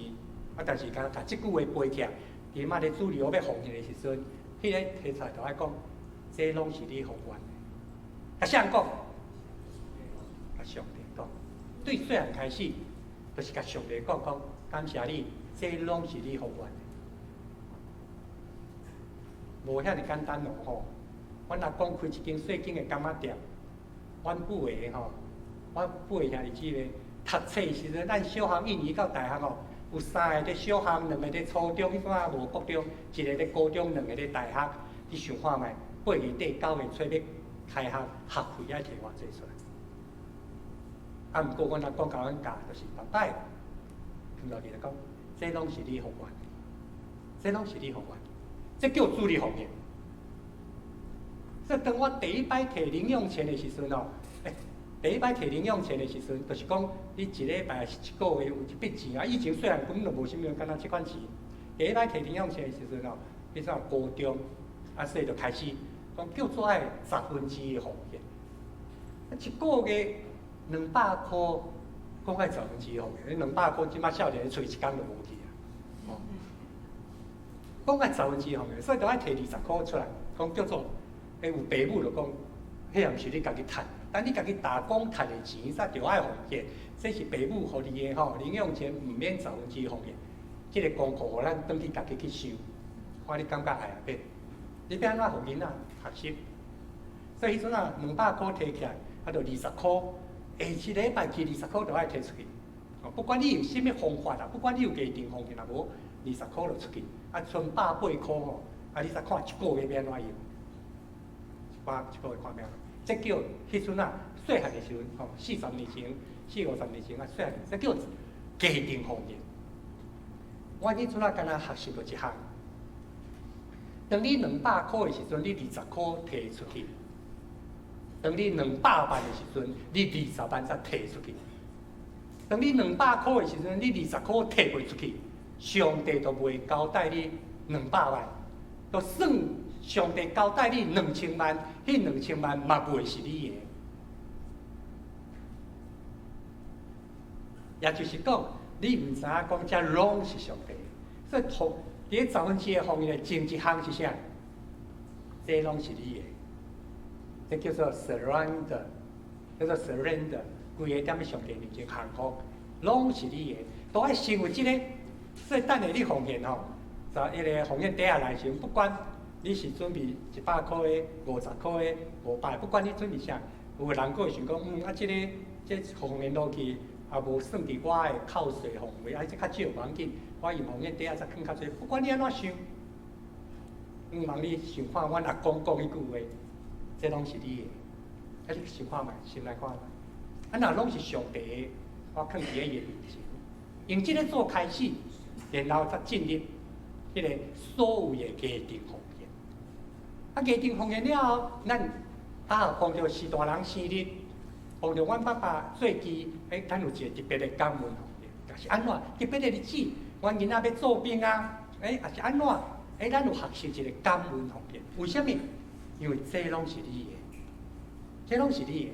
啊！但是共共這句話背起來，伊媽咧主日學欲奉獻的時陣，彼个提出來就愛講，這攏是你予阮的。共啥人講？共上帝講。對細漢開始，就是共上帝講講，感謝你，這攏是你予阮的。無遐爾簡單咯吼！阮阿公開一間細間的柑仔店，阮母的吼，阮母的兄弟姊妹讀冊時陣，咱小學一年到大學吼。有三个佇小學，兩个佇初中，彼陣也無國中，一个佇高中，兩个佇大學。你想看覓？8月底9月初欲開學，學費愛提偌濟出來？啊，毋過阮阿公共阮教，就是逐擺，聽落去就講，這攏是你予阮的，這攏是你予阮的，這叫主日奉獻。所以當我第一擺提零用錢的時陣哦，欸，第一擺提零用錢的時陣，就是講你一禮拜抑是一個月有一筆錢啊。以前雖然根本就無啥物，敢若這款錢。第一擺提零用錢的時陣哦，彼陣高中，啊，所以就開始講叫做愛十分之一奉獻。啊，一個月200箍，講愛十分之一奉獻，200箍這馬少年揣一工就無去啊。哦，講愛十分之一奉獻，所以就愛提20箍出來，講叫做，欸，有爸母就講，彼也毋是你家己趁。但你家己打工趁的錢，才著愛奉獻，這是爸母予你的吼，零用錢毋免十分之一奉獻。這個功課予咱轉去家己去想，看你感覺愛抑欲，你欲按怎予囡仔學習？所以彼陣啊，200箍提起來，啊，就二十箍，下一禮拜起二十箍就愛提出去。哦，不管你用啥物方法啦，不管你有家庭奉獻抑無，二十箍就出去。啊，賰180箍吼，啊，你才看一個月欲按怎用？一百一個月看欲按怎。這叫彼陣啊，細漢的時陣吼，40年前、四五十年前啊，細漢，這叫家庭奉獻。我彼陣啊，敢若學習著一項。當你200箍的時陣，你二十箍提出去；當你200萬的時陣，你20萬才提出去。當你200箍的時陣，你二十箍提袂出去，上帝就袂交代你200萬，就算上帝交代你2000萬，彼兩千萬嘛袂是你的。也就是講，你毋知影講這攏是上帝。所以，佇咧十分之一奉獻的前一項是啥？這攏是你的，這叫做 surrender，叫做 surrender，規个踮咧上帝面前降服，攏是你的，都愛成為這個。所以等下你奉獻吼，就彼個奉獻袋仔來時，不管你是準備100箍的、50箍的、500，不管你準備啥，有的人閣會想講，啊，這个這奉獻落去也無算佇我的扣稅範圍，啊，這較少無要緊，我用奉獻袋仔才囥較濟。不管你按怎想，毋茫你想看阮阿公講彼句話，這攏是你的，啊，你想看覓，心內看覓。啊，若攏是上帝的，我囥佇咧伊的面前，用這个做開始，然後才進入彼个所謂的家庭奉獻。啊，家庭奉獻了後，咱啊，碰著是大人生日，碰著阮爸爸最近，欸，咱有一個特別的感恩奉獻，抑是按怎特別的日子，阮囡仔欲做兵啊，欸，抑是按怎，欸，咱有學習一個感恩奉獻。為啥物？因為這攏是你的，這攏是你的。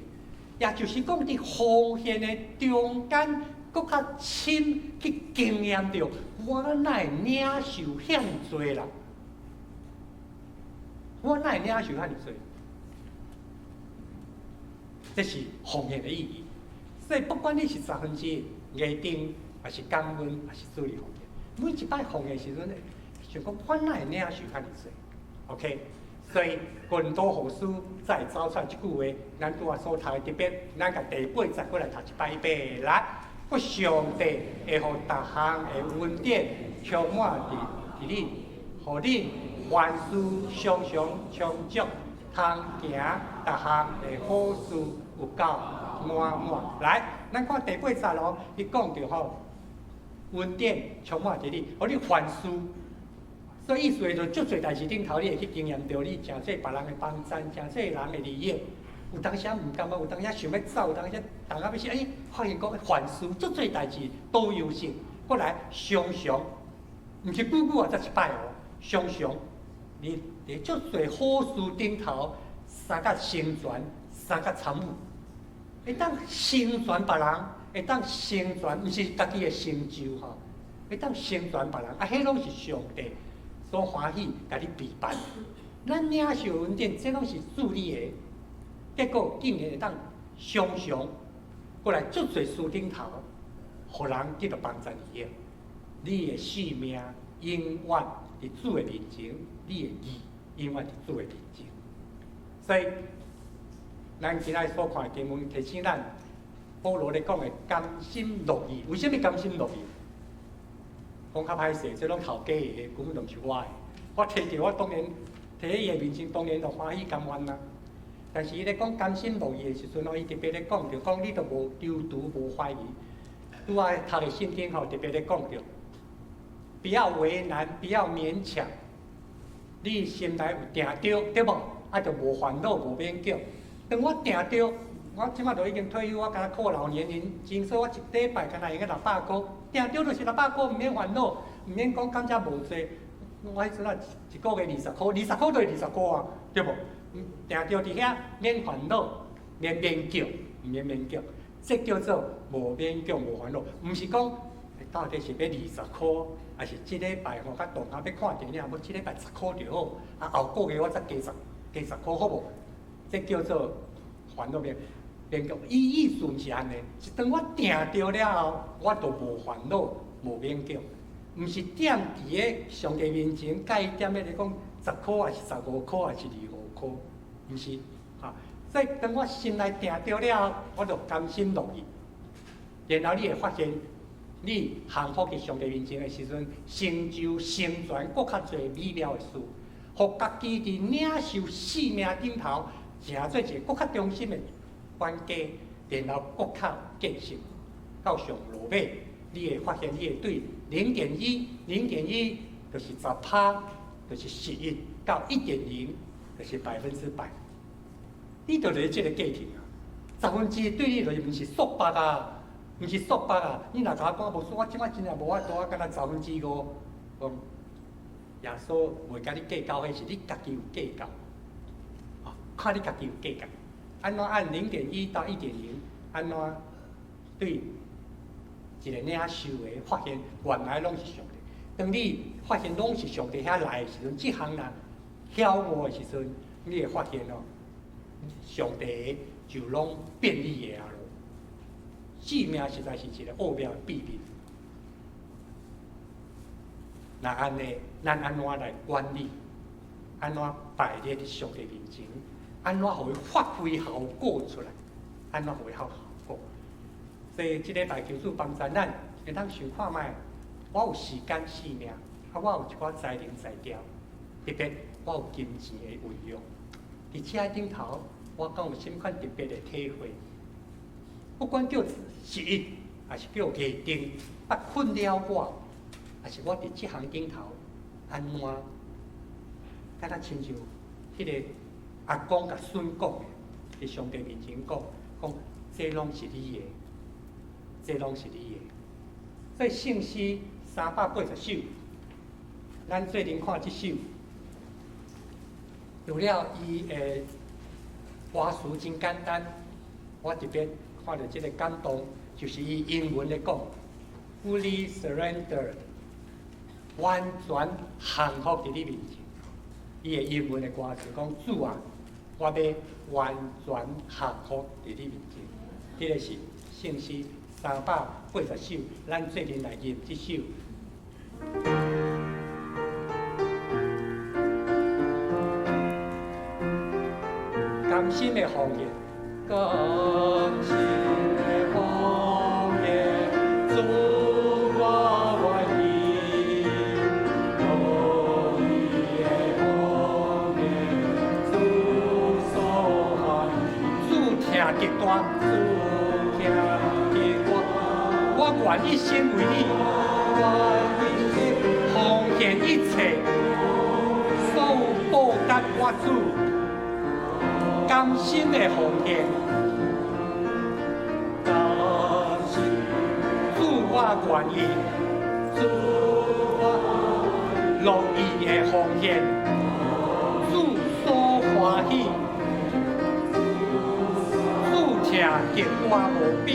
也就是講，佇奉獻的中間，閣較深去經驗著，我哪會領受遐爾濟啦？我哪會領受遐爾濟？這是奉獻的意義。所以，不管你是十分之一、家庭，抑是感恩，抑是主日奉獻，每一擺奉獻時陣，想講我哪會領受遐爾濟？OK。所以，哥林多後書才會走出來這句話，咱拄仔所讀的特別，咱共第八節閣來讀一擺，預備來，閣上帝會予逐項的恩典充滿佇恁，予恁凡事常常充足，通行逐項的好事有夠滿滿。來，咱看第八節咯，伊講著吼，恩典充滿佇你，予你凡事。所以意思就足濟代誌頂頭，你會去經驗著你誠濟別人的幫贊，誠濟人的利益。有當時毋甘願，有當時想欲走，有當時動啊欲死，欸，發現講凡事足濟代誌都有性，過來常常，毋是久久啊才一擺哦，常常，你佇足濟好事頂頭，相佮成全，相佮參與，會當成全別人，會當成全，毋是家己的成就吼，會當成全別人，啊，彼攏是上帝所歡喜，共你備辦。咱領受恩典，這攏是主你的，結果竟然會當常常過來足濟事頂頭，予人得著幫贊利益。你的性命永遠佇主的面前，你的義永遠佇主的面前。所以，咱今仔所看的經文提醒咱，保羅咧講的甘心樂意，為啥物甘心樂意？講較歹勢，這攏頭家的，根本就毋是我的。我提著，我當然提佇伊的面前，當然就歡喜甘願啦。但是伊咧講甘心樂意的時陣，伊特別咧講著，講你都無躊躇，無懷疑。拄仔讀的聖經吼，特別咧講著，不要為難，不要勉強。你心內有定著，對無？啊，就無煩惱，無勉強。當我定著，我這馬都已經退休，我敢若扣老年年金，所以我一禮拜敢若會用六百箍。定著就是六百箍，毋免煩惱，毋免講感覺無濟。我彼陣啊，一個月二十箍，二十箍就是二十箍啊，對無？定著佇遐免煩惱，免勉強，毋免勉強，這叫做無勉強無煩惱。毋是講到底是欲二十箍，抑是這禮拜吼較同學欲看電影，無這禮拜十箍就好，啊後個月我再加十加十箍好無？這叫做煩惱免勉強。伊意思毋是按呢，是當我定著了後，我就無煩惱、無勉強，毋是踮佇个上帝面前，共伊踮咧咧講十箍抑是15箍，抑是25箍，毋是，哈。所以當我心內定著了後，我就甘心樂意。然後你會發現，你降服佇上帝面前的時陣，成就成全閣較濟美妙的事，予家己佇領受性命頂頭，成做一个閣較忠心的管家，然後閣較見識到上落尾，你會發現你會對0.1，0.1就是10趴，就是11到1.0，就是100%。你就佇這个過程啊，十分之一對你就是毋是束縛啊，毋是束縛啊。你若共我講無說，我這擺真正無法度，我敢若5%，講耶穌袂共你計較，彼是你家己有計較，啊，看你家己有計較。按怎按0.1到1.0，按怎對一個領受的發現，原來攏是上帝。當你發現攏是上帝遐來的時陣，這項人曉悟的時陣，你會發現哦，上帝就攏變你的啊囉。性命實在是一個奧妙的秘密。若按呢，咱按怎來管理？按怎擺佇上帝面前？按怎予伊發揮效果出來？按怎予伊效果？所以這禮拜求主幫助咱，會當想看覓，我有時間性命，啊，我有一寡才能才調，特別我有金錢的運用。佇這頂頭，我敢有啥物款特別的體會？不管叫失意，抑是叫癌症，啊困擾我，抑是我佇這項頂頭按怎？敢若親像彼個阿公共孫講的，佇上帝面前講，講這攏是你的，這攏是你的。所以聖詩380首，咱做陣看這首，除了伊的歌詞真簡單，我特別看著這个感動，就是伊英文咧講，fully surrendered，完全降服佇你面前。伊的英文的歌詞講：主啊，我欲完全降服佇你面前。這个是聖詩380首，咱做陣來吟這首。甘心的奉獻，甘心的奉獻，主我願意，樂意的奉獻，主所歡喜，主疼極大，主疼極大，我願一生為你，奉獻一切，所有報答我主。甘心的奉獻，甘心，主我願意，主我樂意的奉獻，主所歡喜，主疼極大無比，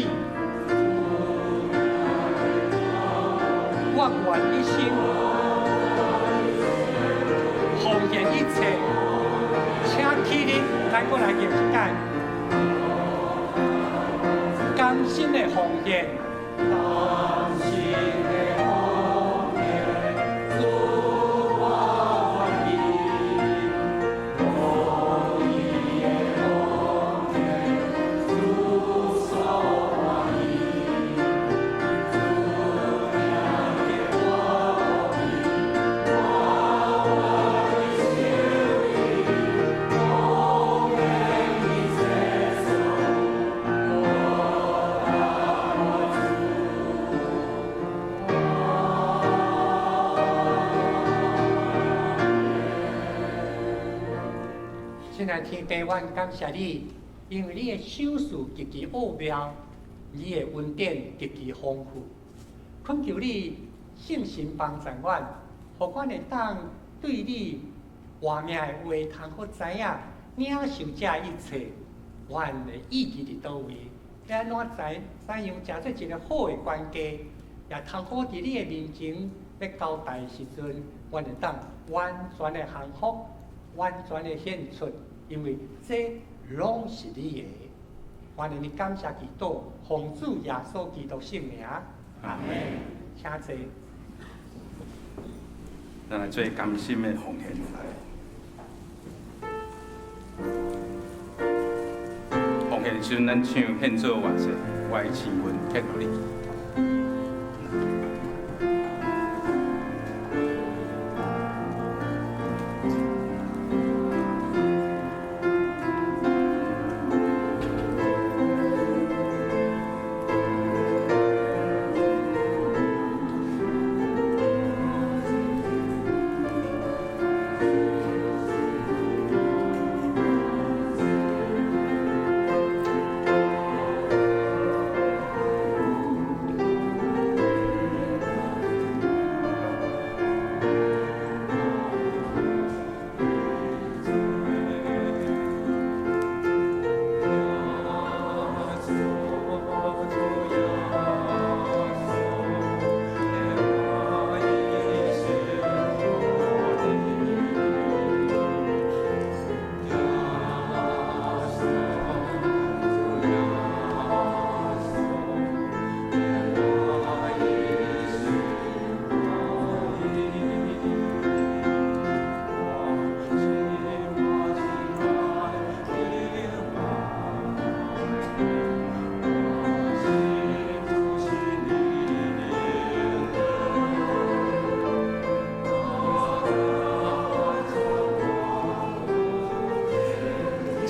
我願一生奉獻一切。請起立，咱閣來念一擺。甘心的奉獻，甘心的奉獻，主我願意，樂意的奉獻，主所歡喜，主疼極大無比，我願一生為你，奉獻一切所有，報答我主。親愛天父，阮感謝你，因為你的手勢極其奧妙，你的恩典極其豐富。懇求你聖神幫助阮，予阮會當對你活命的話通好知影，領受這一切，阮的意義佇佗位？欲按怎知怎樣成做一个好的管家，也通好佇你的面前欲交代的時陣，阮會當完全的降服，完全的獻出，因為這攏是你的。阮會感謝祈禱，奉主耶穌基督聖名，阿門。請坐。咱來做甘心的奉獻來。奉獻的時陣，咱唱獻做活祭，我的心願獻予你。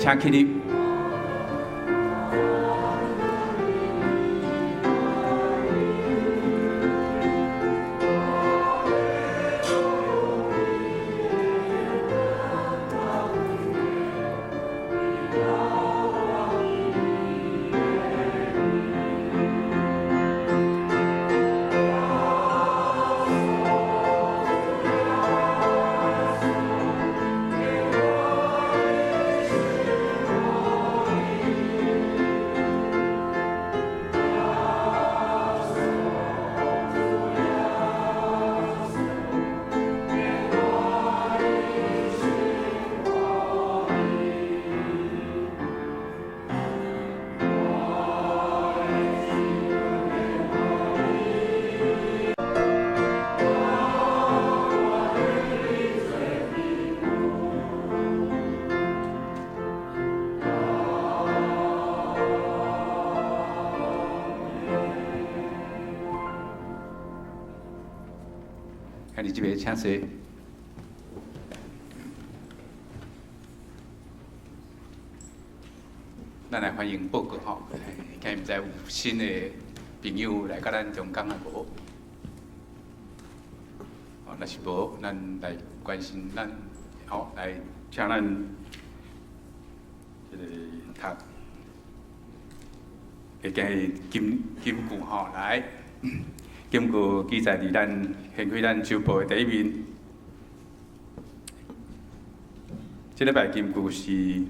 请起立。你这边请坐。咱来欢迎报告吼，今日毋知有新的朋友来佮咱中间啊无？哦，若是无，咱来关心咱，吼，来请咱这个读，会今日金金句吼，来。金句记载伫咱掀开咱周报的第一面。这礼拜金句是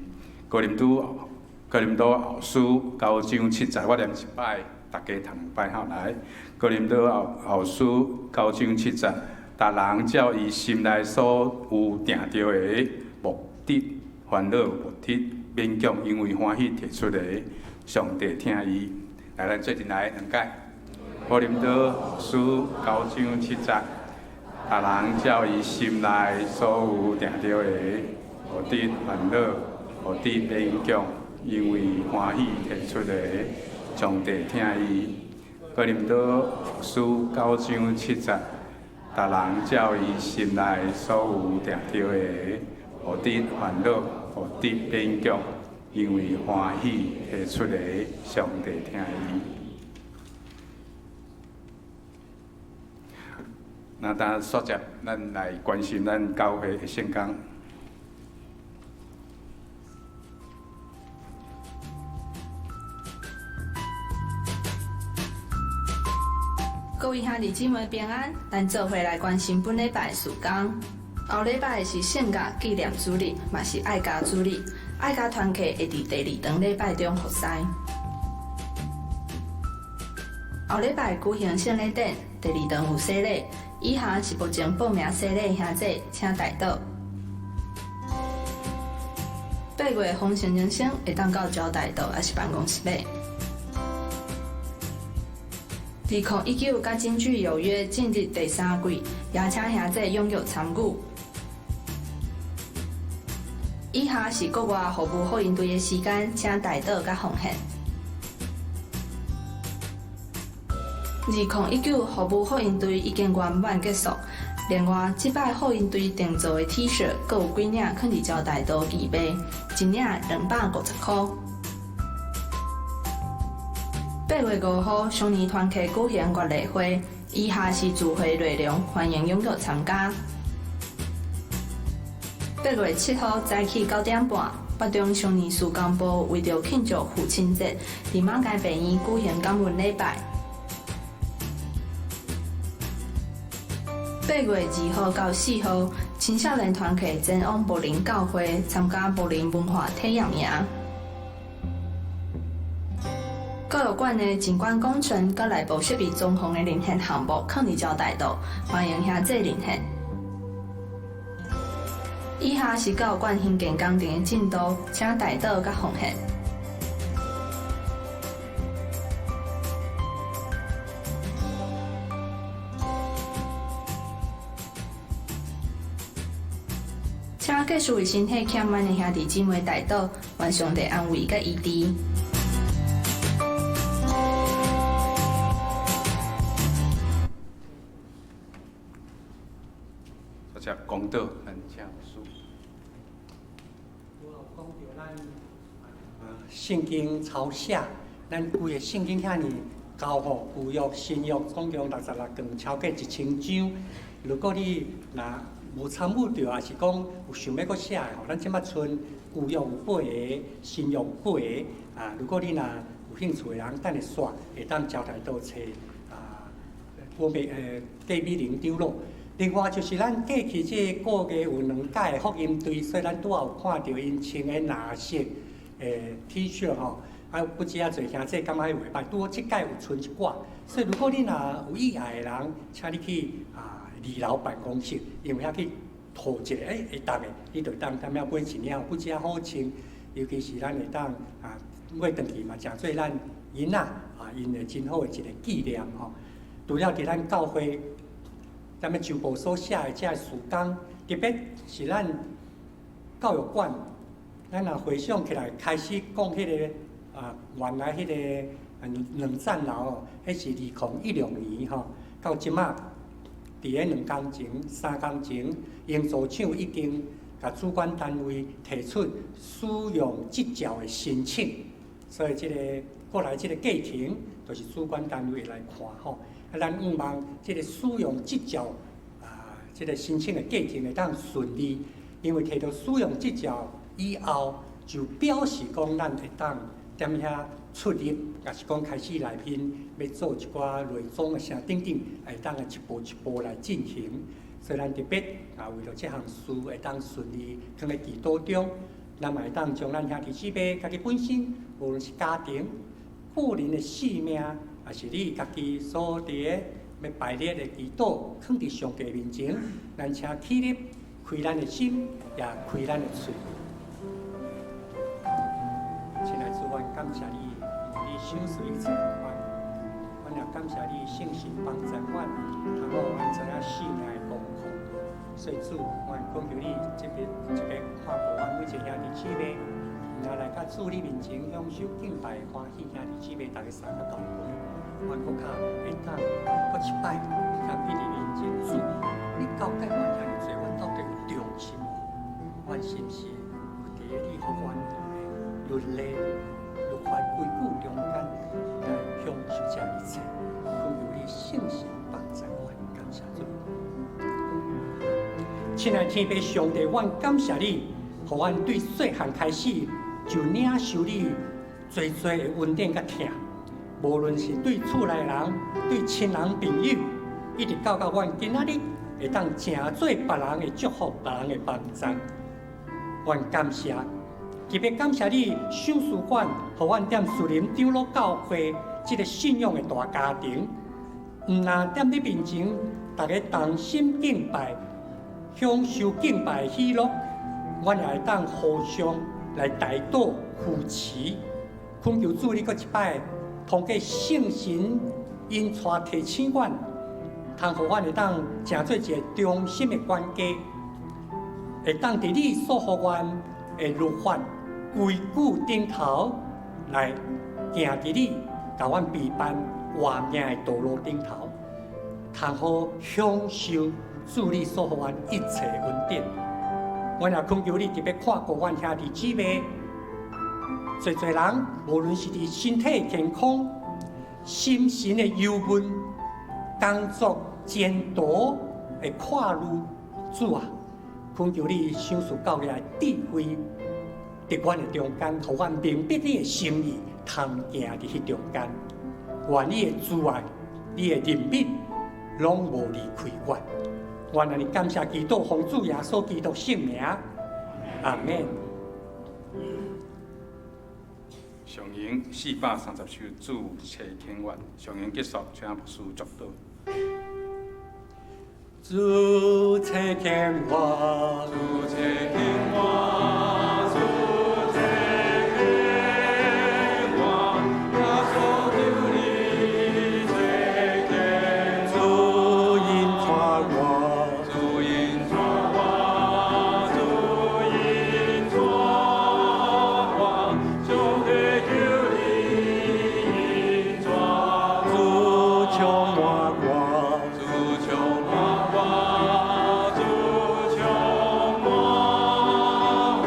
哥林多后书九章七节，我念一摆，大家读两摆吼。来，哥林多后书九章七节，逐人照伊心内所有定著的目的烦恼，无得勉强，因为欢喜提出的，上帝疼伊。来，咱做阵来两解。哥林多后书九章七节，逐人照伊心内所有定著的，无得烦恼，无得勉强，因为欢喜提出的，上帝疼伊。哥林多后书九章七节，逐人照伊心内所有定著的，无得烦恼，无得勉强，因为欢喜提出的，上帝疼伊。那当续接，咱来关心咱教会的圣工。各位兄弟姊妹平安，咱做伙来关心本礼拜的事工。后礼拜是圣乐纪念主日，嘛是爱家主日。爱家团契会伫第二堂礼拜中服侍。后礼拜举行圣礼典，第二堂有洗礼。以下是目前报名洗礼兄弟，请代祷。8月丰盛人生会当到招待道，抑是办公室买。2019佮京剧有约进入第三季，邀请兄弟踊跃参与。以下是国外服务福音队的时间，请代祷佮奉献。2019服务福音队已经圆满结束。另外，这摆福音队定做的 T 恤，阁有几领囥伫招待桌义卖，一领250箍。8月5号，双年团契举行月例会，以下是聚会内容，欢迎踊跃参加。8月7号早起9点半，北中少年事工部为著庆祝父亲节，伫马偕病院举行感恩礼拜。8月2号到4号，青少年团契前往柏林教会参加柏林文化体验营。教育馆的景观工程佮内部设备装潢的遴选项目，囥伫招待桌，欢迎兄弟遴选。以下是教育馆兴建工程的进度，请代祷佮奉献。请继续为身体欠满的兄弟姊妹代祷，愿上帝安慰佮医治。多谢讲道，咱请牧师。主啊，講著咱聖經抄寫，咱規个聖經遐爾厚吼，舊約、新約總共66卷，超過1000章。如果你若無參與著，抑是講有想欲閣寫的吼，咱這擺賰舊約有八个，新約有八個啊。如果你若有興趣的人，等下煞會當交代倒揣啊，郭美郭美玲長老。另外就是咱過去這個月有兩屆的福音隊，所以咱拄仔有看著𪜶穿的藍色的 T-shirt 吼，啊，不止遐濟兄弟感覺袂䆀，拄好這屆有賰一寡，所以如果你若有意愛的人，請你去啊二樓辦公室，因為遐去討一下，欸，會當的，你就當踮遐買一領，不止好穿，尤其是咱會當啊買轉去嘛，誠做咱囡仔啊，𪜶的真好的一個紀念吼。除了佇咱教會，咱們周報所寫的這个事工，特別是咱教育館，咱若回想起來，開始講彼个啊，原來彼個兩層樓哦，彼是2016年吼，到這馬佇咧2工前、3工前，營造廠已經共主管單位提出使用執照的申請，所以這个過來這个過程，就是主管單位來看吼。啊，咱向望這个使用執照啊，這个申請的過程會當順利，因為提著使用執照以後，就表示講咱會當踮遐出入，抑是講開始內面欲做一寡內裝的啥等等，會當一步一步來進行。所以咱特別啊，為著這項事會當順利，囥佇祈禱中，咱嘛會當將咱兄弟姊妹家己本身，無論是家庭、個人的性命，抑是你家己所佇咧欲排列的祈禱，囥佇上帝面前，咱請起立，開咱的心，也開咱的喙。親愛主，阮感謝你，因為你賞賜一切予阮，阮也感謝你聖神幫助阮，通予阮知影性命的功課。所以主，阮懇求你這邊一个看顧阮每一个兄弟姊妹，若來到主你面前享受敬拜的歡喜，兄弟姊妹逐家三個教會，阮閣較會當閣一擺踮彼佇面前，主，你交代阮遐爾濟，阮到底有忠心無？阮是毋是有佇咧你予阮的律例、律法規矩中間來享受這一切？懇求你聖神幫助阮，感謝主。親愛天父上帝，阮感謝你，予阮對細漢開始就領受你濟濟的恩典佮疼。無論是對厝內人、對親人朋友，一直到阮今仔日會當成做別人的祝福、別人的幫助。阮感謝，特別感謝你賞賜阮，予阮踮樹林長老教會這个信仰的大家庭，毋但踮你面前，逐家同心敬拜，享受敬拜喜樂，阮也會當互相來代禱扶持。懇求主你閣一擺，通過聖神引帶提醒阮，通予阮會當成做一个忠心的管家，會當佇你所予阮的律法規矩頂頭來行佇你共阮備辦活命的道路頂頭，通好享受主你所予阮一切恩典。阮也懇求你特別看顧阮兄弟姊妹，濟濟人無論是佇身體健康、心神的憂悶、工作前途的掛慮，主啊，懇求你賞賜教會的智慧，佇阮的中間，予阮明白你的心意，通行佇彼中間。願你的慈愛、你的憐憫，攏無離開阮。阮按呢感謝祈禱，奉主耶穌基督聖名，阿門。上詠430首，主差遣我。上詠結束，請牧師祝禱。主差遣我，主差遣我，主差遣我，耶穌求你差遣，主引帶我，主引帶我，主引帶我，上帝求你引帶，主充滿我，主充滿我，主充滿我，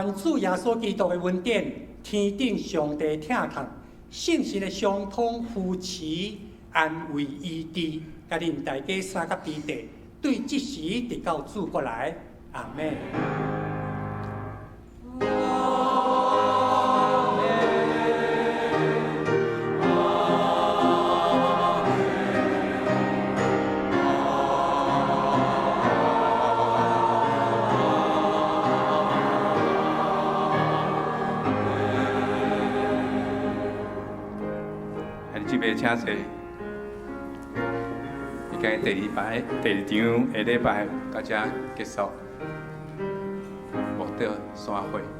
願主耶穌基督的恩典，天頂上帝疼痛，聖神的相通扶持、安慰、醫治，共恁大家三甲彼得，對這時直到主過來，阿們。這邊請坐。已經第二擺、第二場下禮拜到這結束，慕道散會。